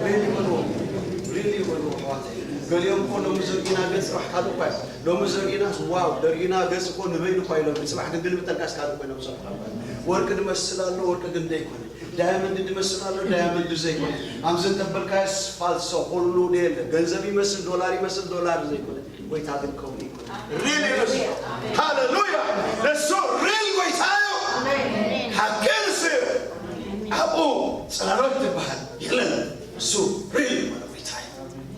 ሪል ይበልዎ። ሪል ይበልዎ፣ ኣሕዋተይ። ገሊኦም እኮ ሎሚ ዘርጊና ገጽ ጥራሕ ካልእ እኳ እዩ። ሎሚ ዘርጊናስ፣ ዋው፣ ደርጊና ገጽ እኮ ንበይኑ እኳ እዩ ሎሚ። ጽባሕ ግን ግልብጠልካ እስካልእ እኮ እዩ ነብሶም ካልእ። ወርቂ ዝመስል ኣሎ፣ ወርቂ ግን ዘይኮነ። ዳያመንድ ዝመስል ኣሎ፣ ዳያመንድ ዘይኮነ። ኣምዘን ተበልካዮስ ፋልሶ፣ ኩሉ ደየለ። ገንዘብ ይመስል፣ ዶላር ይመስል፣ ዶላር ዘይኮነ። ጎይታ ግን ከምኡ ይኮነ። ሪል እዩ ንሱ። ሃሌሉያ። ንሱ ሪል ጎይታ እዩ። ሓቂ ንሱ እዩ። ኣብኡ ጽላሎት ዝበሃል የለን። እሱ ሪል ዝኾነ ጎይታ እዩ።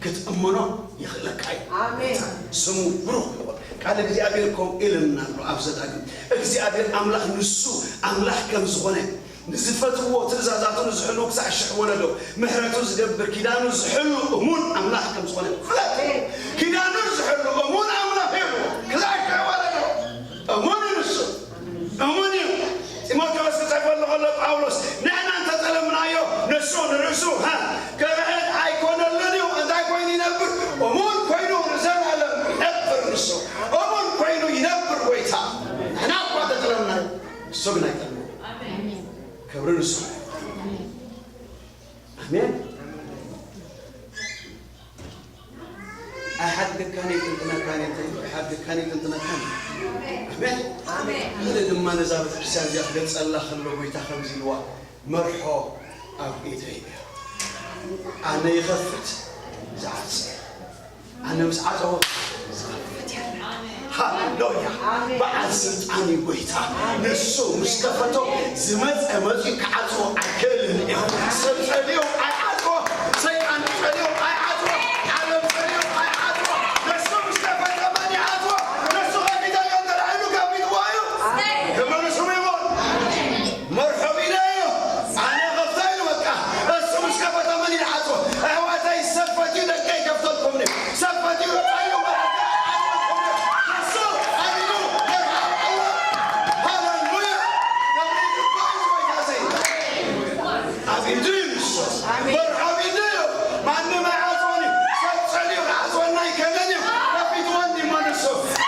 ክትእመኖ የኽእለካ እዩ። ኣሜን። ስሙ ብሩኽ ይኹን። ቃል እግዚኣብሔር ከምኡ ኢለና ኣሎ ኣብ ዘዳግም። እግዚኣብሔር ኣምላኽ ንሱ ኣምላኽ ከም ዝኾነ ንዝፈትዎ ትእዛዛቱ ንዝሕሉ ክሳዕ ሽሕ ወለዶ ምሕረቱ ዝገብር ኪዳኑ ዝሕሉ እሙን ኣምላኽ ከም ዝኾነ ፍለጥ። ኪዳኑ ዝሕሉ እሙን ኣምላኽ እዩ። ክሳዕ ሽሕ ወለዶ እሙን እዩ ንሱ። እሙን እዩ። ጢሞቴዎስ ክጽሕፈሉ ከሎ ጳውሎስ ንሕና እንተጠለምናዮ ንሱ ንርእሱ፣ ሃ፣ ክርሕድ ኣይኮነሉን እዩ። እንታይ ኮይኑ ይነብር? እሙን ኮይኑ ንዘለኣለም ይነብር ንሱ። እሙን ኮይኑ ይነብር ጎይታ። ንሕና እኳ እንተጠለምናዮ ንሱ ግን ኣይጠልምን። ክብሪ ንሱ። ኣሜን። ኣይሓድገካን ይጥንጥነካን የተ-፣ ኣይሓድገካን ይጥንጥነካን። ኣሜን። ኣነ ድማ ነዛ ቤተክርስትያን እዚኣ ክገልጸላ ከሎ ጎይታ ከምዚ ኢልዋ፣ መርሖ ኣብ ኢደይ እዩ። ኣነ ይኸፍት ዝዓጽ። ኣነ ምስ ዓጸዎ ዝኸፍት የለን። ሃሌሉያ። ኣሜን። በዓል ስልጣን እዩ ጎይታ። ንሱ ምስ ከፈቶ ዝመጸ መጺኡ ክዓጽዎ ኣይክእልን እዩ። ሰብ ጸልዮ ኣይዓጽዎ፣ ሰይጣን ጸልዮ ኣይዓጽዎ፣ ዓለም ጸልዮ ኣይዓጽዎ። ንሱ ምስ ከፈተ መን ይዓጽዎ? ንሱ ከፊተ እዮ እንተ ደኣ ኢሉ ከፊትዎ እዩ። ክብሪ ንስሙ ይኹን። መርሖ ኢለ እዮ። ኣነ ከፍታ ኢሉ በቃ። እሱ ምስ ከፈተ መን ይዓጽዎ? ኣሕዋተይ ሰብ ፈትዩ ደቀይ ከፍተልኩም እዩ። ሰብ ፈትዩ ጸልዩ መርሖ ኣይዓጽወልኩም እዩ። ንሱ ኣሚኑ መርሖ ኣለዎ። ሃሌሉያ። ክብሪ ይግባእ ጎይታ ዘይ-፣ ኣብ ኢዱ እዩ ንሱ። ኣሜን። መርሖ ኣብ ኢዱ እዩ። ማንም ኣይዓጽዎን እዩ። ሰብ ጸልዩ ክዓጽወና ኣይክእልን እዩ። ከፊትዎ እንዲሞ ንሱ።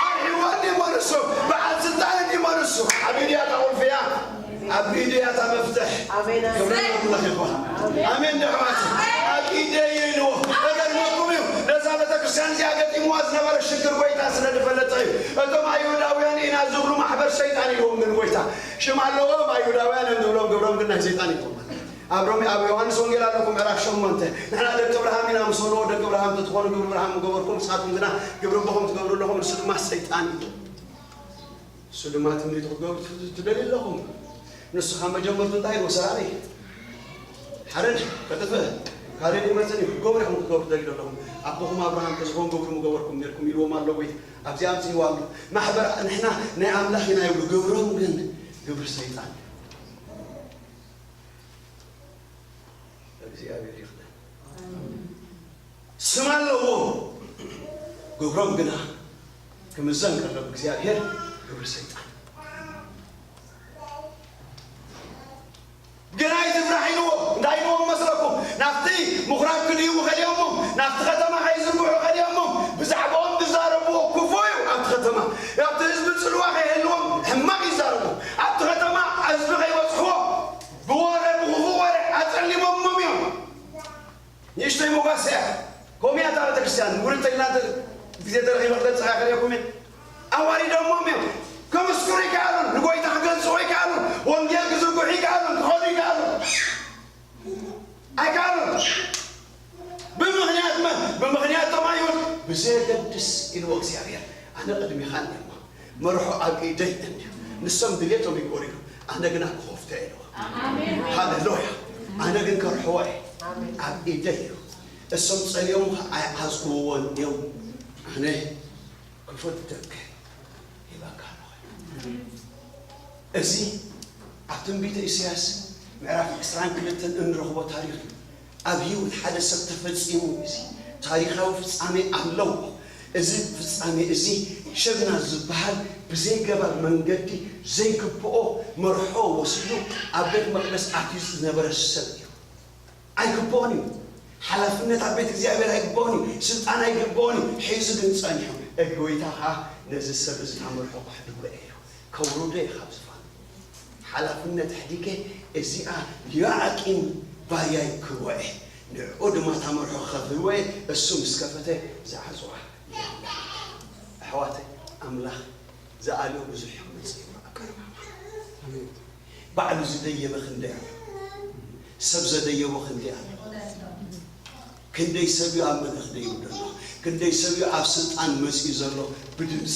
ኣርሒዎ እንዲሞ ንሱ። በዓል ስልጣን እንዲሞ ንሱ። ኣብ ኢዱ እያ እታ ቁልፊ እያ። ኣብ ኢዱ እያ እታ መፍትሕ። ኣሜን። ክብሪ ንኣምላኽ ይኹን። ኣሜን። ኣሜን ዶ ኣሕዋት? ኣብ ኢደይ እዩ ኢልዎ። ከገርመኩም እዩ። ነዛ ቤተክርስትያን እዚኣ ገጢምዋ ዝነበረ ሽግር ጎይታ ስለ ዝፈለጠ እዩ። እቶም ኣይሁዳውያን ኢና ዝብሉ ማሕበር ሰይጣን ኢልዎም ግን ጎይታ። ሽም ኣለዎም ኣይሁዳውያን እዮም ዝብሎም፣ ግብሮም ግን ናይ ሰይጣን እዮም። ኣብ ሮሜ፣ ኣብ ዮሃንስ ወንጌል ኣለኩም ምዕራፍ ሸሞንተ። ንሕና ደቂ እብርሃም ኢና ምስ በልዎ፣ ደቂ እብርሃም እንተትኾኑ ግብሪ እብርሃም ምገበርኩም፣ ንስኻትኩም ግና ግብሪ ኣቦኹም ትገብሩ ኣለኹም፣ ንሱ ድማ ሰይጣን እዩ። ንሱ ድማ ትምኒቱ ክትገብሩ ትፍ-፣ ትደልዩ ኣለኹም። ንሱ ካብ መጀመርቱ እንታይ ኢልዎ? ሰራቂ፣ ሓረድ፣ ከጥፍእ፣ ካልእ ይመጽእ እዩ። ክትገብሩ ኢኹም ክትገብሩ ትደልዩ ኣለኹም። ኣቦኹም ኣብርሃም እንተዝኸውን ግብሩ ምገበርኩም ነርኩም ኢልዎም ኣሎ ጎይታ። ኣብዚኣ ኣምጽእዋ ኣሎ። ማሕበር ንሕና ናይ ኣምላኽ ኢና ይብሉ፣ ግብሮም ግን ግብሪ ሰይጣን። እግዚኣብሔር ይኽደን። ስም ኣለዎም፣ ግብሮም ግና ክምዘን ከሎ ብእግዚኣብሔር ግብሪ ሰይጣን። ግና ኣይትፍራሕ ኢልዎ። እንታይ ኢልዎም መስለኩም? ናብቲ ምኹራብ ክድይቡ ከሊኦሞም፣ ናብቲ ከተማ ከይዝርግሑ ከሊኦሞም፣ ብዛዕባኦም ዝዛረብዎ ክፉእ እዩ። ኣብቲ ከተማ፣ ኣብቲ ህዝቢ ጽልዋ ከይህልዎም ሕማቕ ይዛረቡ። ኣብቲ ከተማ ህዝቢ ከይበጽሕዎ ብወረ፣ ብክፉእ ወረ ኣጸሊሞሞም እዮም። ንእሽተይ ሞጋስ እያ። ከምኡ እያ እታ ቤተክርስትያን። ውርድ ተይልና ተ-፣ ግዜ ተረኺበ ክገልጽ እያ ከርእየኩም እየ። ኣዋሪዶሞም እዮም። ክምስክሩ ይከኣሉን፣ ንጎይታ ክገልጽዎ ይከኣሉን፣ ወንጌል ክዝርግሑ ይከኣሉን፣ ክኸዱ ይከኣሉን። ኣይከኣሉን። ብምኽንያት መን? ብምኽንያት እቶም ኣይሁድ። ብዘየገድስ ኢልዎ እግዚኣብሔር፣ ኣነ ቅድሚኻ እኒኤ እሞ፣ መርሖ ኣብ ኢደይ እንድዩ። ንሶም ድሌቶም ይግበሩ ኢሉ፣ ኣነ ግና ክኸፍቶ እየ ኢልዎ። ኣሜን። ሃሌሉያ። ኣነ ግን ከርሕዎ እየ። ኣሜን። ኣብ ኢደይ እዩ። እሶም ጸሊኦም ኸዓ ኣይዓጽውዎን እዮም። ኣነ ክፈትተክ ይበካ ኣለኹ። እዚ ኣብ ትንቢተ ኢሳያስ ምዕራፍ ዕስራን ክልተን እንረኽቦ ታሪኽ እዩ። ኣብ ህይወት ሓደ ሰብ ተፈጺሙ እዚ ታሪኻዊ ፍጻሜ ኣለዎ። እዚ ፍጻሜ እዚ ሸብና ዝበሃል ብዘይገባብ መንገዲ ዘይግብኦ መርሖ ወሲዱ ኣብ ቤት መቕደስ ኣትዩ ዝነበረ ሰብ እዩ። ኣይግብኦን እዩ። ሓላፍነት ኣብ ቤት እግዚኣብሔር ኣይግብኦን እዩ። ስልጣን ኣይግብኦን እዩ። ሒዙ ግን ጸኒሑ። ጎይታ ኸኣ ነዚ ሰብ እዚ ካብ መርሖ ከሕድጎ እየ ኢሉ ከውርዶ እየ ካብ ዝፋኑ። ሓላፍነት ኣሕዲገ እዚኣ ዮኣቂም ባርያይ ክህቦ እየ። ንዕኡ ድማ እታ መርሖ ክህቦ እየ። እሱ ምስ ከፈተ ዝዓጽዋ የለን። ኣሕዋተይ፣ ኣምላኽ ዝኣልዮ ብዙሕ እዩ ክመጽእ እዩ ኣብ ቀረባ እዋን። ኣሜን። ባዕሉ ዝደየበ ክንደይ ኣሎ? ሰብ ዘደየቦ ክንደይ ኣሎ? ክንደይ ሰብ እዩ ኣብ መድረኽ ደይቡ ዘሎ? ክንደይ ሰብ እዩ ኣብ ስልጣን መጺኡ ዘሎ? ብድምፂ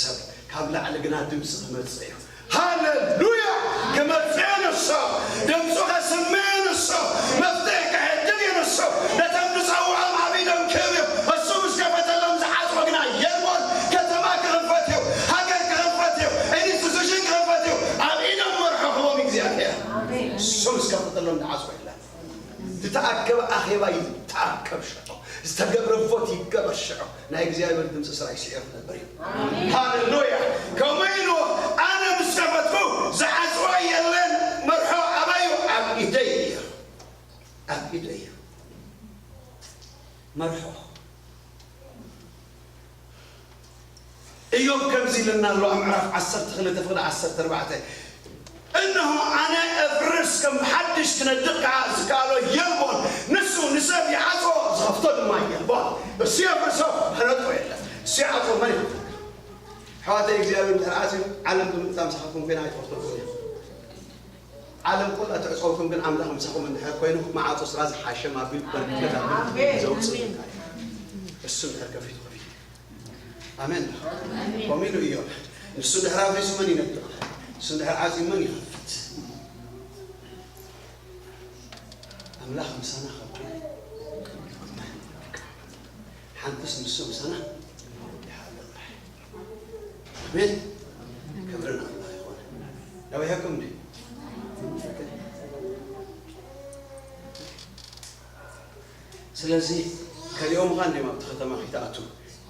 ሰብ ካብ ላዕሊ ግና ድምፂ ክመጽእ እዩ። ሃሌሉያ! ክመጽእ እዩ ንሱ። ድምፁ ከስምዕ እዩ ንሱ። መፍትሒ ክሕድግ እዩ ንሱ። ነቶም ዝጸውዖም ኣብ ኢዶም ክህብ እዩ። እሱ ምስ ከፈተሎም ዝዓጽዎ ግና የልቦን። ከተማ ክኽፈት እዩ። ሃገር ክኽፈት እዩ። ኢንስቲቱሽን ክኽፈት እዩ። ኣብ ኢዶም መርሖ ክህቦም እግዚኣብሔር። ኣሜን። እሱ ዝተኣከበ ኣኼባ ይተኣከብ ሽዑ፣ ዝተገብረ ቮት ይገበር ሽዑ። ናይ እግዚኣብሔር ድምፂ ስራይ ስዒሩ ክነብር እዩ። ሃሌሉያ። ከምኡ ኢሉ ኣነ ምስ ከፈትኩ ዝዓፅዎ የለን። መርሖ ኣበይ እዩ? ኣብ ኢደይ እዩ። ኣብ ኢደይ እዩ። መርሖ እዮብ ከምዚ ኢለና ኣሎ ኣብ ምዕራፍ ዓሰርተ ክልተ ፍቕዲ ዓሰርተ ኣርባዕተ፣ እነሆ ኣነ እፍርስ ከም ሓድሽ ክነድቕ ከዓ ዝከኣሎ የልቦን። ንሱ ንሰብ ይዓጾ ዝኸፍቶ ድማ የልቦን። እሱ የፍርሶ መነጦ የለን። እሱ ይዓጾ መን ይኸፍቶ? ኣሕዋተይ እግዚኣብሔር እንድሕር ዓጽዩ ዓለም ብምንታ ምሳኻትኩም ኮይና ኣይትኸፍተልኩም እያ። ዓለም ኩላ ትዕጸውኩም ግን ኣምላኽ ምሳኹም እንድሕር ኮይኑ መዓጾ ስራ ዝሓሸ ማቢል በርክት ኣቢል ዘውፅእ እሱ እንድሕር ከፊቱ ከፊቱ ኣሜን። ከምኡ ኢሉ እዮብ። ንሱ ድሕር ኣፍሪሱ መን ይነድቕ? ንሱ ድሕር ዓፅዩ መን ይኸፍት? ኣምላኽ ምሳና ካብ ሓንትስ ንሱ ምሳና ይሓልቕ። ኣሜን። ክብርን ኣምላኽ ይኾነ። ዳዊሃኩም እንዲ ስለዚ ከሊኦምኻ እንዲም ኣብቲ ከተማ ኺትኣቱ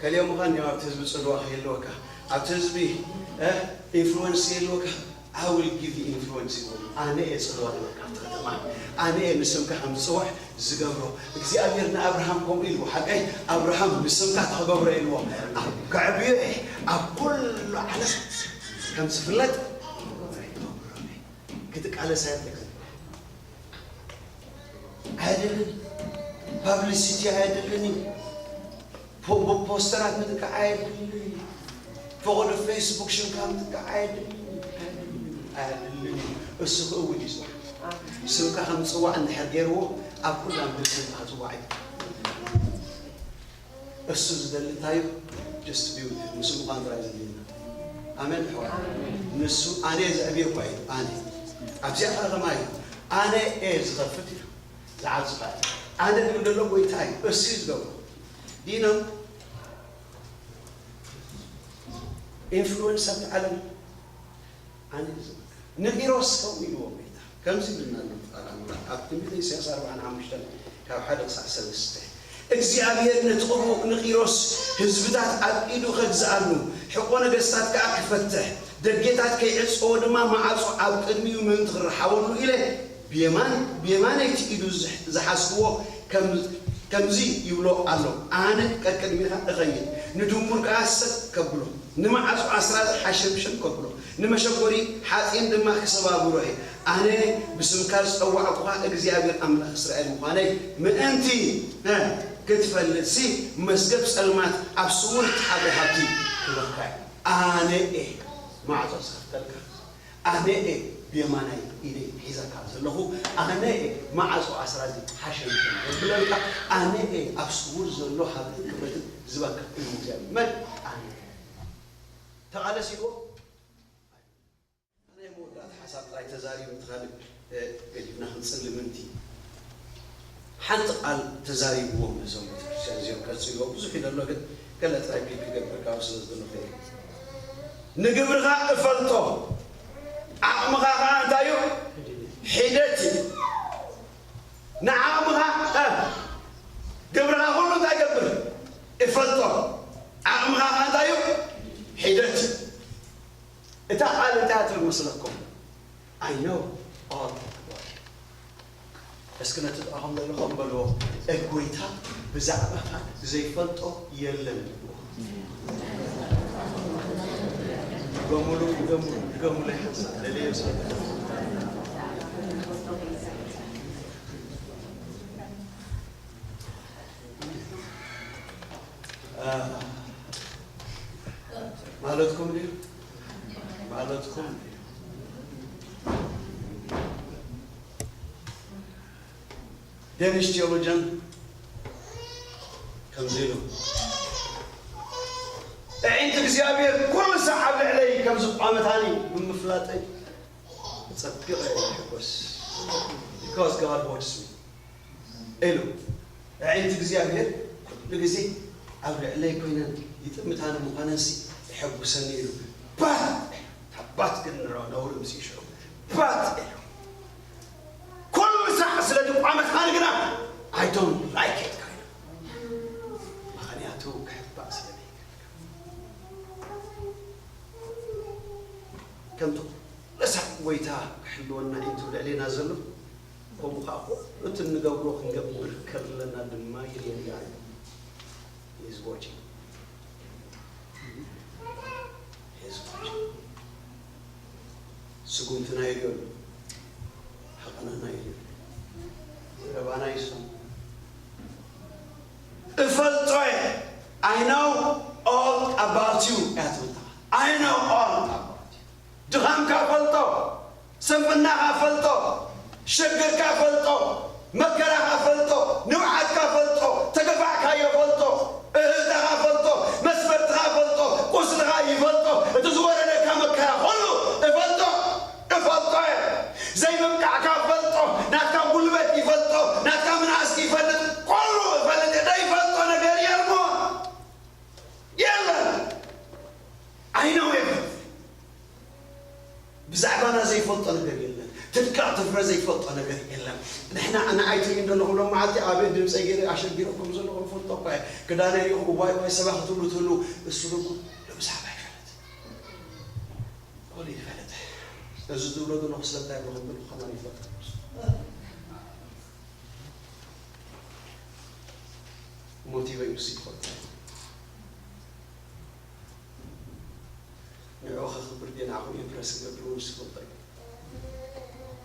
ከሊኦምኻ እንዲም ኣብቲ ህዝቢ ጽልዋ ከይህልወካ ኣብቲ ህዝቢ ኢንፍሉወንስ ከይህልወካ I will give you influence ይብሉ ኣነ እየ ጽልዋ ዝበካ ኣብቲ ከተማ ኣነ እየ ንስምካ ከም ዝጽዋዕ ዝገብሮ እግዚኣብሔር ንኣብርሃም ከምኡ ኢልዎ ሓቀይ ኣብርሃም ንስምካ ተኸገብሮ ኢልዎ ኣብ ከዕብዮ እየ ኣብ ኩሉ ዓለም ከም ዝፍለጥ ክትቃለስ ኣይብለክን ኣየድልን ፓብሊሲቲ ኣየድልን እዩ ፖስተራት ምጥቃዕ ኣየድልን እዩ ፈቐዶ ፌስቡክ ሽምካ ምጥቃዕ ኣየድልን ኣየድልን እዩ እሱ ክእውጅ እዩ ስምካ ከም ዝፅዋዕ እንድሕር ገይርዎ ኣብ ኩላ ምድሪ ስምካ ክፅዋዕ እዩ እሱ ዝደሊ እንታይ እዩ just be with him ንሱ ምዃን ጥራይ ዘድልየና ኣሜን ኣሕዋት ንሱ ኣነ ዘዕብዮ እኳ እዩ ኣነ ኣብዚኣ ከተማ እዩ ኣነ እየ ዝኸፍት እዩ ዝዓብዝኻ እዩ ኣነ ድብል ዘሎ ጎይታ እዩ እሱ እዩ ዝገብሮ ዲኖም ኢንፍሉወንስ ኣብቲ ዓለም ኣነ እዩ ዝብል ንቂሮስ ከምኡ ኢልዎ ጎይታ ከምዚ ይብልና ኣሎ ቃል ኣምላኽ ኣብ ትንቢተ ኢሳያስ ኣርብዓን ሓሙሽተን ካብ ሓደ ክሳዕ ሰለስተ እግዚኣብሔር ነቲ ቅቡእ ንቂሮስ ህዝብታት ኣብ ኢዱ ከግዝኣሉ ሕቆ ነገስታት ከኣ ክፈትሕ ደጌታት ከይዕጸዎ ድማ መዓጹ ኣብ ቅድሚኡ ምእንቲ ክረሓበሉ ኢለ ብየማን ብየማነይቲ ኢዱ ዝሓዝክዎ ከምዚ ይብሎ ኣሎ ኣነ ቀቅድሚኻ እኸይድ ንድንጉር ከኣ ሰጥ ከብሎ ንመዓጹ ኣስራዚ ሓሸምሸም ከብሎ ንመሸጎሪ ሓጺን ድማ ክሰባብሮ እየ ኣነ ብስምካ ዝጸዋዕኩኻ እግዚኣብሔር ኣምላኽ እስራኤል ምዃነይ ምእንቲ ክትፈልጥሲ መስገብ ጸልማት ኣብ ስውር እትሓብረ ሃብቲ ክበካ እዩ ኣነ እየ ማዕጾ ዝኸፍተልካ ኣነ እየ ብየማናይ ኢደይ ሒዘካ ዘለኹ ኣነ እየ መዓጾ ኣስራዚ ሓሸምሸም ዘብለልካ ኣነ እየ ኣብ ስውር ዘሎ ሃብትን ክብረትን ዝበካ እዩ እግዚኣብሔር መን ኣነ ተቓለስ ኢልዎ ናይ መወዳእታ ሓሳብ ጥራይ ተዛሪቡ እቲ ካልእ ገዲፍና ክንጽሊ ምንቲ ሓንቲ ቃል ተዛሪብዎም ነዞም ቤተክርስትያን እዚኦም ቀጺልዎ ብዙሕ እዩ ዘሎ ግን ገለ ጥራይ ፒክ ክገብር ካብ ስለ ዝደለኹ ንግብርኻ እፈልጦ ዓቕምኻ ከዓ እንታይ እዩ ሒደት እዩ ንዓቕምኻ ግብርኻ ኩሉ እንታይ ገብር እፈልጦ ዓቕምኻ ከዓ እንታይ እዩ ሒደት እዩ እታ ቃል እንታይ ትብል መስለኩም I know all that about you እስኪ ነቲ ጥቓኹም ዘለኹም በልዎ እጎይታ ብዛዕባኻ ዘይፈልጦ የለን በልዎ ድገሙሉ ድገሙሉ ድገሙሉ ይሓንሳ ለለየ ስለ ማለትኩም ድዩ ማለትኩም ድዩ Danish theologian ከምዚ ኢሉ ኣዒንቲ እግዚኣብሔር ኩሉ ሳዕ ኣብ ልዕለይ ከም ዝቋመታኒ ብምፍላጠይ ጸቢቐ ሕጎስ because God watches me ኢሉ ኣዒንቲ እግዚኣብሔር ኩሉ ግዜ ኣብ ልዕለይ ኮይነን ይጥምታኒ ምዃነንሲ የሐጉሰኒ ኢሉ ባት ታባት ግን ንረኦ ነውሪ ምስ ይሽዑ ባት ኢሉ ኩሉ ሳዕ ስለ ድቋመትካኒ ግና ንገብሮ ክንገብር ከለና ድማ ይርየና ኣሎ። He is watching. He is watching. ስጉምትና ይርዮ ኣሎ። ሓቐናና ይርዮ ኣሎ። ዘረባና ይሰሙ። እፈልጦ እየ። I know all about you እያ ትብል። I know all about you. ድኻምካ ፈልጦ፣ ስንፍናኻ ፈልጦ፣ ሽግርካ ፈልጦ፣ መከራኻ ፈልጦ፣ ንብዓትካ ፈልጦ፣ ተገፋዕካዮ ፈልጦ፣ እህህታኻ ፈልጦ፣ መስበርትኻ ፈልጦ፣ ቁስልኻ ይፈልጦ፣ እቲ ዝወረደካ መከራ ኩሉ እፈልጦ፣ እፈልጦ እየ። ዘይምብቃዕካ ፈልጦ፣ ናትካ ጉልበት ይፈልጦ፣ ናትካ ምንኣስ ይፈልጥ፣ ኩሉ እፈልጥ እየ። ዘይፈልጦ ነገር የልቦን። የለን። I know everything. ብዛዕባና ዘይፈልጦ ነገር የለን። ትድቀቕ ትፍረ ዘይፈልጦ ነገር የለን። ንሕና ንዓይ ትርእዩ ዘለኹም ሎም መዓልቲ ኣብ ቤት ድምፀይ ገይረ ኣሸጊረኩም ዘለኹም ፈልጦ እኳ እየ። ክዳነይ ሪኹ ዋይ ዋይ ሰባ ክትብሉ ትህሉ፣ እሱ ግን ኩሉ ብዛዕባ ይፈልጥ። ኩሉ ይፈልጥ። እዚ ዝብሎ ዘለኹ ስለምንታይ ብሎ ክብል ከማን ይፈልጥ። ሞቲቨይ ንሱ ይፈልጥ። ንዕኡ ከኽብር ድየ ንዓኹም ኢምፕረስ ክገብር እውን ዝፈልጦ እዩ።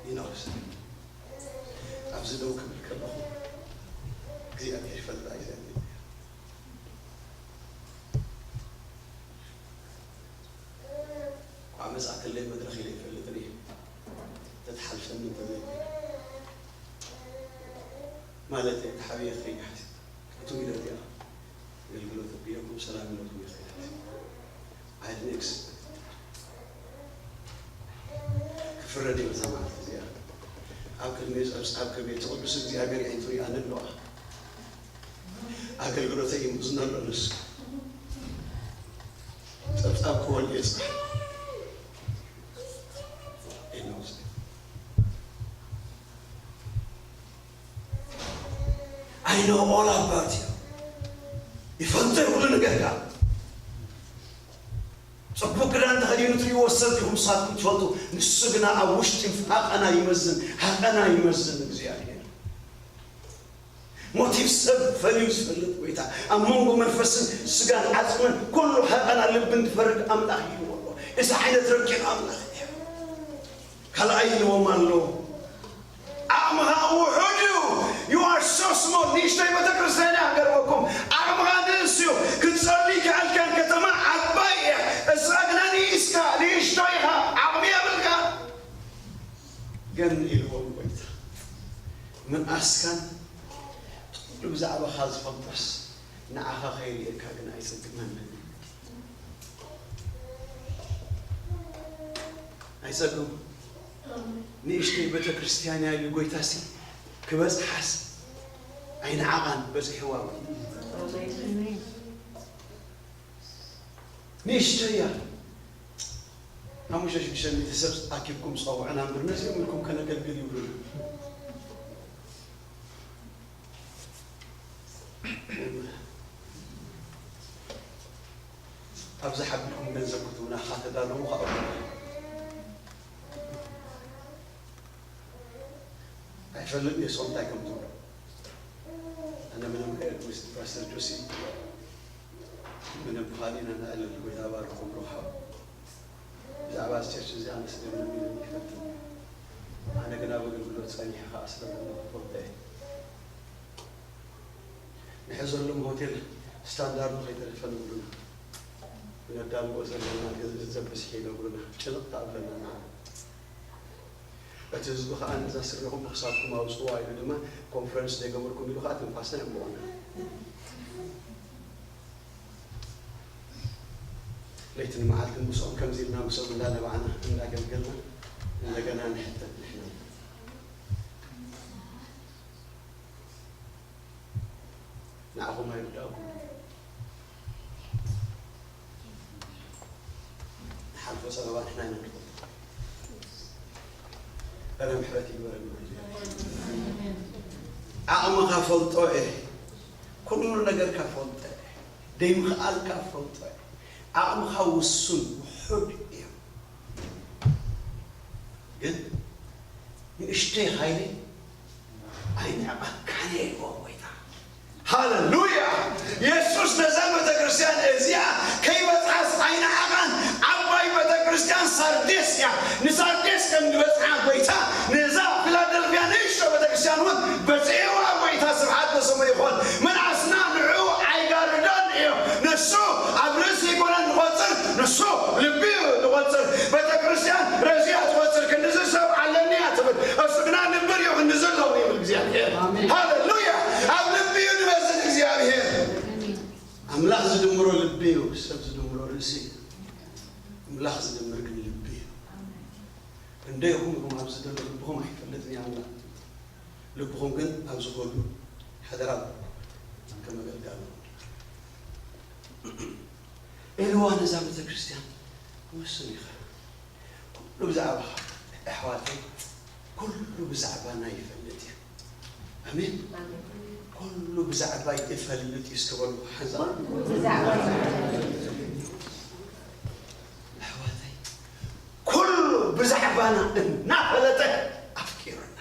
ይነቕስ። ኣብዚ ደው ክብል ከለኹ እግዚኣብሔር ይፈልጣ እዩ ዘኒ። ኳ መጽኣትለይ መድረኽ ኢለ ይፈልጥን እየ። ተትሓልፈኒ እንተዘይኮይና። ማለት እየ፣ ተሓቢኤ ክኸይድ ሓሲብ። እቱ ኢለ እዚኣ ኣገልግሎት ኣቢለኩም ሰላም ኢለኩም ይኸይድ ሓሲብ። I didn't expect it. ክፍረድ እየ በዛ መዓልቲ እዚኣ። ኣብ ቅድሚ ጸብጻብ ከቤት ቅዱስ እግዚኣብሔር ኣዒንቱ ይኣነ ኣለዋ። ኣገልግሎተይ ይምዝኖ ኣሎ ንሱ። ጸብጻብ ክወልድ እየ ጽባሕ። I know all about you. ይፈልጦ ኩሉ ነገርካ። ጽቡቕ ክዳን ተኸዲኑ ትርእይዎ ሰብ ዲኹም ንስኻትኩም ትፈልጡ። ንሱ ግና ኣብ ውሽጢ ሓቐና ይመዝን፣ ሓቐና ይመዝን እግዚኣብሔር። ሞቲቭ ሰብ ፈልዩ ዝፈልጥ ጎይታ፣ ኣብ መንጎ መንፈስን ስጋን ዓጽምን ኩሉ ሓቐና ልብን ዝፈርድ ኣምላኽ እዩ ኣሎ። እዚ ዓይነት ረቂቕ ኣምላኽ እዩ። ካልኣይ ኢልዎም ኣሎ፣ ዓቕምኻ ውሑድ እዩ። You are so small። ንእሽቶይ ቤተ ክርስቲያን እያ ክገርመኩም። ዓቕምኻ ንእስ እዩ። ክትጸሊ ይከኣልካን ከተማ ዓባይ እያ። እስኻ ግና ንእስካ፣ ንእሽቶ ኢኻ። ዓቕሚ የብልካ። ግን ኢልዎም ጎይታ፣ ምንኣስካን ኩሉ ብዛዕባኻ ዝፈልጦስ ንዓኻ ከይርእየካ ግን ኣይጸግመንን። ኣይጸግም። ንእሽተይ ቤተ ክርስቲያን እያ ኢሉ ጎይታሲ ክበጽሓስ ኣይንዓቓን በጺሕዋ። ንእሽተይ እያ። ሓሙሽተ ሽዱሽተ ሚእቲ ሰብ ኣኪብኩም ጸውዑና እምበር ነዚኦም ኢልኩም ከነገልግል ይብሉና። ኣብዚ ሓቢርኩም ገንዘብ ክትህቡና ካብ ተዳለዉ፣ ካብኡ ኣይፈልጥን እየ፣ ንስኹም እንታይ ከም ትብሉ። ኣነ ምንም ከ-፣ ምስ ፓስተር ጆሲ ምንም ብኻሊእና ንዕለል፣ ጎይታ ባርኹም ርሓው። ብዛዕባ እዚ ቸርች እዚ ኣነ ስለ ምንም ኢለ ይፈትን። ኣነ ግን ኣብ ኣገልግሎት ጸኒሐ ከኣ ስለ ዘለኹ ክፈልጦ እየ። ንሕዘሎም ሆቴል ስታንዳርዱ ከይተረፈ ንብሉና። ነዳልዎ ዘለና ገንዘብ ብዝሒ ይነግሩና። ጭንቕ ተኣብለና ንዓና። እቲ ህዝቢ ከኣ ነዛ ስሪኹም ብክሳድኩም ኣውጽዋ ኢሉ ድማ ኮንፈረንስ ዘይገበርኩም ኢሉ ከኣ ትንፋስና የንብቑና። ለይትን መዓልትን ምስኦም ከምዚ ኢልና ምስኦም እንዳነባዕና እንዳገልገልና እንደገና ንሕተት ንሕና። ንዓኹም ኣይርዳእኩም። ንሓልፎ ጸበባ ንሕና ኢና ንፈልጦ። ኣነ ምሕረት ይግበረልና። ዓቕምኻ ፈልጦ እየ። ኩሉ ነገርካ ፈልጦ እየ። ደይምኽኣልካ ፈልጦ እየ። ዓቕምኻ ውሱን ውሑድ እዩ። ግን ንእሽተይ ሓይሊ ኣይንዕቐካን እየ ይብሎ ጎይታ። ሃሌሉያ! የሱስ ነዛ ቤተ ክርስቲያን እዚኣ ከይበጽሓስ ኣይንዓቓን። ዓባይ ቤተ ክርስቲያን ሳርዴስ እያ። ንሳርዴስ ከም ዝበጽሓ ጎይታ ነዛ ፊላደልፍያ ንእሽቶ ቤተ ክርስቲያን እውን በጺሕዋ ጎይታ። ስብሓት ንስሙ ይኹን። ምንኣስና ንዕኡ ኣይጋርዶን እዩ። ንሱ ኣብ ርእሲ ኣይኮነን ዝቖጽር፣ ንሱ ልቢ እዩ ዝቖጽር። ቤተ ክርስቲያን ረዚኣ ትቖጽር፣ ክንድዚ ሰብ ኣለኒ እያ ትብል። እሱ ግና ልቢ እዩ ክንድዚ ኣለዎ ይብል እግዚኣብሔር። ኣሜን። ሃሌሉያ! ኣብ ልቢ እዩ ዝበዝሕ እግዚኣብሔር። ኣምላኽ ዝድምሮ ልቢ እዩ፣ ሰብ ዝድምሮ ርእሲ እዩ። ኣምላኽ ዝድምር ግን ልቢ እዩ። እንደ ይኹም ኢኹም ኣብዚ ዘሎ ልብኹም ኣይፈልጥን እዩ ኣምላኽ። ልብኹም ግን ኣብዚ ኩሉ ሓደራ ከም ኣገልጋሊ ኢልዋ ነዛ ቤተ ክርስቲያን ውስን ኢኻ። ኩሉ ብዛዕባኻ ኣሕዋተይ፣ ኩሉ ብዛዕባና ይፈልጥ እዩ። ኣሜን። ኣሜን። ኩሉ ብዛዕባይ እፈልጥ እዩ እስከ በሉ ሓንሳብ። ኩሉ ብዛዕባይ እፈልጥ እዩ። ኣሕዋተይ፣ ኩሉ ብዛዕባና እናፈለጠ ኣፍቂሩና።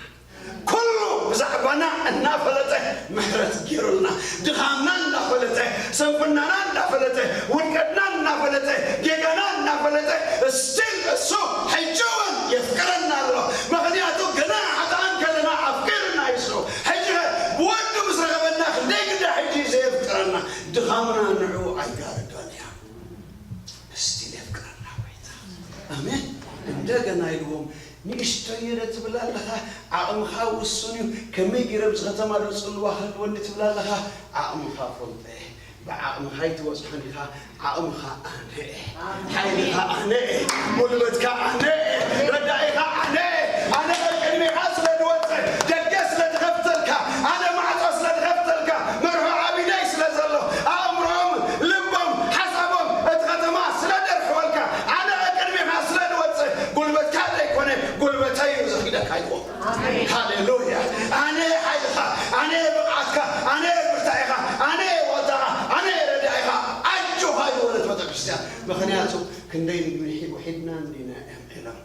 ኩሉ ብዛዕባና እናፈለጠ ምሕረት ገይሩልና። ድኻምና እናፈለጠ፣ ስንፍናና እናፈለጠ፣ ውድቀትና እናፈለጠ፣ ጌጋና እናፈለጠ፣ እስቲል እሱ ሕጂ እውን የፍቅረና ኣሎ። ምኽንያቱ ገና ሓጥኣን ከለና ኣፍቂሩና እዩ እሱ። ሕጂ ኸ ብወዱ ምስ ረኸበና ክንደይ ግዳ ሕጂ ዘየፍቅረና። ድኻምና ንዕኡ ኣይጋርዶን እያ። እስቲል የፍቅረና ጎይታ። ኣሜን። እንደገና ኢልዎም፣ ንእሽቶ እየ ዶ ትብል ኣለኻ? ዓቕምኻ ውሱን እዩ። ከመይ ገይረ ኣብዚ ከተማ ዶ ጽልዋ ክህልወኒ ትብል ኣለኻ? ዓቕምኻ ፈልጦ እየ። ብዓቕምኻ ኣይትበጽሖን ኢኻ። ዓቕምኻ ኣነ እየ። ሓይልኻ ኣነ እየ። ጉልበትካ ኣነ እየ። ረዳኢኻ ኣነ እየ። ኣነ ኣብ ቅድሜኻ ስለ ዝወጽእ፣ ደገ ስለ ዝኸፍተልካ፣ ኣነ ማዕጾ ስለ ዝኸፍተልካ፣ መርሖ ኣብ ኢደይ ስለ ዘሎ፣ ኣእምሮኦም፣ ልቦም፣ ሓሳቦም፣ እቲ ከተማ ስለ ደርሕወልካ፣ ኣነ ኣብ ቅድሜኻ ስለ ዝወጽእ፣ ጉልበትካ ዘይኮነ፣ ጉልበተይ እዩ ዘኺደካ ኢልዎ። ኣሜን። ሃሌሉያ። ኣነ እየ ሓይልኻ፣ ኣነ እየ ብቕዓትካ፣ ኣነ እየ ብርታዒኻ፣ ኣነ እየ ዋልታኻ፣ ኣነ እየ ረዳኢኻ። ኣጆኻ ይበለት ቤተክርስትያን። ምኽንያቱ ክንደይ ውሒ-፣ ውሒድና እንዲና እዮም ኢሎም።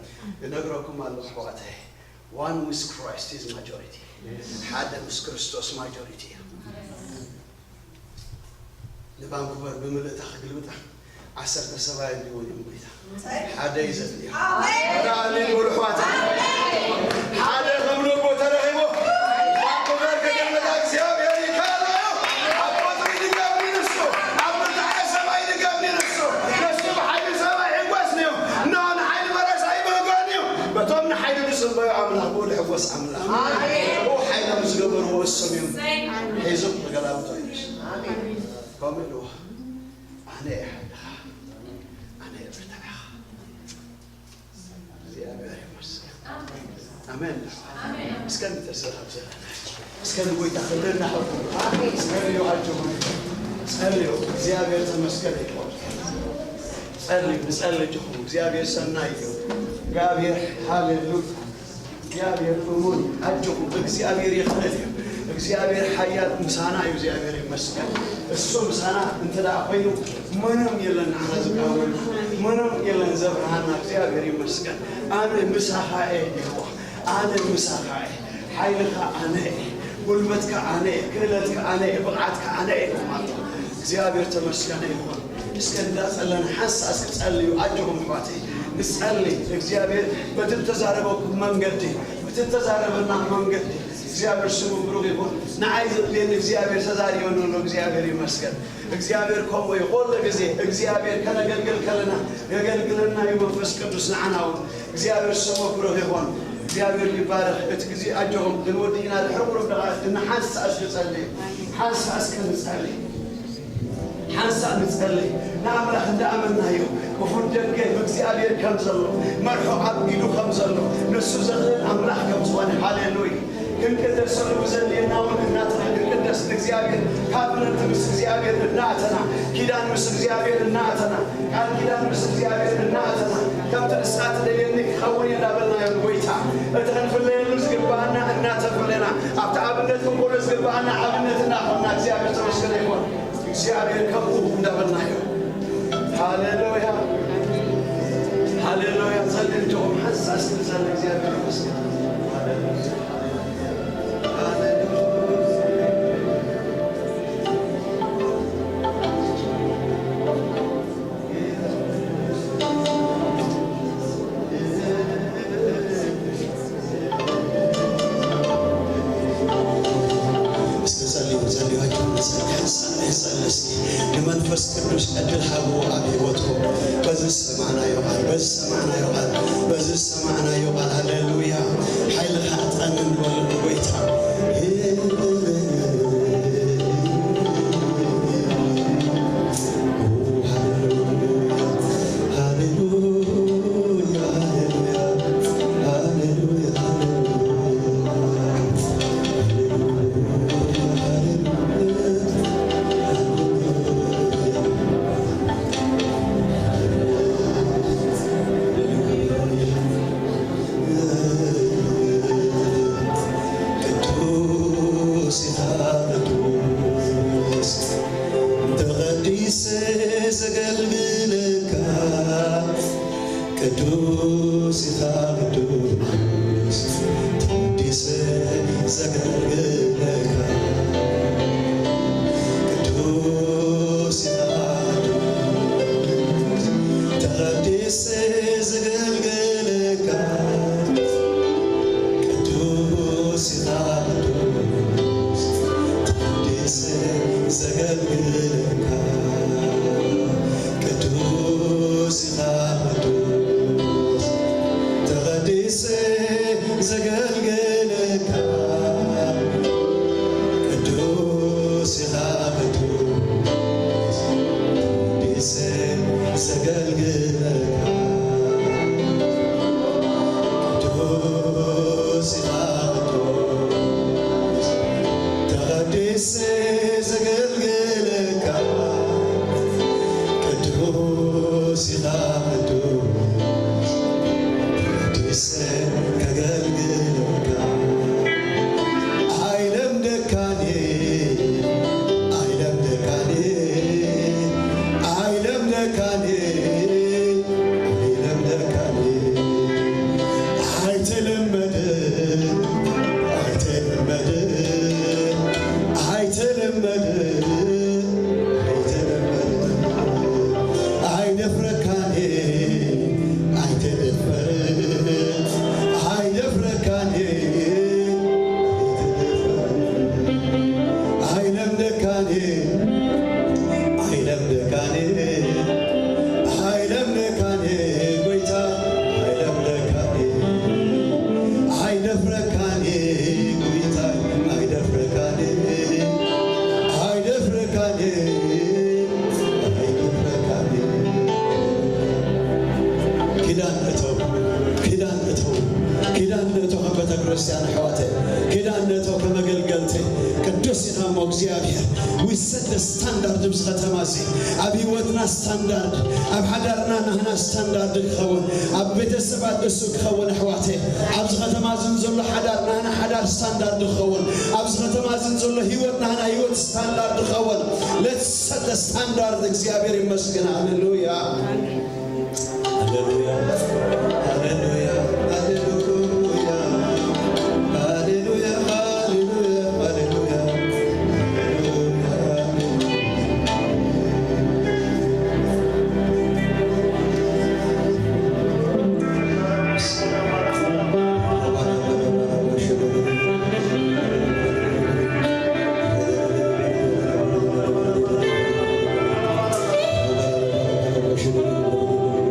እነግረኩም ኣለኹ ኣሕዋተይ፣ one with Christ is majority። ሓደ ምስ ክርስቶስ ማጆሪቲ እዩ። ንቫንኩቨር ብምልእታ ክግልብጣ ዓሰርተ ሰብኣይ እንዲሆን እዮም ጎይታ። ሓደ እዩ ዘድልዮ። ኣሜን። ኧረ ኣሜን በሉ ኣሕዋት። ኣሜን። ሓደ ከም ልቡ ተረኺቡ ቫንኩቨር ክግልብጣ እግዚኣብሔር ይከኣሎ እዩ። ኣብ ቁጽሪ ድገምኒ ንሱ፣ ኣብ ብርታዐ ሰብኣይ ድገምኒ ንሱ። ንሱ ብሓይሊ ሰብኣይ ይሕጎስ እዩ። እነሆ ንሓይሊ ፈረስ ኣይብህጎን እዩ። በቶም ንሓይሊ ዝጽበዩ ኣምላኽ ብኡ ዝሕጎስ ኣምላኽ። ኣሜን። ብኡ ሓይሎም ዝገበርዎ እሶም እዮም። ሒዙ ክገላብጦ እዩ። ኣሜን። ከምኡ ኢልዎ፣ ኣነ እየ ሓይልኻ፣ ኣነ እየ ብርታዕኻ። እግዚኣብሔር ይመስገን። ኣሜን። ኣሜን። እስከ ንተስፋ ካብ ዘለና፣ እስከ ንጎይታ ክብሪ እናሃብኩ፣ እስከ ንዮ ኣጆኹም፣ ጸልዩ፣ እግዚኣብሔር ተመስገን ይበል። ጸልዩ፣ ንጸሊ ኣጆኹም፣ እግዚኣብሔር ሰናይ እዩ። እግዚኣብሔር፣ ሃሌሉያ። እግዚኣብሔር እሙን እዩ። ኣጆኹም፣ እግዚኣብሔር ይኽእል እዩ። እግዚኣብሔር ሓያል ምሳና እዩ። እግዚኣብሔር ይመስገን። እሱ ምሳና እንተ ደኣ ኮይኑ፣ ምንም የለን ንዓና ዝቃወም፣ ምንም የለን ዘፍርሃና። እግዚኣብሔር ይመስገን። ኣነ ምሳኻ እየ ኢልዎ። ኣነ ምሳኻ እየ። ሓይልኻ ኣነ እየ። ጉልበትካ ኣነ እየ። ክእለትካ ኣነ እየ። ብቕዓትካ ኣነ እየ ኢልዎ ማለት እዩ። እግዚኣብሔር ተመስገነ ይኹን። እስከ እንዳጸለና ሓንሳእ እስኪ ጸልዩ። ኣጆኹም ኣሕዋተይ፣ ንጸሊ። እግዚኣብሔር በቲ እተዛረበኩም መንገዲ፣ በቲ እተዛረበና መንገዲ እግዚኣብሔር ስሙ ብሩኽ ይኹን። ንዓይ ዘድልየኒ እግዚኣብሔር ተዛሪበኒ ኣሎ። እግዚኣብሔር ይመስገን። እግዚኣብሔር ከምኡ እዩ። ኩሉ ግዜ እግዚኣብሔር ከነገልግል ከለና የገልግለና እዩ መንፈስ ቅዱስ ንዓና እውን። እግዚኣብሔር ስሙ ብሩኽ ይኹን። እግዚኣብሔር ይባረኽ። እቲ ግዜ ኣጆኹም ክንወዲ ኢና። ድሕሪ ቁሩብ ደቓ ንሓንሳእ እስኪ ጸልዩ። ሓንሳእ እስከ ንጸሊ። ሓንሳእ ንጸሊ። ንኣምላኽ እንዳኣመንናዮ፣ ክፉት ደገ ብእግዚኣብሔር ከም ዘሎ፣ መርሖ ኣብ ኢዱ ከም ዘሎ፣ ንሱ ዘኽእል ኣምላኽ ከም ዝኾነ። ሃሌሉያ። ክንቅደሰሉ ብዘድልየና እውን እናተና ክንቅደስ፣ እግዚኣብሔር ካቨነንት ምስ እግዚኣብሔር እናእተና፣ ኪዳን ምስ እግዚኣብሔር እናእተና፣ ቃል ኪዳን ምስ እግዚኣብሔር እናእተና፣ ከምቲ ንስኻ ትደልየኒ ክኸውን እየ እንዳበልናዮ ንጎይታ፣ እቲ ክንፍለየሉ ዝግብኣና እናተፈለና፣ ኣብቲ ኣብነት ክንኮኖ ዝግብኣና ኣብነት እናኾንና፣ እግዚኣብሔር ተመስገነ ይኹን። እግዚኣብሔር ከምኡ እንዳበልናዮ። ሃሌሉያ፣ ሃሌሉያ። ጸልዩ፣ እጆኹም ሓንሳእ እስኪ ንጸሊ። እግዚኣብሔር ይመስገን። ሃሌሉያ፣ ሃሌሉያ። ዘልዋችሁ ንጸልይ፣ ንጸልይ እስኪ። ንመንፈስ ቅዱስ ዕድል ሃብዎ ኣብ ህይወትኩም። በዚ ዝሰማዕናዮ ቃል፣ በዚ ዝሰማዕናዮ ቃል፣ በዚ ዝሰማዕናዮ ቃል፣ ሃሌሉያ። ሓይልኻ ኣጥዕመኒ በሉ ንጎይታ። ሃሌሉያ፣ ሃሌሉያ፣ ሃሌሉያ፣ ሃሌሉያ። ቅዱስ ኢኻ ቅዱስ፣ ተቐዲሰ ዘገልግለካ። ቅዱስ ኢኻ ቅዱስ፣ ተቐዲሰ ዘገልግለካ። ቅዱስ ኢኻ ቅዱስ፣ ተቐዲሰ ዘገልግለካ። ቅዱስ ኢኻ ቅዱስ፣ ተቐዲሰ ዘገልግለካ። ቅዱስ ኢኻ ቅዱስ፣ ተቐዲሰ ዘገልግለካ። ቅዱስ ኢኻ ቅዱስ፣ ተቐዲሰ ዘገልግለካ። ቅዱስ ኢኻ ቅዱስ፣ ተቐዲሰ ዘገልግለካ። ቅዱስ ኢኻ ቅዱስ፣ ተቐዲሰ ከገልግለካ። ኣይለምደካን እየ፣ ኣይለምደካን እየ፣ ኣይለምደካን እየ፣ ኣይለምደካን እየ። ኣይተለመደ፣ ኣይተለመደ፣ ኣይተለመደ፣ ኣይተለመደ። ኣይደፍረካን እየ፣ ኣይተደፈረ፣ ኣይደፍረካን እየ፣ ኣይተደፈረ። ኣይለምደካን እየ፣ ኣይለምደካን እየ፣ ኣይለምደካን እየ፣ ጎይታ ኣይለምደካን እየ። ኣይደፍረካን እየ፣ ጎይታ ኣይደፍረካን እየ፣ ኣይደፍረካን እየ፣ ኣይደፍረካን እየ። ኪዳን እተው፣ ኪዳን እተው፣ ኪዳን እተው ከም ቤተ ክርስቲያን ኣሕዋተይ፣ ኪዳን እተው ከም ኣገልገልቲ። ቅዱስ ኢና እሞ እግዚኣብሔር። We set the standard ኣብዚ ከተማ እዚ። ኣብ ህይወትና ስታንዳርድ፣ ኣብ ሓዳርና ናህና ስታንዳርድ ክኸውን፣ ኣብ ቤተሰባት እሱ ክኸውን ኣሕዋተይ። ኣብዚ ከተማ እዚ ዘሎ ሓዳር ናህና ሓዳር ስታንዳርድ ክኸውን፣ ኣብዚ ከተማ እዚ ዘሎ ህይወት ናህና ህይወት ስታንዳርድ ክኸውን። Let's set the standard። እግዚኣብሔር ይመስገን። ሃሌሉያ። ሃሌሉያ፣ ሃሌሉያ፣ ሃሌሉያ፣ ሃሌሉያ፣ ሃሌሉያ፣ ሃሌሉያ፣ ሃሌሉያ።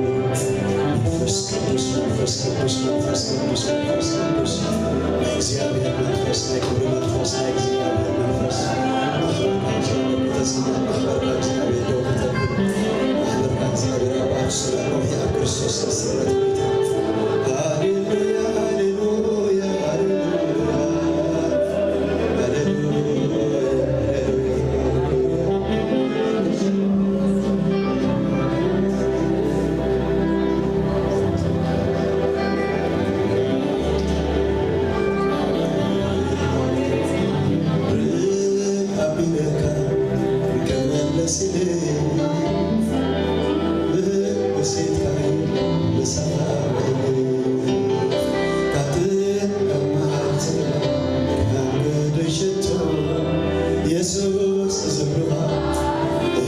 መንፈስ ቅዱስ፣ መንፈስ ቅዱስ፣ መንፈስ ቅዱስ፣ መንፈስ ቅዱስ፣ ናይ እግዚኣብሔር መንፈስ፣ ናይ ክብሪ መንፈስ፣ ናይ እግዚኣብሔር መንፈስ፣ ማሕበርካ እግዚኣብሔር ክተጽናዕ፣ ማሕበርካ እግዚኣብሔር ደው ክተብል፣ ማሕበርካ እግዚኣብሔር ኣብ ኣክሱም ኣብ ነዊሕ ኣብ ክርስቶስ ንስረት ቤት። ሃሌሉያ፣ ሃሌሉያ፣ ሃሌሉያ፣ ሃሌሉያ፣ ሃሌሉያ። ርቅ ኣቢለካ ክመለስ ኢለ፣ ብወሴትካ ምሳኻ ውዒለ። ካብቲ መዓልቲ ካብ ገደይ ሽቶ የሱስ ዝብሉኻ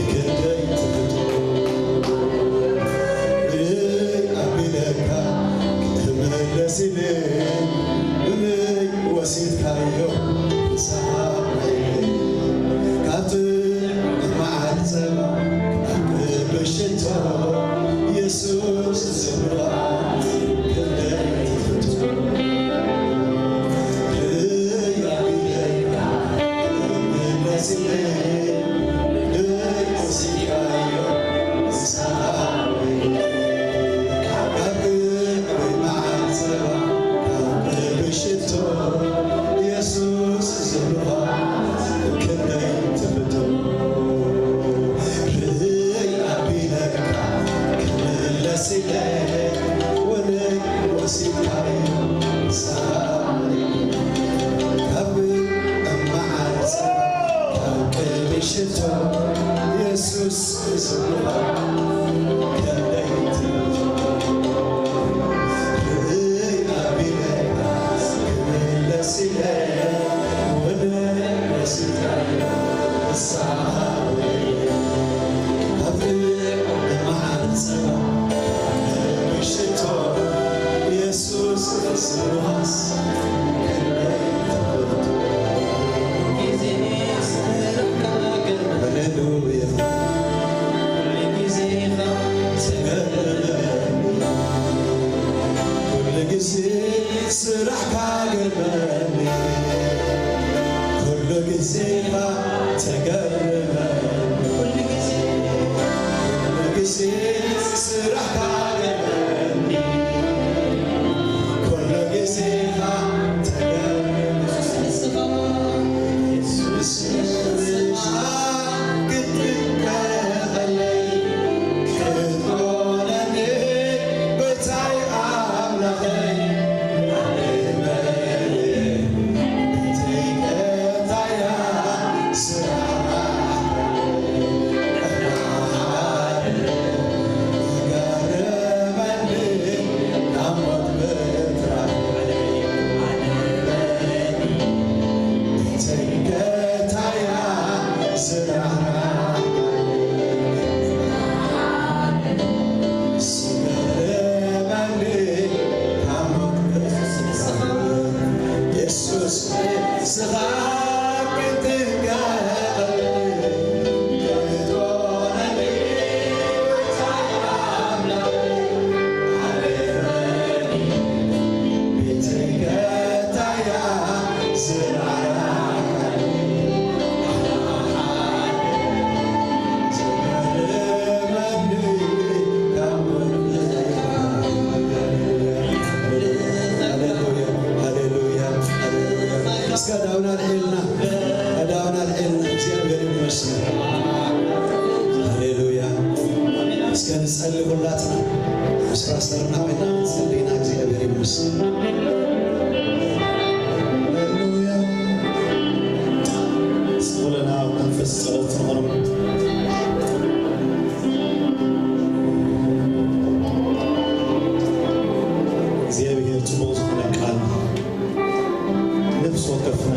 ክንደይ ትፍቶ። ብለይ ኣቢለካ ክመለስ ኢለ፣ ብለይ ወሲድካዮ ንስኻ ውዒለ። ሽቶ የሱስ ስምኻ ከመይ ትብሎ? ርእይ ኣቢለካ ክምለስ ኢለ ወደ ወሲድካዮ ንስሓ ኣብ መዓር ጸባ ሽቶ የሱስ ስምኻስ ከመይ ትብሎ? ሃሌሉያ። ኩሉ ግዜ ስራሕካ ገርመኒ፣ ኩሉ ግዜ ተገርመኒ፣ ኩሉ ግዜ ስራሕካ ገርመኒ፣ ኩሉ ግዜ ተገርመኒ። ሃሌሉያ፣ ሃሌሉያ። እስከ ኣእዳውና ኣልዒልና፣ ኣእዳውና ኣልዒልና፣ እግዚኣብሔር ይመስገን። ሃሌሉያ። እስከ ንጸሊ፣ ኩላትና ምስ ፓስተርና ኮይና ንጸሊ ኢና። እግዚኣብሔር ይመስገን። ሃሌሉያ። እስከ ኩልና ኣብ መንፈስ ጸሎት ንኾኖም። እግዚኣብሔር ጽቡቕ ዝኾነ ቃል ነፍሲ ወከፍና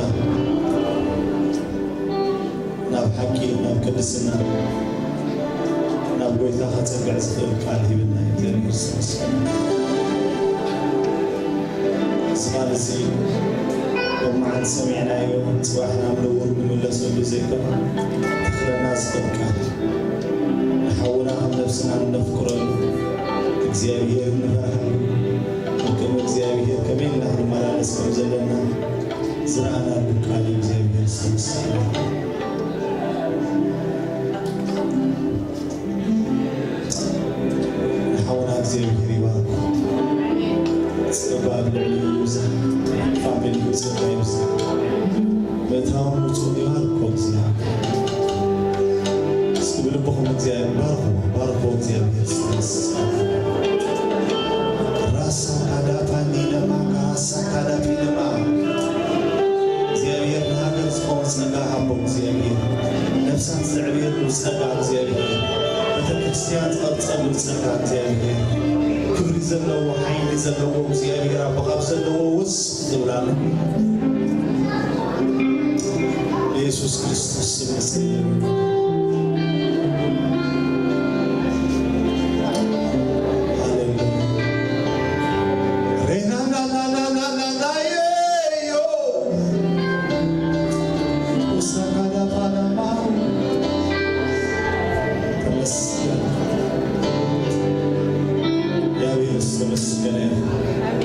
ናብ ሓቂ፣ ናብ ቅድስና፣ ናብ ጎይታ ከጸግዕ ዝኽእል ቃል ሂብና እዩ። እግዚኣብሔር ይመስገን። እዚ ቃል እዚ ሎማዓንቲ ሰሚዕናዮ፣ ጽባሕ ናብ ንቡር ንምለሰሉ ዘይኮነ፣ ክኽረና ዝኽእል ቃል፣ ንሓውና ከም ነብስና እነፍቅረሉ፣ እግዚኣብሔር ንፈርሃሉ፣ ኣብ ቅድሚ እግዚኣብሔር ከመይ ኢልና ክንመላለስ ከም ዘለና ዝረኣናሉ ቃል እዩ። እግዚኣብሔር ዝተመስገነ ይኹን። ንሓውና እግዚኣብሔር ይባርኮ። ጸጋ ኣብ ልዕሊኡ ይብዛሕ። ፋሚሊ ጸጋ ይብዛሕ። ምእታውን ምጹን ይባርኮ እግዚኣብሔር። እስኪ ብልብኹም እግዚኣብሔር ባርኮ፣ ባርኮ እግዚኣብሔር። ራሳ ካዳፓኒ ለማ፣ ራሳ ካዳፒ ለማ። እግዚኣብሔር ንሃገር ዝኸውን ጸጋ ሃቦ እግዚኣብሔር። ነፍሳት ዘዕብየሉ ጸጋ እግዚኣብሔር። ቤተክርስትያን ዝቐርጸሉ ጸጋ እግዚኣብሔር። ክብሪ ዘለዎ፣ ሓይሊ ዘለዎ እግዚኣብሔር ኣቦ ካብ ዘለዎ ውስ ዝብላሉ። ብየሱስ ክርስቶስ ስም ንጽሊ። ሃሌሉያ። ሬናናናናናናናናዮ። ኡሳካዳፓናማሩ። ተመስገን። እግዚኣብሔር ዝተመስገነ ይኹን።